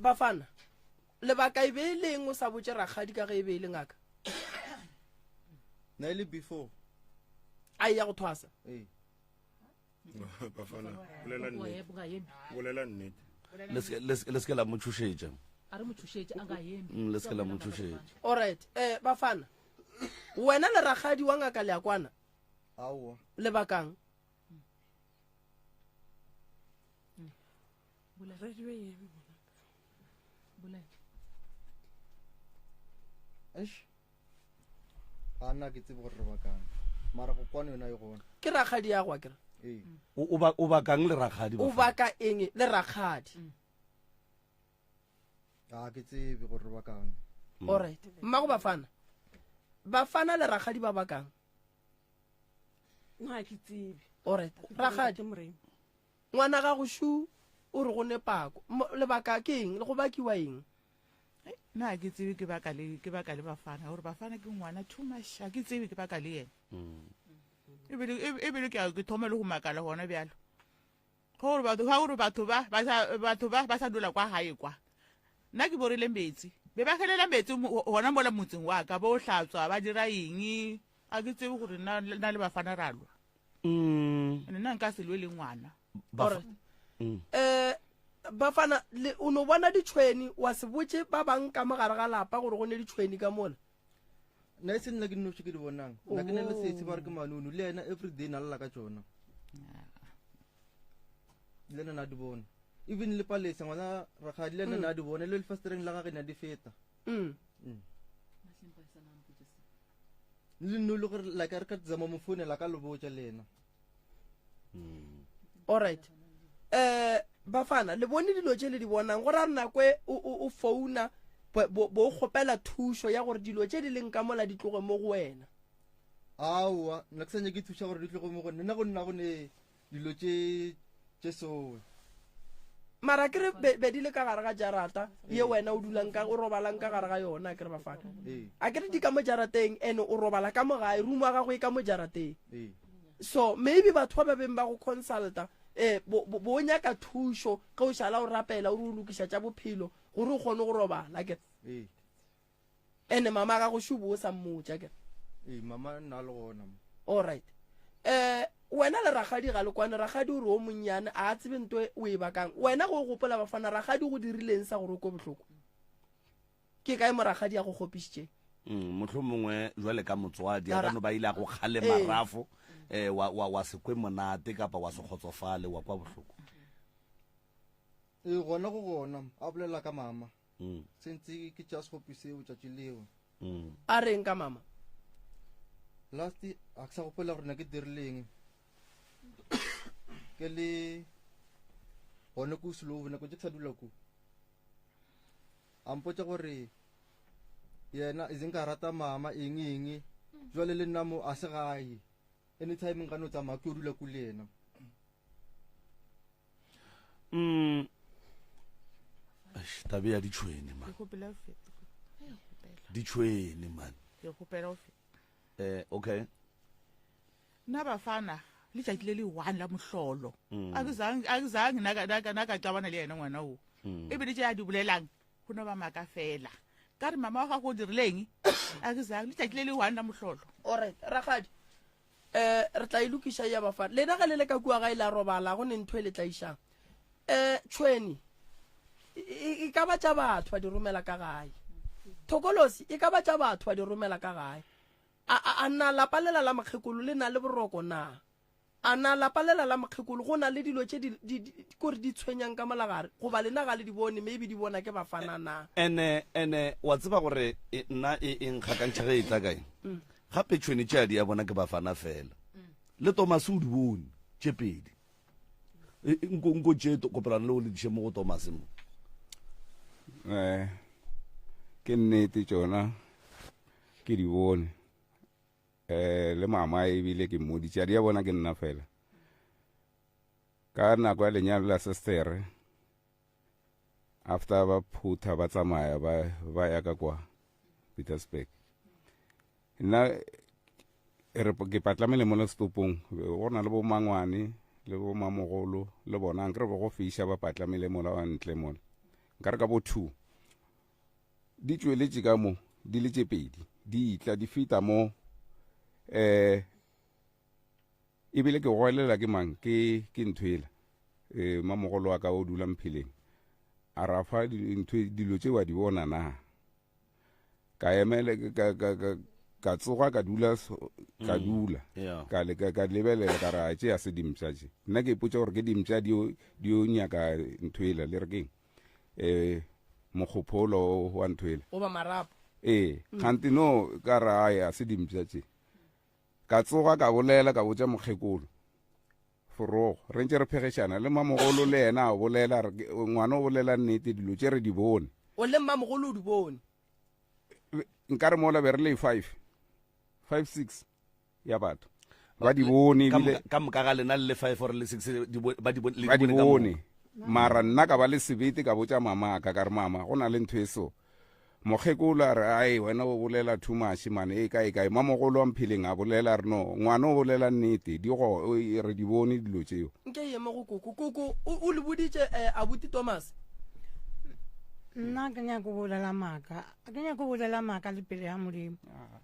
[SPEAKER 2] bafana lebaka e be e leng o sa botše rakgadi ka ge e be e le ngaka
[SPEAKER 12] Na e le before.
[SPEAKER 2] A e ya go thwasa
[SPEAKER 12] Ee.
[SPEAKER 9] bafana bolela nnete bolela nnete
[SPEAKER 1] le se ke la mo tšhošetša
[SPEAKER 11] a re mo tšhošetše a nga eme
[SPEAKER 1] mm, le se ke la mo tšhošetša
[SPEAKER 2] alright eh bafana wena le rakgadi wa ngaka le ya kwana
[SPEAKER 12] aowa
[SPEAKER 2] lebakang
[SPEAKER 12] Eish. Ga nna ke tsebe gore re bakang. Mara go kwana yona e gona.
[SPEAKER 2] Ke rakgadi ya go akere.
[SPEAKER 12] Ee.
[SPEAKER 1] O ba o bakang le rakgadi?
[SPEAKER 2] O baka eng le rakgadi?
[SPEAKER 12] Ga ke tsebe gore re bakang.
[SPEAKER 2] Alright. Mmago Bafana. Bafana le rakgadi ba bakang?
[SPEAKER 3] Nna ga ke tsebe.
[SPEAKER 2] Alright. Rakgadi. Ngwana gago šu o re go ne pako. Lebaka ke eng? Le go bakiwa eng?
[SPEAKER 7] Nna ga ke tsebe ke baka le ke baka le Bafana gore Bafana ke ngwana too much ga ke tsebe ke baka le yena. Ebile ebile ke a ke thoma le go makala gona bjalo. Gore batho ga gore batho ba ba sa batho ba ba sa dula kwa gae kwa. Nna ke borile metsi. Be ba gelela metsi gona mola motseng wa ka bo hlatswa ba dira eng a ke tsebe gore nna nna le Bafana ra lwa. Nna nka se lwe le ngwana.
[SPEAKER 2] Alright. Eh. Bafana, le, o no bona ditšhweni, wa se botše ba bang ka mo gare ga lapa gore go ne ditšhweni ka mola?
[SPEAKER 12] Nna e se nna ke nnoši ke di bonang. Nna ke na le sesi ba re ke manunu, le yena everyday na lla ka tšona. Le yena na di bona. Even le Palesa ngwana rakgadi le yena na di bona, le lefastereng la gage na di feta.
[SPEAKER 2] Mm.
[SPEAKER 12] Mm. Le nno le gore like a re ka zama mo founela ka le botša le yena.
[SPEAKER 2] Alright. Eh bafana le bone dilo tše le di bonang go ra re nako e o o o founa bo bo bo kgopela thušo ya gore dilo tše di leng ka mola di tloge mo go wena.
[SPEAKER 12] Aowa, nna ke sa nyake thuša gore di tloge mo go nna. Nna go nna go ne dilo tše tše soe.
[SPEAKER 2] Mara ke re be, be di le ka gare ga jarata ye wena o dulang ka o robalang ka gare ga yona a ke re bafana.
[SPEAKER 12] Ee.
[SPEAKER 2] A ke re di ka mo jarateng and o robala ka mo gae room ya gago e ka mo jarateng.
[SPEAKER 12] Ee.
[SPEAKER 2] So maybe batho ba ba beng ba go consulta eh bo, bo, bo nyaka thušo ge o šala o rapela o re o lokiša tša bophelo gore o kgone go robala a ke re.
[SPEAKER 12] Ee.
[SPEAKER 2] Ene mama gago šubo o sa mmotša ke.
[SPEAKER 12] Ee, mama nna le gona mo.
[SPEAKER 2] All right. Eh wena le rakgadi ga le kwane, rakgadi o re o monnyane a a tsebe nto o e bakang. Wena go gopola bafana rakgadi go dirileng sa gore o kwe bohloko? Ke kae mo rakgadi a go kgopišitšeng?
[SPEAKER 1] Mm, mohlomongwe jwale ka motswadi a
[SPEAKER 2] Ra-
[SPEAKER 1] ka no ba ile a go kgale
[SPEAKER 2] Ee.
[SPEAKER 1] marafo eh, wa, wa, wa se kwe monate kapa wa se kgotsofale wa kwa bohloko.
[SPEAKER 12] Ee, gona go gona a bolela ka mama.
[SPEAKER 1] Mm.
[SPEAKER 12] Sentse ke tša sekgopi seo tšatši leo.
[SPEAKER 1] Mm.
[SPEAKER 2] A reng ka mama?
[SPEAKER 12] Last a ke sa gopola gore na ke dirileng. Ke le gone ko slow nako tše ke sa dula ko. A mpotša gore yena e nka rata mama eng eng. Jwale le nna mo a se gae. Anytime nka no tsamaya ke yo dula ko le yena.
[SPEAKER 1] Mm. Eish, tabe ya ditšhwene man.
[SPEAKER 7] Ke kgopela o fete.
[SPEAKER 1] Ditšhwene man.
[SPEAKER 7] Ke kgopela o fete.
[SPEAKER 1] Eh, okay.
[SPEAKER 7] Nna bafana letšatši le le one la mohlolo.
[SPEAKER 1] Mm.
[SPEAKER 7] A ke zang a ke zang nna ka nna ka qabana le yena ngwana o.
[SPEAKER 1] Mm.
[SPEAKER 7] E bile tše a di bolelang go no ba maka fela. Ka re mama wa gago o dirileng? A ke zang letšatši le le one la mohlolo.
[SPEAKER 2] All right, rakgadi. Eh, re tla e lokiša ya bafana. Lena ge le le ka kua gae la robala, go ne ntho e le tlaišang. Eh, tšhweni e, e, e ka ba tša batho ba di romela ka gae. Thokolosi e ka ba tša batho ba di romela ka gae. A, a, a na lapa lela la mokgekolo le na le boroko na? A na lapa lela la mokgekolo go na le dilo tše di, di, di, kore di tshwenyang ka molagare? Goba lena ga le di bone, maybe di bona ke bafana na?
[SPEAKER 1] Ene, ene, wa tseba gore e, nna e, e nkgakantšha ge e tla kae?
[SPEAKER 2] Mm.
[SPEAKER 1] Gape tšhwene tše a di ya bona ke bafana fela. Le Thomas o di bone tše pedi. E, e, nko nko tše kopelano le o le diše mo go Thomas mo.
[SPEAKER 10] Eh, ke nnete tšona ke di bone. Eh, le mama ebile ke mmoditše a di ya bona ke nna fela. Ka nako ya lenyalo la sestere after ba phutha ba tsamaya ba ba ya ka kwa Petersburg nna re ke patlamele mo setopong go na le bo mangwane le bo mamogolo le bona nkre bo go fiša ba patlamele mola wa ntle mola nkare ka bo 2 di tšweletše ka mo di le tše pedi di itla di feta mo eh ebile ke goelela ke mang ke ke ntho ela eh mamogolo wa ka o dula mpheleng a rafa ntho dilo tše wa di bona na ka emele ka ka ka ka tsoga ka dula ka mm. dula ka le ka lebelela ka ra tše ya se dimpša tše nna ke ipotša gore ke dimpša di di nyaka ntho ela le re keng eh mokgopholo wa ntho ela
[SPEAKER 2] goba marapo
[SPEAKER 10] ee mm. kgante no ka ra ya se dimpša tše Ka tsoga ka bolela ka botša mokgekolo Forogo, re ntše re phegešana le mamogolo le yena a bolela re ngwana o bolela nnete dilo tše re di bone.
[SPEAKER 2] O le mmamogolo o di bone?
[SPEAKER 10] Nka re mola be re le five, five six ya batho ba di bone ebile
[SPEAKER 1] ka moka ga lena le le five or le six ba di bone
[SPEAKER 10] ba di bone mara nna ka ba le sebete ka botša mamaka ka re mama go na le ntho e so Mokgekolo a re, Ai, wena o bolela too much man, e kae kae. Mamogolo wa Mpheleng a bolela a re, No, ngwana o bolela nnete, di go, re di bone dilo tšeo.
[SPEAKER 2] Nke eme go koko. Koko, o, o le boditše, eh, abuti Thomas?
[SPEAKER 8] Nna ke nyako bolela maaka, ke nyako bolela maaka le pele ya Modimo.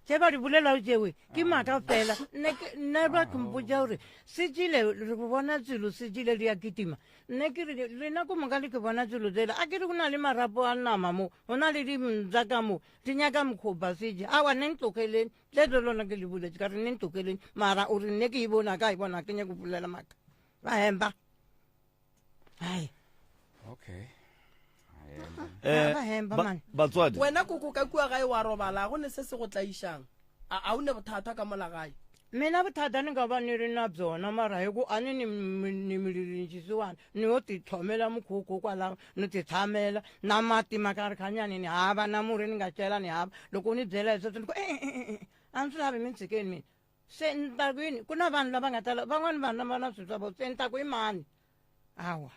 [SPEAKER 8] Tše ba di bolelago tšewe ke maaka fela. Nne ke nna ba ke mpotša gore se tšile re go bona tselo se tšile di a kitima. Nne ke re lena ko moka le ke bona tselo tsela. A ke re go na le marapo a nama mo, go na le dimntsa ka mo, di nyaka mokgopa se je. Aowa nne ntlogeleng, le le lona ke le boletše ka re nne ntlogeleng. Mara o re nne ke e bona ka e bona ke nyako bolela maaka. Ba hemba. Hai.
[SPEAKER 10] Okay.
[SPEAKER 1] Eh, batswadi
[SPEAKER 2] wena koko ka kua gae wa robala go ne se se go tlaišang a a o ne bothata ka mola gae
[SPEAKER 8] mina bothata ni nga va ni ri na byona mara hi ku a ni ni ni mililintshisiwani ni yo titlhomela mukhukhu kwalaho ni ti tshamela na mati ma ka ri khanyani ni hava na murhi ni nga cela ni hava loko u ni byela hi sweswo ni ku e-e-e a ni swi lavi mi ntshikeni mina se ni ta ku yini ku na vanhu lava nga tala van'wani vanhu lava na swilo swa vona se ni ta ku i mani awa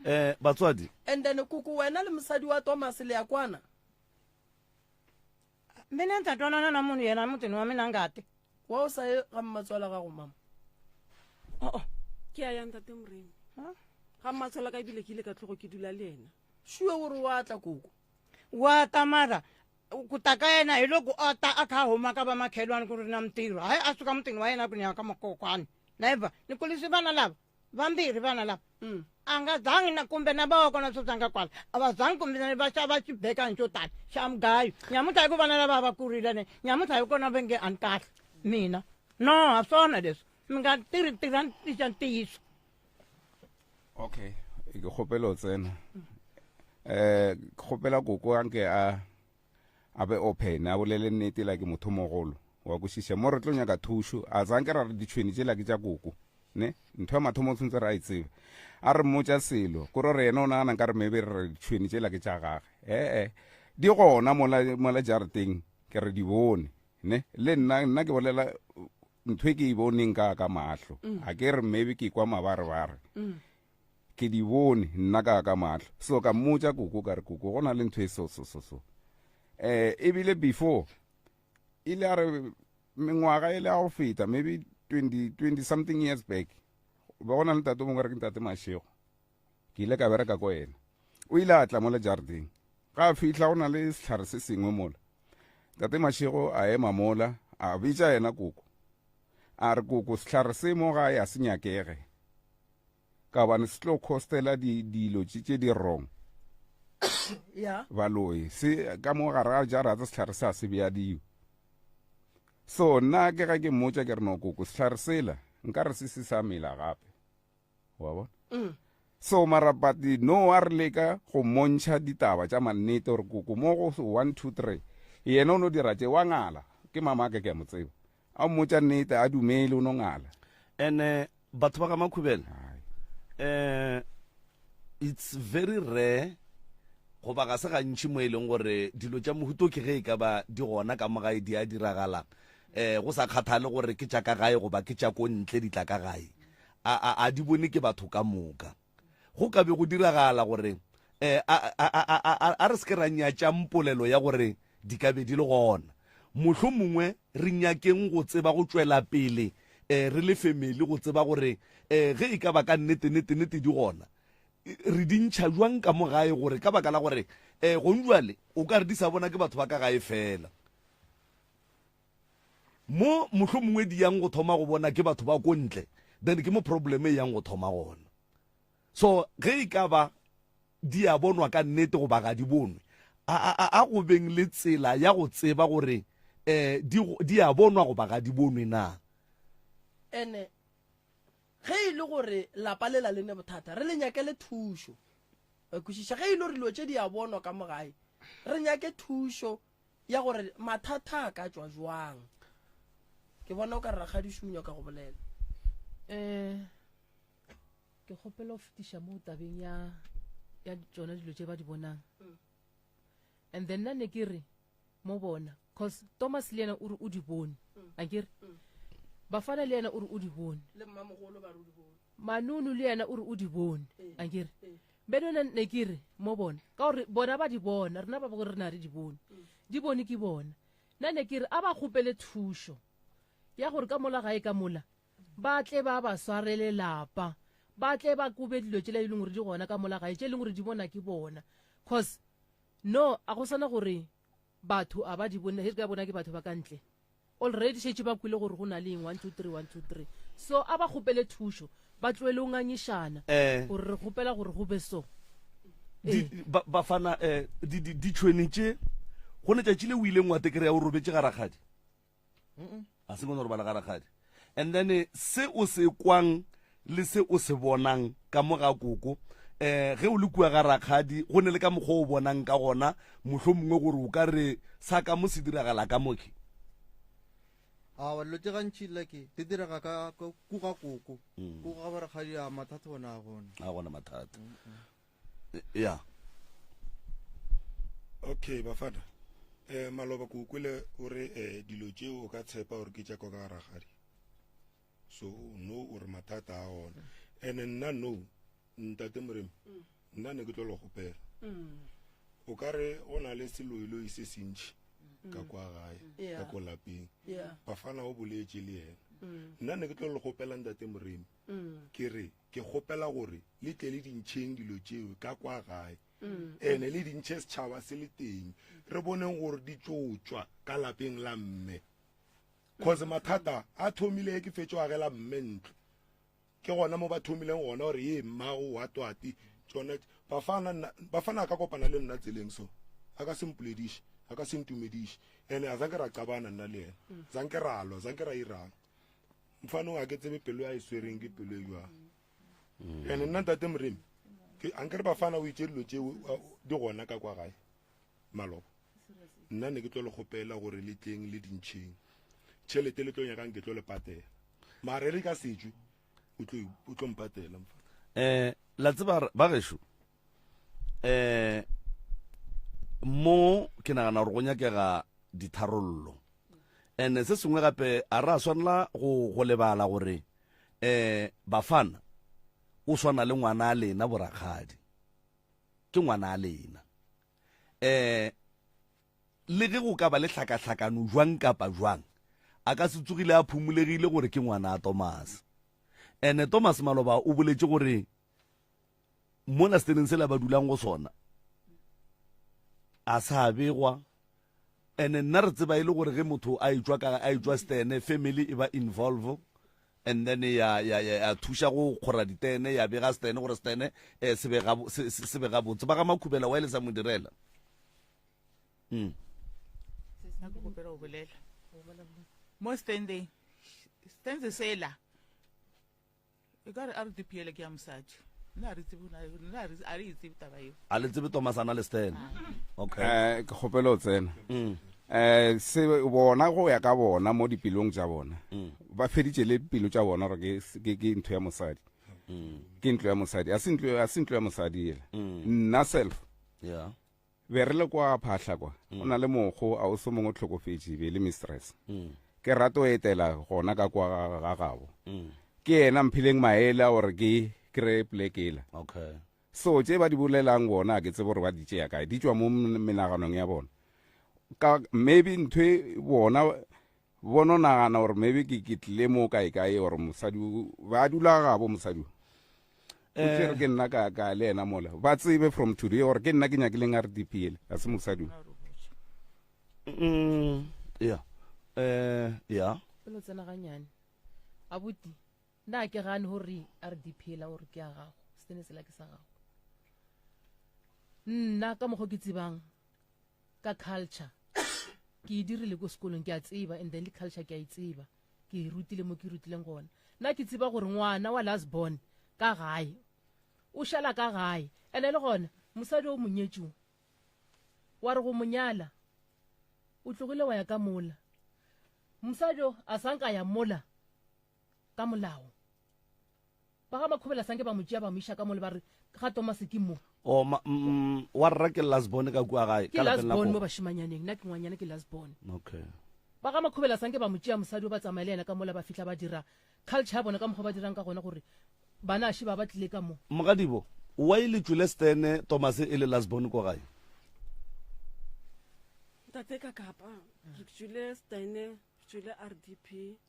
[SPEAKER 1] eh batswadi
[SPEAKER 2] and then kuku wena le mosadi wa thomas le ya kwana
[SPEAKER 8] mina ni ta twanana na munhu yena mutini wa mina ngati
[SPEAKER 2] wa o sa ye ga mmatswala gago mama
[SPEAKER 8] oo
[SPEAKER 3] ke a ya ntate moremi ga mmatswala ka ebile ke ile ka tlogo ke dula le ena
[SPEAKER 2] sure o re wa tla koko
[SPEAKER 8] wa ta mara ku ta ka yena hi loko a ta a kha a huma ka vamakhelwani ku ri na mintirho hayi a suka mutini wa yena ku ni ya ka makokwani never ni kulise vana lava vambirhi vana lava mm. a nga zangi na kumbe na va wa kona sweswi a nga kwala a va zangi kumbe va xava xibekani xo tani xa mugayo nyamuntlha hi ku vana lava va kurile ne nyamuntlha hi kona va nge a ni kahle mina no a swona leswi mi nga tirhi tirhani xa ntiyiso
[SPEAKER 10] okay ke kgopela o tsena eh ke kgopela koko anke a a be open a bolele nnete la ke motho mogolo wa kwešiša mo re tlo nyaka thušo a zanke ra re ditšhweni tšela ke tša koko ne ntho ya mathomo o tshwanetse re a e tsebe a re mmotša selo kore re yena o nagana nka re maybe re re ditšhweni tšela ke tša gage ee di gona mola mola jarateng ke re di bone ne le nna nna ke bolela ntho e ke e boneng ka ka mahlo mm. ga ke re maybe ke kwa mabarebare mm. ke di bone nna ka ka mahlo so ka mmotša koko ka re koko go na le ntho e so so so so eh ebile before ile a re mengwaga e le ya go feta maybe 20 20 something years back ba go na le ntate o mongwe re ke ntate mashego ke ile ka bereka ko ena o ile a tla mo le jardeng ga a fihla go na le setlhare se sengwe mola tate mashego a ema mola a bitša yena koko a re koko setlhare se mo gae a se nyakege ka gobane se tlo costela dilo tše di wrong baloi se ka mo gare ga jarata setlhare se a se bjadiwe so nna ke ga ke mmotša ke re no koko setlhare sela nka re se se sa mela gape wa bona mm. so mara but no a re leka go mmontšha ditaba tša mannete gore koko mo go 1 2 3 yena o no dira tše wa ngala ke mama ka ke a mo tseba a mmotša nnete a dumele o no ngala
[SPEAKER 1] and eh, batho ba ga makhubele um it's very rare goba ga se gantši mo e leng gore dilo tša mohuto ke ge e ka ba di gona ka mo gae di a diragala um go sa kgathale gore ke tša ka gae goba ke tša ko ntle di tla ka gae a, a, a di bone ke batho ka moka. Go ka be go diragala gore eh, a, a, a, a, a, a re se ke ra nyatšang polelo ya gore di ka be di le gona. Mohlomongwe re nyakeng go tseba go tšwela pele eh, re le family go tseba gore eh, ge e ka ba ka nnete nnete nnete di gona re di ntšha jwang ka mo gae gore ka baka la gore eh, gong jwale o ka re di sa bona ke batho ba ka gae fela. Mo mohlomongwe di yang go thoma go bona ke batho ba ko ntle, then ke mo problem e yang go thoma gona. So ge e ka ba di a bonwa ka nnete goba ga di bonwe, a, a, a, a go beng le tsela ya go tseba gore eh, di, di a bonwa goba ga di bonwe na.
[SPEAKER 2] Ene ge e le gore lapa lela le ne bothata, re le nyakele thušo. Wa kwešiša? Ge e le gore dilo tše di a bonwa ka mo gae, re nyake thušo ya gore mathata a ka tšwa jwang. Ke bona o ka re rakgadiši o nyaka go bolela.
[SPEAKER 11] Um ke kgopela go fetiša mo tabeng ya ya tšona dilo tše ba di bonang mm. and then nna ne ke re mo bona cause thomas le yena o re o di bone mm. a ke re mm. bafana le yena o re o di bone Manunu le yena o re o di bone, ankere. Beno nna ne ke re mo bona, ka gore bona ba di bona, rena ba gore rena re di bone. Di bone ke bona. Nna ne ke re a ba kgopele thušo ya gore ka mola gae ka mola ba tle ba ba swarele lapa. Ba tle ba kobe dilo tšela e leng gore di gona ka mola gae, tše e leng gore di bona ke bona. Cause no, a go sana gore batho a ba di bone, ge re ka bona ke batho ba ka ntle. Already šetše ba kwele gore go na le eng, 1 2 3, 1 2 3. So a ba kgopele thušo, ba tlohele go ngangišana
[SPEAKER 1] Eh.
[SPEAKER 11] gore re kgopela gore go be so.
[SPEAKER 1] Di,
[SPEAKER 11] Ee.
[SPEAKER 1] ba, bafana, eh, di, di, ditšhwene tše, go ne tšatši le o ileng wa te kry-a o robetše ga rakgadi. A se kgone go robala ga rakgadi. And then eh, se o se kwang le se o se bonang ka mo ga koko, eh, ge o le kua ga rakgadi, go ne le ka mokgwa o bonang ka gona, mohlomongwe gore o ka re sa ka mo se diragala ka mo ke.
[SPEAKER 12] Aowa, dilo tše gantši like di direga ka ka ku ga koko. Ku ga bo rakgadi a mathata ona a gona.
[SPEAKER 1] A gona mathata. Ya.
[SPEAKER 9] Okay, bafana. Eh maloba ke o kwele o re eh dilo tšeo o ka tshepa gore ke tša kwa ka ga rakgadi. So no o re mathata a gona. And nna no ntate Moremi nna ne ke tlo le kgopela. O ka re go na le seloiloi se sentši ka kwa gae ka ko lapeng. Bafana o boletše le yena. Nna ne ke tlo le kgopela ntate Moremi ke re ke kgopela gore le tle le dintšheng dilo tšeo ka kwa gae. Ene le dintšhe setšhaba se le teng re boneng gore di tšo tšwa ka lapeng la mme. Cause mathata a thomile ke fetšo agela mme ntlo. Ke gona mo ba thomileng gona gore ye mmago wa twati tšona bafana nna, bafana a ka kopana le nna tseleng so a ka se mpolediše, a ka se ntumediše. Ene a zanke ra qabana nna le yena, zanke ra lwa, zanke ra irang. Mfano a ke tsebe pelo ya e swereng ke pelo e jwang. Ene nna ntate Moremi ke ankere bafana o itše dilo tšeo di gona ka kwa gae maloba. Nna ne ke tlo le kgopela gore le tleng le dintšheng tšhelete le tlo nyakang ke tlo le patela, mara e re ka setšwe o tlo o tlo mpatela mfana.
[SPEAKER 1] Eh la tseba ba gešo eh mo ke nagana gore go nyakega ditharollo. And se sengwe gape a ra swanela go go lebala gore eh bafana o swana le ngwana a lena borakgadi. Ke ngwana a lena. Eh le ge go ka ba le hlakahlakano jwang kapa jwang, a ka se tsogile a phumolegile gore ke ngwana a Thomas. Ene Thomas maloba o boletše gore mola seteneng sela ba dulang go sona a sa begwa. Ene nna re tseba e le gore ge motho a etšwa ka a etšwa stene, family e ba involve and then ya ya ya, ya thuša go kgora ditene, ya bega stene gore stene eh, se be gabo, se, se, se be gabotse. Ba ga Makhubela wa e le sa mo direla.
[SPEAKER 7] Nna ke kgopela go bolela. Mo standing, stand sela. E ka re RDP ele ke ya mosadi. Nna re tsebe nna re a re tsebe taba eo.
[SPEAKER 1] A le tsebe Thomas ana le Stan. Okay.
[SPEAKER 10] Eh ke kgopela o tsena. Eh se bona go ya ka bona mo dipelong tša bona. Ba feditše le pelo tša bona gore ke ke ke ntho ya mosadi. Ke ntlo ya mosadi. A se ntlo a se ntlo ya mosadi ela. Nna self.
[SPEAKER 1] Yeah.
[SPEAKER 10] Be re le kwa Phahla kwa, go na le mokgo a o se mongwe o hlokofetše, be e le mistress. Ke rata go etela gona ka kwa ga, ga gabo. Ke yena mphileng maele a gore ke kry-e poleke yela.
[SPEAKER 1] Okay.
[SPEAKER 10] So tše ba di bolelang bona a ke tsebe gore ba di tšea kae, di tšwa mo menaganong ya bona. Ka maybe ntho e bona Bono nagana gore maybe ke ke tlile mo kae kae gore mosadi ba dula gabo mosadi o o tšere ke nna ka ka le yena mola ba tsebe from today gore ke nna ke nyakileng RDP ele ga se mosadi o.
[SPEAKER 1] Ya eh ya
[SPEAKER 11] Pelo tsena ganyane abuti nna ke gane gore RDP ela gore ke ya gago setene sela ke sa gago nna ka mokgwa ke tsebang ka culture ke e dirile ko sekolong ke a tseba and then le culture ke a e tseba ke e rutile mo ke rutileng gona nna ke tseba gore ngwana wa last born ka gae o šala ka gae ene le gona mosadi o monyetšong wa re go monyala o tlogile wa ya ka mola mosadi o a sanka ya mola ka molao Ba ga Makhobela sanke ba mo tšea ba mo iša ka mo le ba re ga Thomas ke mo.
[SPEAKER 1] O ma, mm, wa rra ke last born ka kua gae,
[SPEAKER 11] Ke
[SPEAKER 1] ka
[SPEAKER 11] last
[SPEAKER 1] lapeng la
[SPEAKER 11] born mo
[SPEAKER 1] koko.
[SPEAKER 11] bašemanyaneng, nna ke ngwanyana ke last born.
[SPEAKER 1] Okay.
[SPEAKER 11] Ba ga Makhobela sanke ba mo tšea mosadi o ba tsamaya le yena ka mola ba fihla ba dira culture ya bona ka mokgwa ba dirang ka gona gore bana še ba ba tlile ka mo.
[SPEAKER 1] Mogadibo, why le tšwele Stene Thomas e le last born ko gae?
[SPEAKER 3] Ntate ka kapa, re tšwile Stene, re tšwile RDP.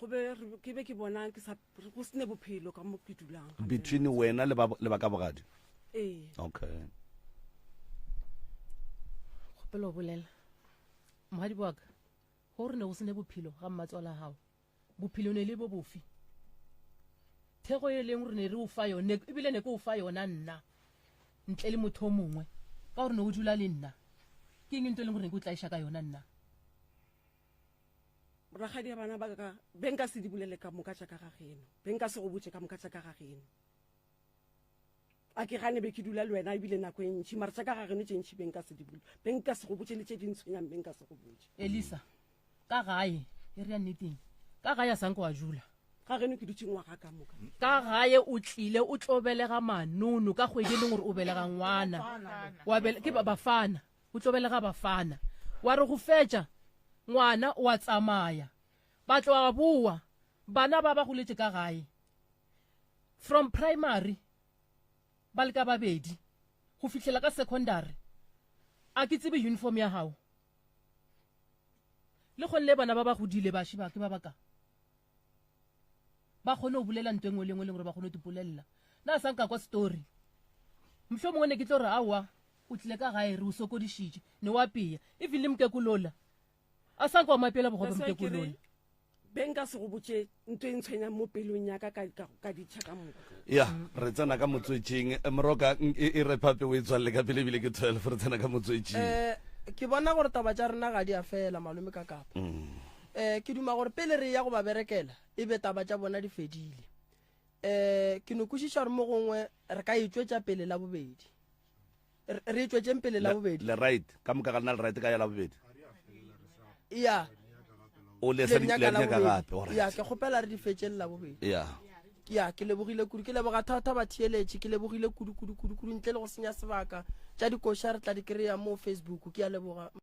[SPEAKER 3] Go be re- ke be ke bona ke sa go sene bophelo ka mo ke dulang.
[SPEAKER 1] Between wena le ba le ba ka bogadi.
[SPEAKER 3] Ee.
[SPEAKER 1] Okay.
[SPEAKER 11] Kgopela o bolela. Mohadi wa ka, go re ne go sene bophelo ga mmatswala gago. Bophelo ne le bo bofe? Thego e leng gore ne re o fa yone, ebile ne ke o fa yona nna, ntle le motho o mongwe, ka gore ne o dula le nna. Ke eng ntho e leng gore ne ke o tlaiša ka yona nna?
[SPEAKER 3] Rakgadi ya bana ba ka, be nka se di bolele ka moka tša ka ga geno, be nka se go botše ka moka tša ka ga geno. A ke gane be ke dula le wena ebile nako e ntši, mara tša ka ga geno tše ntši be nka se di bule, be nka se go botše le tše di ntshwenyang be nka se go botše.
[SPEAKER 11] Elisa, ka gae, e re ya nneteng, ka gae a sanka wa dula.
[SPEAKER 3] Ga geno ke dutše ngwaga ka moka.
[SPEAKER 11] Ka gae o tlile o tlo belega manono ka kgwedi e leng gore o belega ngwana. Wa bele, ke ba bafana, o tlo belega bafana. Wa re go fetša, ngwana o a tsamaya. Ba tloga boa, bana ba ba goletše ka gae. From primary ba le ka babedi go fihlela ka secondary a ke tsebe uniform ya gago le kgonne bana ba ba godile baši ba ke ba baka ba kgone go bolela nto e nngwe le nngwe e leng gore ba kgone go tipolelela na sa nka kwa story mohlho mongwe ne ke tlo re aowa o tlile ka gae re o sokodišitše ne wa peya even le mokekolola a sa nka wa mapela bogobe mokekolola
[SPEAKER 3] Be nka se go botše nto e ntshwenyang mo pelong ya ka ka, ka, ka ditšha ka moka.
[SPEAKER 1] Ya, re tsena ka motswetšing. Eh, Moroka, e, e re phape o e tswalele ka pele ebile ke 12, re tsena ka motswetšing.
[SPEAKER 2] Eh, ke bona gore taba tša rena ga di a fela, malome ka kapa.
[SPEAKER 1] Mm.
[SPEAKER 2] Eh, ke duma gore pele re ya go ba berekela, e be taba tša bona di fedile. Eh, ke no kwešiša gore mo gongwe re ka e tšwetša pele la bobedi. Re e tšwetšeng pele la bobedi.
[SPEAKER 1] Le right, ka moka ga lena le right ka ya la bobedi.
[SPEAKER 2] Ya.
[SPEAKER 1] O le sa di le nyaka gape, all right.
[SPEAKER 2] Ya, ke kgopela re di fetšeng la bobedi.
[SPEAKER 1] Ya.
[SPEAKER 2] Ya, ke lebogile kudu, ke leboga thata batheeletši, ke lebogile kudu kudu kudu kudu ntle le go senya sebaka. Tša dikoša re tla di kry-a mo Facebook, ke a leboga.